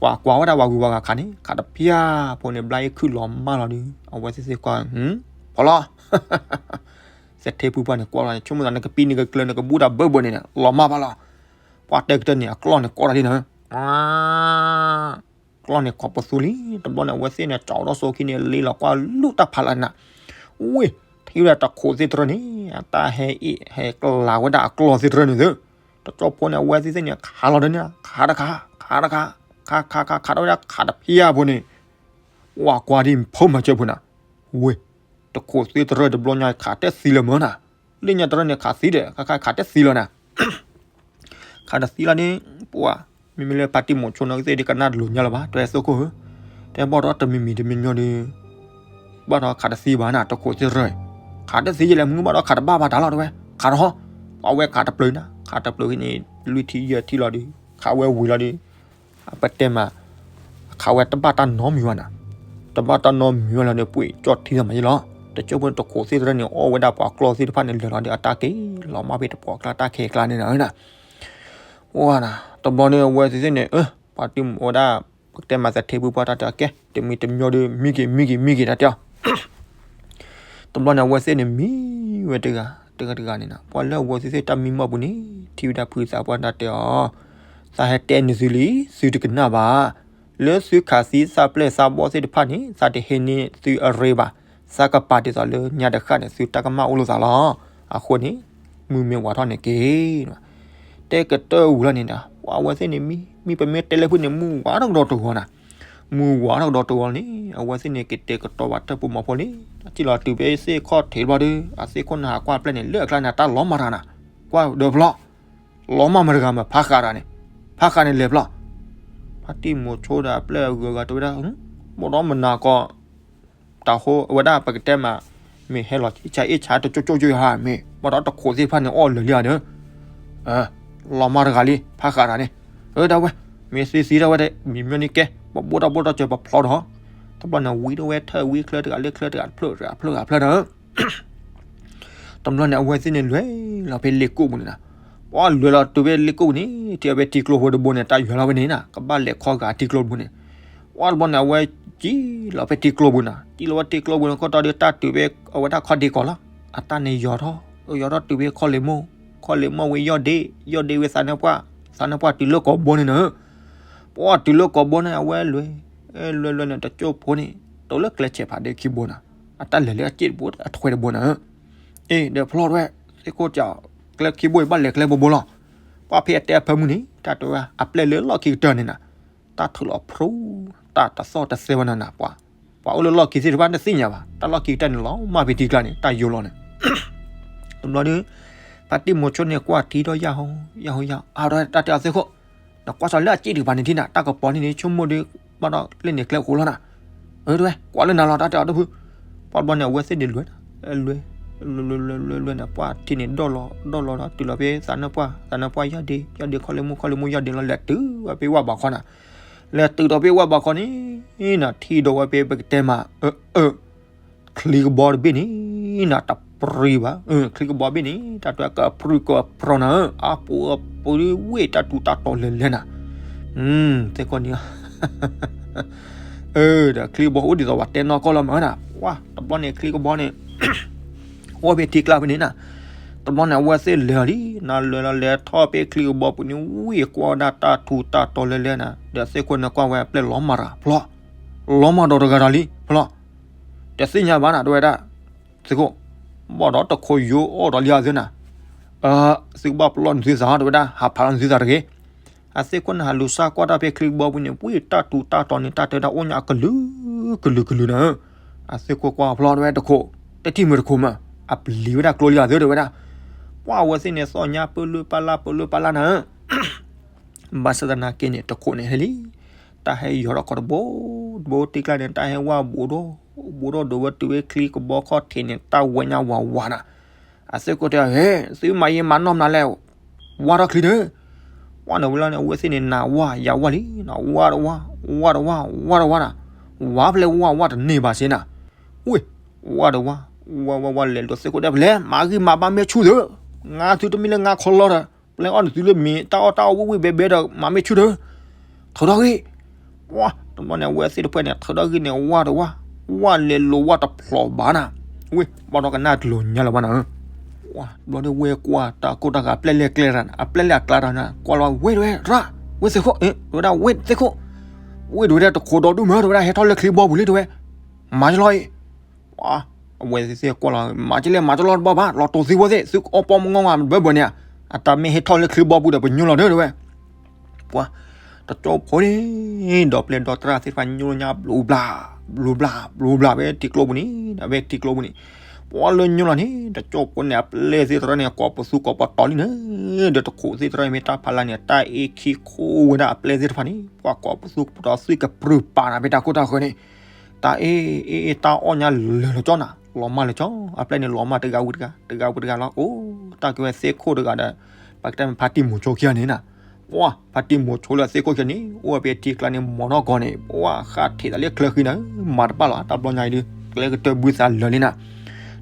ပှၤကွၢ်ဝဲဒၣ်ပှၤဂုၤပှၤဂၤခးန့ၣ် ခးတဖၠၣ်ဖိန့ၣ် ဘျါအ့ၣ်ခုၣ်လီၤမၢ်လီၤဒီး အဝဲသ့ၣ်သ့ၣ်ကွၢ် ဖီလီၤ သထ့ဖုပှၢ်န့ၣ် ကွၢ်လီၤန့ၣ် ဆိကမိၣ်သးနကပံနကကျၢၤနကဘူးတၢ်ဘၢဘၢန့ၣ် လီၤမၢ်ဘၣ်လီၤ ပှၤတဲကတၢၢ်န့ၣ် အကျီၢ်န့ၣ်ကိးတၢ်ဒ်နၤ ကျီၢ်န့ၣ်ခိးပသူလံ တဘျီန့ၣ် အဝဲသ့ၣ်န့ၣ် ကၠီဒီၣ်စိခံန့ၣ် လ့လီၤကွၢ်လူၢ်တၢ်ဖးလၢနၤ ဝ့ၢ် ထံၣ်ဝဲဒၣ်တခိးသ့ၣ်တရၢန့ၣ် အတၢ်ဟဲအ့ၣ်ဟဲကလၤဝဲဒၣ်အကျီၢ်သ့ၣ်တရၢန့ၣ်သု တကၠိဖိန့ၣ် အဝဲသ့ၣ်သ့ၣ်န့ၣ် ခးလီၤဒီးန့ၣ် ခးတခါ ခးတခါ ခးခးခးခးဒီးဝဲဒၣ်ခးတဖၠၣ်ဖိန့ၣ် ဝၤကွၢ်ဒ်ဖိမၤစၢၤဖိနၤ ဝ့ၢ် တခိးသ့ၣ်တရၢတဘျီညါခးတသံလၢၤမၢ်နၤ လၢညါတရၢန့ၣ် ခးသံဒီး ခးခးခးတသံလၢၤနၤ ခးတသံလီၤန့ၣ် ပှၤ မ့မ့ၢ်လၢဖါတံၢ်မိၤဆိနီၢ်ကသ့ၣ်ဒ်ကနၣ်တလိၤညါလၢၤဘၣ် တဲသ့ၣ်ခိၣ်ဧၢ တဲဘၣ်ဒီးတမံၤမံၤတမံၤမံၤဒီး ဘၣ်ဒီးခးတသံဘၣ်နၤ တခိးသ့ၣ်တရၢ ခးတသံယလဲၣ် မုၢ်ဘၣ်ဒီးခးတဘၣ်ဘၣ်တၢ်လီၤတဲဝဲ ခးဒီး ပှၤဝဲခးတပျၢၤနၤ ခးတပျၢၤန့ၣ် လွံၢ်ထံယဲၢ်ထံလီၤဒီး ခးဝဲဝံၤလီၤဒီး အပတဲမး ခးဝဲတဘၣ်တၢ်နီတမံၤဘၣ်နၤ တဘၣ်တၢ်နီတမံၤဘၣ်လီၤဒီး ပှ့ၤကၠီၣ်ထံသးမးယလီၤ တကၠိဖိန့ၣ်တခိးသ့ၣ်တရၢန့ၣ် အီၣ်ဝဲဒၣ်ပှၤကျီၢ်သ့ၣ်တဖၣ်န့ၣ် လဲၤလီၤဒီးအတၢ်က့ၤလီၤမၢ်ဖဲတပှီၢ်ကျါတၢ်ခဲကျါန့ၣ်နၤ ဝဲနၤ တဘျီန့ၣ် အဝဲသ့ၣ်သ့ၣ်န့ၣ် ပှၤတံၢ်မိၤဝဲဒၣ် ပကတဲမးသထ့ဖုပှၢ်တၢ်တဲအီၤကဲ တမံၤတမံၤဒီး မံက့ၤ မံက့ၤ မံက့ၤ တၢ်တဲအီၤ တဘျီန့ၣ် အဝဲသ့ၣ်န့ၣ် မံဝဲတဂၤ တဂၤတဂၤန့ၣ်နၤ ပှၤလၢအဝဲသ့ၣ်သ့ၣ်တၢ်မံမီၢ်ပူၤန့ၣ် ထံၣ်ဝဲဒၣ်ဖုသးပှၢ်တၢ်တဲအီၤ သးဟဲတဲန့ၢ်သုလံ သုတကနၣ်ဘၣ် လၢသုခးသံသးပျဲၢ်သးဘီၣ်သ့ၣ်တဖၣ်န့ၣ် သးတဟ့ၣ်န့ၢ်သုအရ့ဘၣ် သးကပာ်ဒ်သိးလၢညါတဃၣ်န့ၣ် သုတၢ်ကမၣ်အိၣ်လိာ်သးလီၤ. အဃိန့ၣ် မုၢ်မ့ၢ်ဝးထီၣ်န့ၣ်က့ၤ တဲကတၢၢ်ဝံၤလီၤန့ၣ်ဒီး ပှၤအဝဲသ့ၣ်န့ၣ်မံ မံပမ့ၢ်တဲလၢဖုန့ၣ် မုၢ်ဝးထီၣ်ကဒီးတဂီၤနၤ မုၢ်ဝးထီၣ်ကဒီးတဂီၤန့ၣ် အဝဲသ့ၣ်န့ၣ် ကတဲာ်ကတီၤဘၣ်ထၢၣ်ပူၤမီၤဖိလံ ထံၣ်လီၤတုၤဖဲသ့ၣ်ခီၣ်ထံးတဘျီဒီး အသ့ၣ်ခိၣ်နၢ်ဟးကွၢ်အပျဲၢ်န့ၣ် လၢအကျါန့ၣ် တၢ်လီၤမၢ်တဂၤနၤ ကွၢ်ဒီးဖျီ လီၤမၢ်မတဂၤမး ဖးဃးတဂၤန့ၣ် ဖးဃးန့ၣ်လဲၤဖျီ ဖါတံၢ်မိၤဆိဒီးအပျဲၢ်အဂုၤအဂၤတဲဝဲဒၣ် ဘီၣ်ဒီးမနၤကီး တၢ်ဟိဝဲဒၣ်ပကတဲမး မ့ၢ်ဟဲလီၤဆါအ့ၣ်ဆါတကၠိၢ်ကၠိၢ်ယိဟါ မ့ၢ်ဘၣ်ဒီးတခိးသ့ၣ်တဖၣ်န့ၣ် အီၣ်လၢာ်လံဧါဒီး လီၤမၢ်တဂၤလံ ဖးဃးတၢ်န့ၣ်, အၢ ဒၣ်ဝဲ, မ့ၢ်သ့သ့ဒၣ်ဝဲ မံၤမၠိန့ၣ်ကဲ ပဘိၣ်တၢ်ဘိၣ်တၢ်စၢၤပဖျီဒီး, တဘျီန့ၣ် ဝံၤဒၣ်ဝဲထၢၣ်ဝံချၢတဂၤလၢချၢတဂၤတဖျၢၣ်တဂၤဖျၢၣ်တဂၤဖျၢၣ်ဒီး တဘျီန့ၣ် အဝဲသ့ၣ်န့ၣ်လဲၤလီၤဖဲလ့ကိၣ်ပူၤန့ၣ်နီၤ, ပှၤလဲၤလီၤတုၤဖဲလ့ကိၣ်ပူၤန့ၣ် ထံၣ်အီၤဖဲထံကျိဖိတဘိန့ၣ် တၢ်ယွၤလီၤဝဲန့ၣ်နီၤ, ကဘၣ်လဲၤခီဂာ်ထံကျိပူၤန့ၣ်, ပှၤတဘျီန့ၣ် အဝဲကံလီၤဖဲထံကျိပူၤနီၤ, ကံလီၤဝဲထံကျိပူၤန့ၣ် ခိၣ်တီဒုးတၢ်တုၤဖဲအဝဲဒၣ်ခီၣ်ဒ့ကီးလီၤ, အတၢ်န့ၣ်ယီၤထီၣ်, ယီၤထီၣ်တုၤဖဲခီၣ်လ့မိၢ်, ခီၣ်လ့မိၢ်ဝံၤယီၢ်ဒ့, ယီၢ်ဒ့ဝံၤသးနၢပှၢ်, သးနၢပှၢ်တုၤလၢကိာ်ဘိန့ၣ်နီၤ, ပှၤတုၤလၢကိာ်ဘိန့ၣ် အဝဲလဲၤ လဲၤလဲၤလဲၤန့ၣ် တကၠိၢ်ဖိန့ၣ် တိၤလၢကျဲဆဲးဖးဒ့ခံဘိနီၤ, အတၢ်လဲၤလၢအစ့ၣ်တဘိ အထွဲတဘိနီၤ, အ့ ဒီးဖျီၣ်တဝဲ, သ့ၣ်ခိၣ်ကီး ကျဲခံဘိအံၤဘၣ်လဲၤကျဲဘိဘိလီၤ, ပှၤဖဲအတဲအဖၢမုၢ်န့ၣ် တၢ်တဲဝဲ အပျဲၢ်လၢလီၢ်ခံကတၢၢ်န့ၣ်နီၤ, တၢ်ထုးလီၤဖျိ တၢ်တသီၣ်တသဲဝဲနီၤနီၤ, ပှၤ ပှၤအိၣ်လၢလီၢ်ခံသ့ၣ်တဖၣ်တသ့ၣ်ညါဘၣ်, တၢ်လီၢ်ခံကတၢၢ်န့ၣ် လီၤမၢ်ဖဲထံကျါန့ၣ် တၢ်ယိာ်လီၤန့ၣ် တဘျီဒီး ဖါတံၢ်မိၤဆိန့ၣ် ကွၢ်ထံထီၣ်ယၢ်ဟီ ယၢ်ဟီယၢ်ဟီ အါဒီးတၢ်တဲအီၤသ့ၣ်ခိၣ်, နကွၢ်စ့ၢ်လၢအစ့ၣ်တကပၤန့ၣ်ထံၣ်နၤ တၢ်ကပီၤန့ၣ်န့ၣ် ဆိကမိၣ်ဒီး ဘၣ်ဒီးလၢန့ၣ်ကျဲဃိလီၤနၤ, အၢ တဝဲ ကွၢ်လၢနၤလီၤ တၢ်တဲအီၤဒိၣ်ဖု, ပှၤတဘျီန့ၣ် အဝဲသ့ၣ်န့ၣ်လဲၤ လဲၤ လဲၤ လဲၤ လဲၤန့ၣ် ပှၤထံန့ၣ်ဒီၣ်လီၤ ဒီၣ်လီၤဒီး တုၤလီၤဖဲသးနၢပှၢ် သးနၢပှၢ်ယီၢ်ဒ့ ယီၢ်ဒ့ခီၣ်လ့မိၢ် ခီၣ်လ့မိၢ်ယီၢ်ဒ့လီၤ လဲၤတုၤဝဲဖဲဝၣ်ဘးခီနၤ, လဲၤတုၤဒီးဖဲဝၣ်ဘးခီန့ၣ် နၤ ထံၣ်ဒီးဝဲဖဲပကတဲမး အၢ အၢ ချံကဘီတဘ့ၣ်န့ၣ် နၤ တပြံဘၣ်, ချံကဘီဘ့ၣ်န့ၣ် တၢ်တဲကပြုၢ်ကပြီၤနၤဧၢ, အါပူၤအပူၤဝ့ၢ်တၢ်ထူးတၢ်တီၤလဲၤလဲၤနၤ, သ့ၣ်ခိၣ်န့ၣ် အၢ ဒီးချံကဘီအိၣ်ဒ်သိးပှၤတဲနီၢ်ကီၢ်လီၤမးနၤ, ပှၤတဘျီန့ၣ် ချံကဘီန့ၣ် အိၣ်ဖဲထံကျါဖဲန့ၣ်နၤ, တဘျီန့ၣ် အဝဲသ့ၣ်လဲၤလီၤလံ နၤလဲၤလီၤလဲၤထီၣ်ဖဲချံကဘီပူၤန့ၣ် ဝ့ၢ်ကွၢ်ဝဲဒၣ်တၢ်ထူးတၢ်တီၤလဲၤလဲၤနၤ, ဒီးသ့ၣ်ခိၣ်န့ၣ်ကွၢ်ဝဲအပျဲၢ်လီၤမၢ်တဂၤဖျီၣ်, လီၤမၢ်ဒီးတဂၤတၢ်လံဖျီၣ်, တသ့ၣ်ညါဘၣ်နၤ တဝဲဒၣ် သ့ၣ်ခိၣ်, ဘၣ်ဒီးတခိးယိအီၣ်ဒီးလံအသုနၤ, သုကဘၣ်ပလီၢ်နသုသး တဝဲဒၣ် ဟးဖးလီၤနသုသးတဂ့ၤ, အသ့ၣ်ခိၣ်န့ၣ် ဟးလူၤစၢ်ကွၢ်တၢ်ဖဲချံကဘီပူၤန့ၣ် ဝ့ၢ်တၢ်ထူးတၢ်တီၤန့ၣ် တၢ်တဲဒၣ်အိၣ်ညါအကလုာ်ကလုာ်ကလုာ်နၤဧၢ, အသ့ၣ်ခိၣ်ကွၢ်ဖျီၣ်တဝဲတခိး, တထံၣ်မုာ်တခိးမး, အပျံၤဝဲဒၣ်ကျိလံအသုတဝဲဒၣ်, ပှၤအဝဲသ့ၣ်န့ၣ် သီၣ်ညါပၢလၢပၢ်လၢ်ပၢလၢပၢ်လၢ်နၤဧၢ ဘၣ်ဆၣ်သနာ်က့န့ၣ် တခိးန့ၣ်ဟဲလံ, တၢ်ဟဲယီၤထီၣ်ခီတဘိ, တဘိတ့ကျါန့ၣ် တၢ်ဟဲဝၢ်ဘူးဒီး, ဘူးဒီးဒိးဝဲတုၤဝဲချံကဘီခီၣ်ထံးန့ၣ် တၢ်ဝဲညါဝးဝးနၤ, အသ့ၣ်ခိၣ်တဲ ဟဲ, သုမၤယံာ်မၤနီၢ်မနုၤလဲၣ်, ဝၢ်ထီၣ်ချံဒီး, ပှၤန့ၣ်ဝဲလီၤန့ၣ် အဝဲသ့ၣ်န့ၣ် နၤဝၢ်ယၤဝၢ်လံ, ဝၢ်တဝၢ်, ဝၢ်တဝၢ်, ဝၢ်တဝၢ်နၤ, ဝၢ်ဖဲလဲၣ်ဝၢ်ဝၢ်တန့ၢ်ဘၣ်စ့နၤ, ဝ့ၢ်, ဝၢ်တဝၢ်, ဝၢ်ဝၢ်ဝၢ်လဲၤလိာ်သ့ၣ်ခိၣ်တဲ ဖဲလဲၣ် မၤဂံၢ်မၤဘါမ့ၢ်ဆူၣ်သု, ငါသုတမ့ၢ်လၢငါခီလီၤဒီး ပျဲအီၣ်နသုလၢမ့ၤ တၢ်အီၣ်တၢ်အီဝ့ၢ်ဝ့ၢ်ဘဲဘဲဒီး မၤမ့ၢ်ဆူၣ်ဒီး, ထုးထီၣ်ဂံၢ်, ပှၤ, တဘျီန့ၣ် အဝဲသ့ၣ်တဖၣ်န့ၣ် ထုးထီၣ်ဂံၢ်န့ၣ် ဝၢ်တဝၢ်, ဝၢ်လဲၤလိာ်ဝၢ်တဖျိးဘၣ်နၤ, ဝ့ၢ်, ဘၣ်ဒီးကနၣ်တလိၤညါလၢၤဘၣ်နၤ, တဘျီန့ၣ်ဝ့ၢ်ကွၢ်တၢ်ကိၢ်တၢ်ဂီၤ အပျဲၢ်လဲၣ်ကျဲတၢ်န့ၣ် အပျဲၢ်လဲၣ်အကျါတၢ်န့ၣ် ကွၢ်လီၤဝ့ၢ်တဝဲ ရၣ်, ဝ့ၢ်သ့ၣ်ခိၣ်, တဝဲဒၣ်ဝ့ၢ်သ့ၣ်ခိၣ်, ဝ့ၢ်တဝဲဒၣ်တခိးဒီဒူၣ်မး တဝဲဒၣ်ဟဲထီၣ်လၢချံကဘီပူၤလံတဝဲ, မၤကလီအံၤ ပှၤ, အဝဲသ့ၣ်ကွၢ်လီၤ မၤကလဲၣ် မၤကလီတဘၣ်ဘၣ် လီၤတိာ်သံဝဲသ့ၣ် သုကအီၣ်ပီမုၢ်ငီၢ်ဝဲဘၢဘၢန့ၣ်, အတၢ်မ့ၢ်ဟဲထီၣ်လၢချံကဘီပူၤဒီး ပညိၣ်လီၤဒၢတဝဲ, ပှၤ, တကၠိဖိန့ၣ် ဒီးပျဲၢ်ဒီးတြၢ်သ့ၣ်တဖၣ်ညိၣ်ညါဘျိးဘျး, ဘျိးဘျး, ဘျိးဘျး ဖဲထံကျိပူၤန့ၣ်, ဖဲထံကျိပူၤန့ၣ်, ပှၤလၢညိၣ်လီၤန့ၣ် တကၠိဖိန့ၣ် အပျဲၢ်သ့ၣ်တဖၣ်န့ၣ် ကိးပသူကိးပတီၤလံန့ၣ်, ဒီးတခိးသ့ၣ်တဖၣ်န့ၣ် မ့ၢ်တၢ်ဖးလၢ်န့ၣ် တၢ်အ့ၣ်ခံခိၣ်ဝဲဒၣ်အပျဲၢ်သ့ၣ်တဖၣ်န့ၣ် ပှၤကိးပသူကိးပတီၤသုကပြုၢ်ပာ်နၤဖဲတၢ်ကိၢ်တၢ်ဂီၤန့ၣ်, တၢ်အ့ၣ်အ့ၣ်အ့ၣ် တၢ်အီၣ်ညါလၢာ်လၢာ်ကၠီနၤ, လီၤမၢ်လၢာ်ကၠီ, အပျဲၢ်န့ၣ်လီၤမၢ်တဂၤဝံၤတဂၤ, တဂၤဝံၤတဂၤလီၤ, အိၣ်တၢ်က့ၤဝဲသ့ၣ်ခိၣ်တဂၤဒီး, ပကတဲမ့ၢ်ဖါတံၢ်မိၤဆိခံဂၤန့ၣ်နၤ, ပှၤ, ဖါတံၢ်မိၤဆိလၢသ့ၣ်ခိၣ်ခံဂၤန့ၣ် အိၣ်ဝဲဖဲထံကျါန့ၣ် မီၤနီၢ်ကီၢ်န့ၣ် ပှၤဃၣ်ထံးသးလၢချၢဃံနၤ, မၤတဘၣ်လီၤ တၢ်ဘျီညါအံၤဒုး ကျဲကတၢၢ်ဘုသးလၢာ်လံနၤ,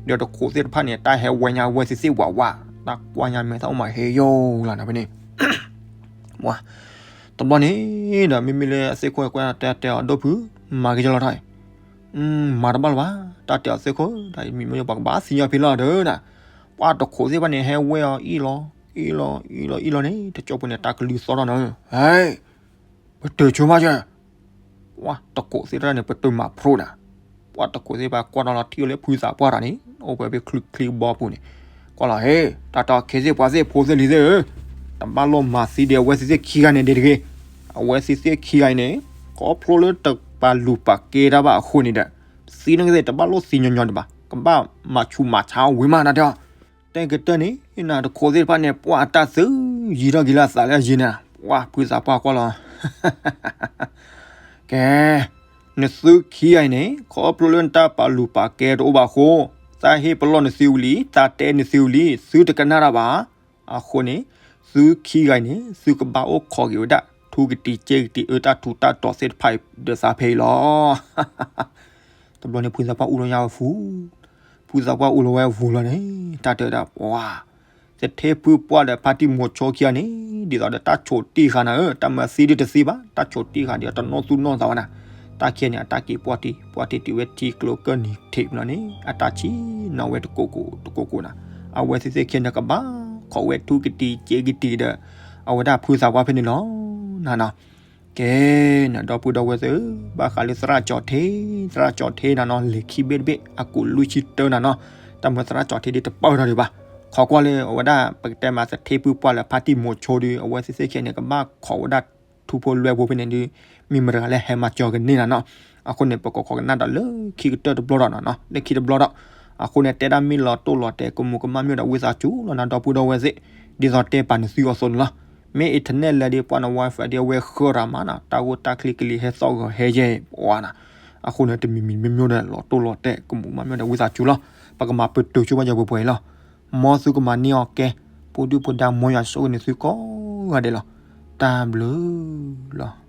ဒီးတခိးသ့ၣ်တဖၣ်န့ၣ် တၢ်ဟဲဝဲညါဝဲသ့ၣ်သ့ၣ်ဝးဝး, တၢ်ကွၢ်ညါမဲာ်သၣ်အိၣ်မးဟဲယိာ်လီၤနၤဖဲန့ၣ် ပှၤ, တဘျီန့ၣ်, ဒီးမ့မ့ၢ်လၢအသ့ၣ်ခိၣ်ကွၢ်တဲတဲအီၤဒိၣ်ဖု, မၤက့ၤလီၤထီၣ်အံၤ, မၤတဘၣ်လၢၤဘၣ်, တၢ်တဲအီၤသ့ၣ်ခိၣ်, တၢ်မံၤမ့ၢ်ပှၤကဘၣ်သံညီဖဲလီၤဒီးနၤ, ပှၤတခိးသ့ၣ်တဖၣ်န့ၣ် ဟဲဝဲအီၤအံၣ်လီၤ, အံၣ်လီၤ, အံၣ်လီၤ, အံၣ်လီၤန့ၣ် တကၠိဖိန့ၣ် တၢ်ကလုၢ်သီၣ်ထီၣ်နၤ, ဟဲ ပတုာ်ဆိမးကဲ, ပှၤတခိးသ့ၣ်တဖၣ်န့ၣ် ပတုာ်မၤဖျိနၤ, ပှၤတခိးသ့ၣ်တဖၣ်ကွၢ်ထီၣ်လီၤထံၣ်လၢဖုသးပှၢ်တၢ်န့ၣ် အိၣ်ပှဲၤဖဲချံကဘီပူၤန့ၣ်, ကွၢ်လီၤဟဲ, တၢ်တီၢ်ခဲသ့ၣ်ပှၤသ့ၣ်ဖိသ့ၣ်လံၤသ့ၣ်ဧၢ, တဘၣ်လိၣ်မၤသံဒီးအဝဲသ့ၣ်သ့ၣ်ခံဂၤန့ၣ်ဒဲးတဂ့ၤ, အဝဲသ့ၣ်သ့ၣ်ခံဂၤအံၤန့ၣ်, ခီဖျိလၢတပာ်လုၢ်ပာ်ကဲတၢ်ဘၣ်အဃိန့ၣ်ဒီး, သံန့ၣ်ကသ့ၣ်တဘၣ်လိၣ်သံညီညီဒံးဘၣ်, ကဘၣ်မၤဆူးမၤဆါဝံၤမးနတဲအီၤ တဲကတၢၢ်န့ၣ် နၤတခိးသ့ၣ်တဖၣ်န့ၣ် ပှၤအတၢ်သုးယံၤထီၣ်က့ၤလၢအသးလၢအယံၤန့ၣ်, ပှၤဖုသးပှၢ်ကွၢ်လီၤ, ကဲ, နသုခံဂၤအံၤန့ၣ် ခီဖျိလၢနတၢ်ပာ်လုၢ်ပာ်ကဲတအိၣ်ဘၣ်အဃိ, သးဟ့ၣ်ပလီၢ်နသုဝံၤလံ, သးတဲနသုဝံၤလံ, သုတကနၣ်တၢ်ဘၣ်. အဃိန့ၣ် သုခံဂၤအံၤန့ၣ် သုကဘၣ်အိၣ်ခိးက့ၤဝဲဒၣ် ထူကတံၤကဲကတံၤ အၢတၢ်ထူးတၢ်တီၤသ့ၣ်တဖၣ်အံၤ ဒီးသးဖဲအံၤလီၤ. တဘျီန့ၣ် ဖုသးပှၢ်အိၣ်လီၤယါဝဲဖု, ဖုသးပှၢ်အိၣ်လီၤဝဲအပူၤလီၤန့ၣ် တၢ်တဲဝဲဒၣ် ပှၤ သထ့ဖုပှၢ်ဒီးဖါတံၢ်မိၤဆိခံဂၤန့ၣ် ဒ်သိးဒီးတၢ်ဆိးတ့ၢ်ဃာ်နၤဧၢ, တၢ်မၤသံဒုတသ့ဘၣ်, တၢ်ဆိးတ့ၢ်ဃာ်ဒီးတနီၣ်သူၣ်နီၣ်သးဝဲနၤ, တၢ်ခံဂၤန့ၣ် အတၢ်က့ၤပှၢ်တ့ၢ် ပှၢ်တ့ၢ်တုၤဝဲထံကျိကၢၢ်နံၤထံးလီၤန့ၣ် အတၢ်ဆံၣ်နီၤဝဲတကိးကိးတကိးကိးနၤ, အဝဲသ့ၣ်သ့ၣ်ခံဂၤန့ၣ် ကဘၣ်ခိးဝဲထူကတံၤကဲကတံၤဒီး အဝဲဒၣ်ဖုသးပှၢ်ဖဲန့ၣ်လီၤ နၤနီၤ. ကဲ နဒီပုၢ်ဒီဝဲၢ်သ့ၣ်ဧၢ, ဘၣ်ဃးလၢသရၣ်ကၠီၤထ့, သရၣ်ကၠီၤထ့နၤနီၤ လဲၤခံဘ့ၣ်တဘ့ၣ် အကိးလွံၢ်ဆံတၢနၤနီၤ, တၢ်မၤသရၣ်ကၠီၤထ့ဒ်တပၢၢ်ထီၣ်ဒံးဘၣ်, ခိးကွၢ်လၢအဝဲဒၣ် ပကတဲမးသထ့ဖုပှၢ်လၢဖါတံၢ်မိၤဆိဒီး အဝဲသ့ၣ်သ့ၣ်ခံဂၤန့ၣ် ကဘၣ်ခိးဝဲဒၣ်ထူဖိလွဲဖိဖဲန့ၣ်ဒီး မ့ၢ်မတၤတဂၤလၢဟဲမၤစၢၤကန့ၢ်နၤနီၤ, အဃိန့ၣ် ပကခိးကနၣ်ဒီးလၢခံကတၢၢ်တဘျီဒီးနၤနီၤ လၢခံတဘျီဒီး, အဃိန့ၣ် တဲဒၣ်မ့ၢ်လီၤတိၢ်လီၤတဲာ်ကမူးကမၣ်မ့ၢ်ဒီးဝံသးစူၤလီၤ နဒီပုၢ်ဒီဝဲၢ်သ့ၣ်, ဒ်သိးတဲပာ်နသုအီၤအသိးန့ၣ်လီၤ. မ့ၢ် internet လဲၤဒီးပှၤန Wi-Fi ဒီးအဝဲဃၢၤတၢ်မးနီၤ တၢ်ဂိၢ်တၢ်ချံကလံၤဟဲသီၣ်ဂီၤဟဲယဲၢ်ပှၤနၤ, အဃိန့ၣ် တမံၤမံၤမ့ၢ်မ့ၢ်ဒီး လီၤတိၢ်လီၤတဲာ်ကမူးကမၣ်မ့ၢ်ဒီးဝံသးစူၤလီၤ. ပကမၤပတုာ်ဆိပာ်ယၤပှဲၤပှဲၤအံၤလီၤ. မ်သုကမၤန့ၢ်အီၤကဲ, ဖိဒုၣ်ဖိဒါမ်ယွၤဆိၣ်ဂ့ၤန့ၢ်သုကိးဂၤဒဲးလီၤ. တၢ်ဘျုးလီၤ.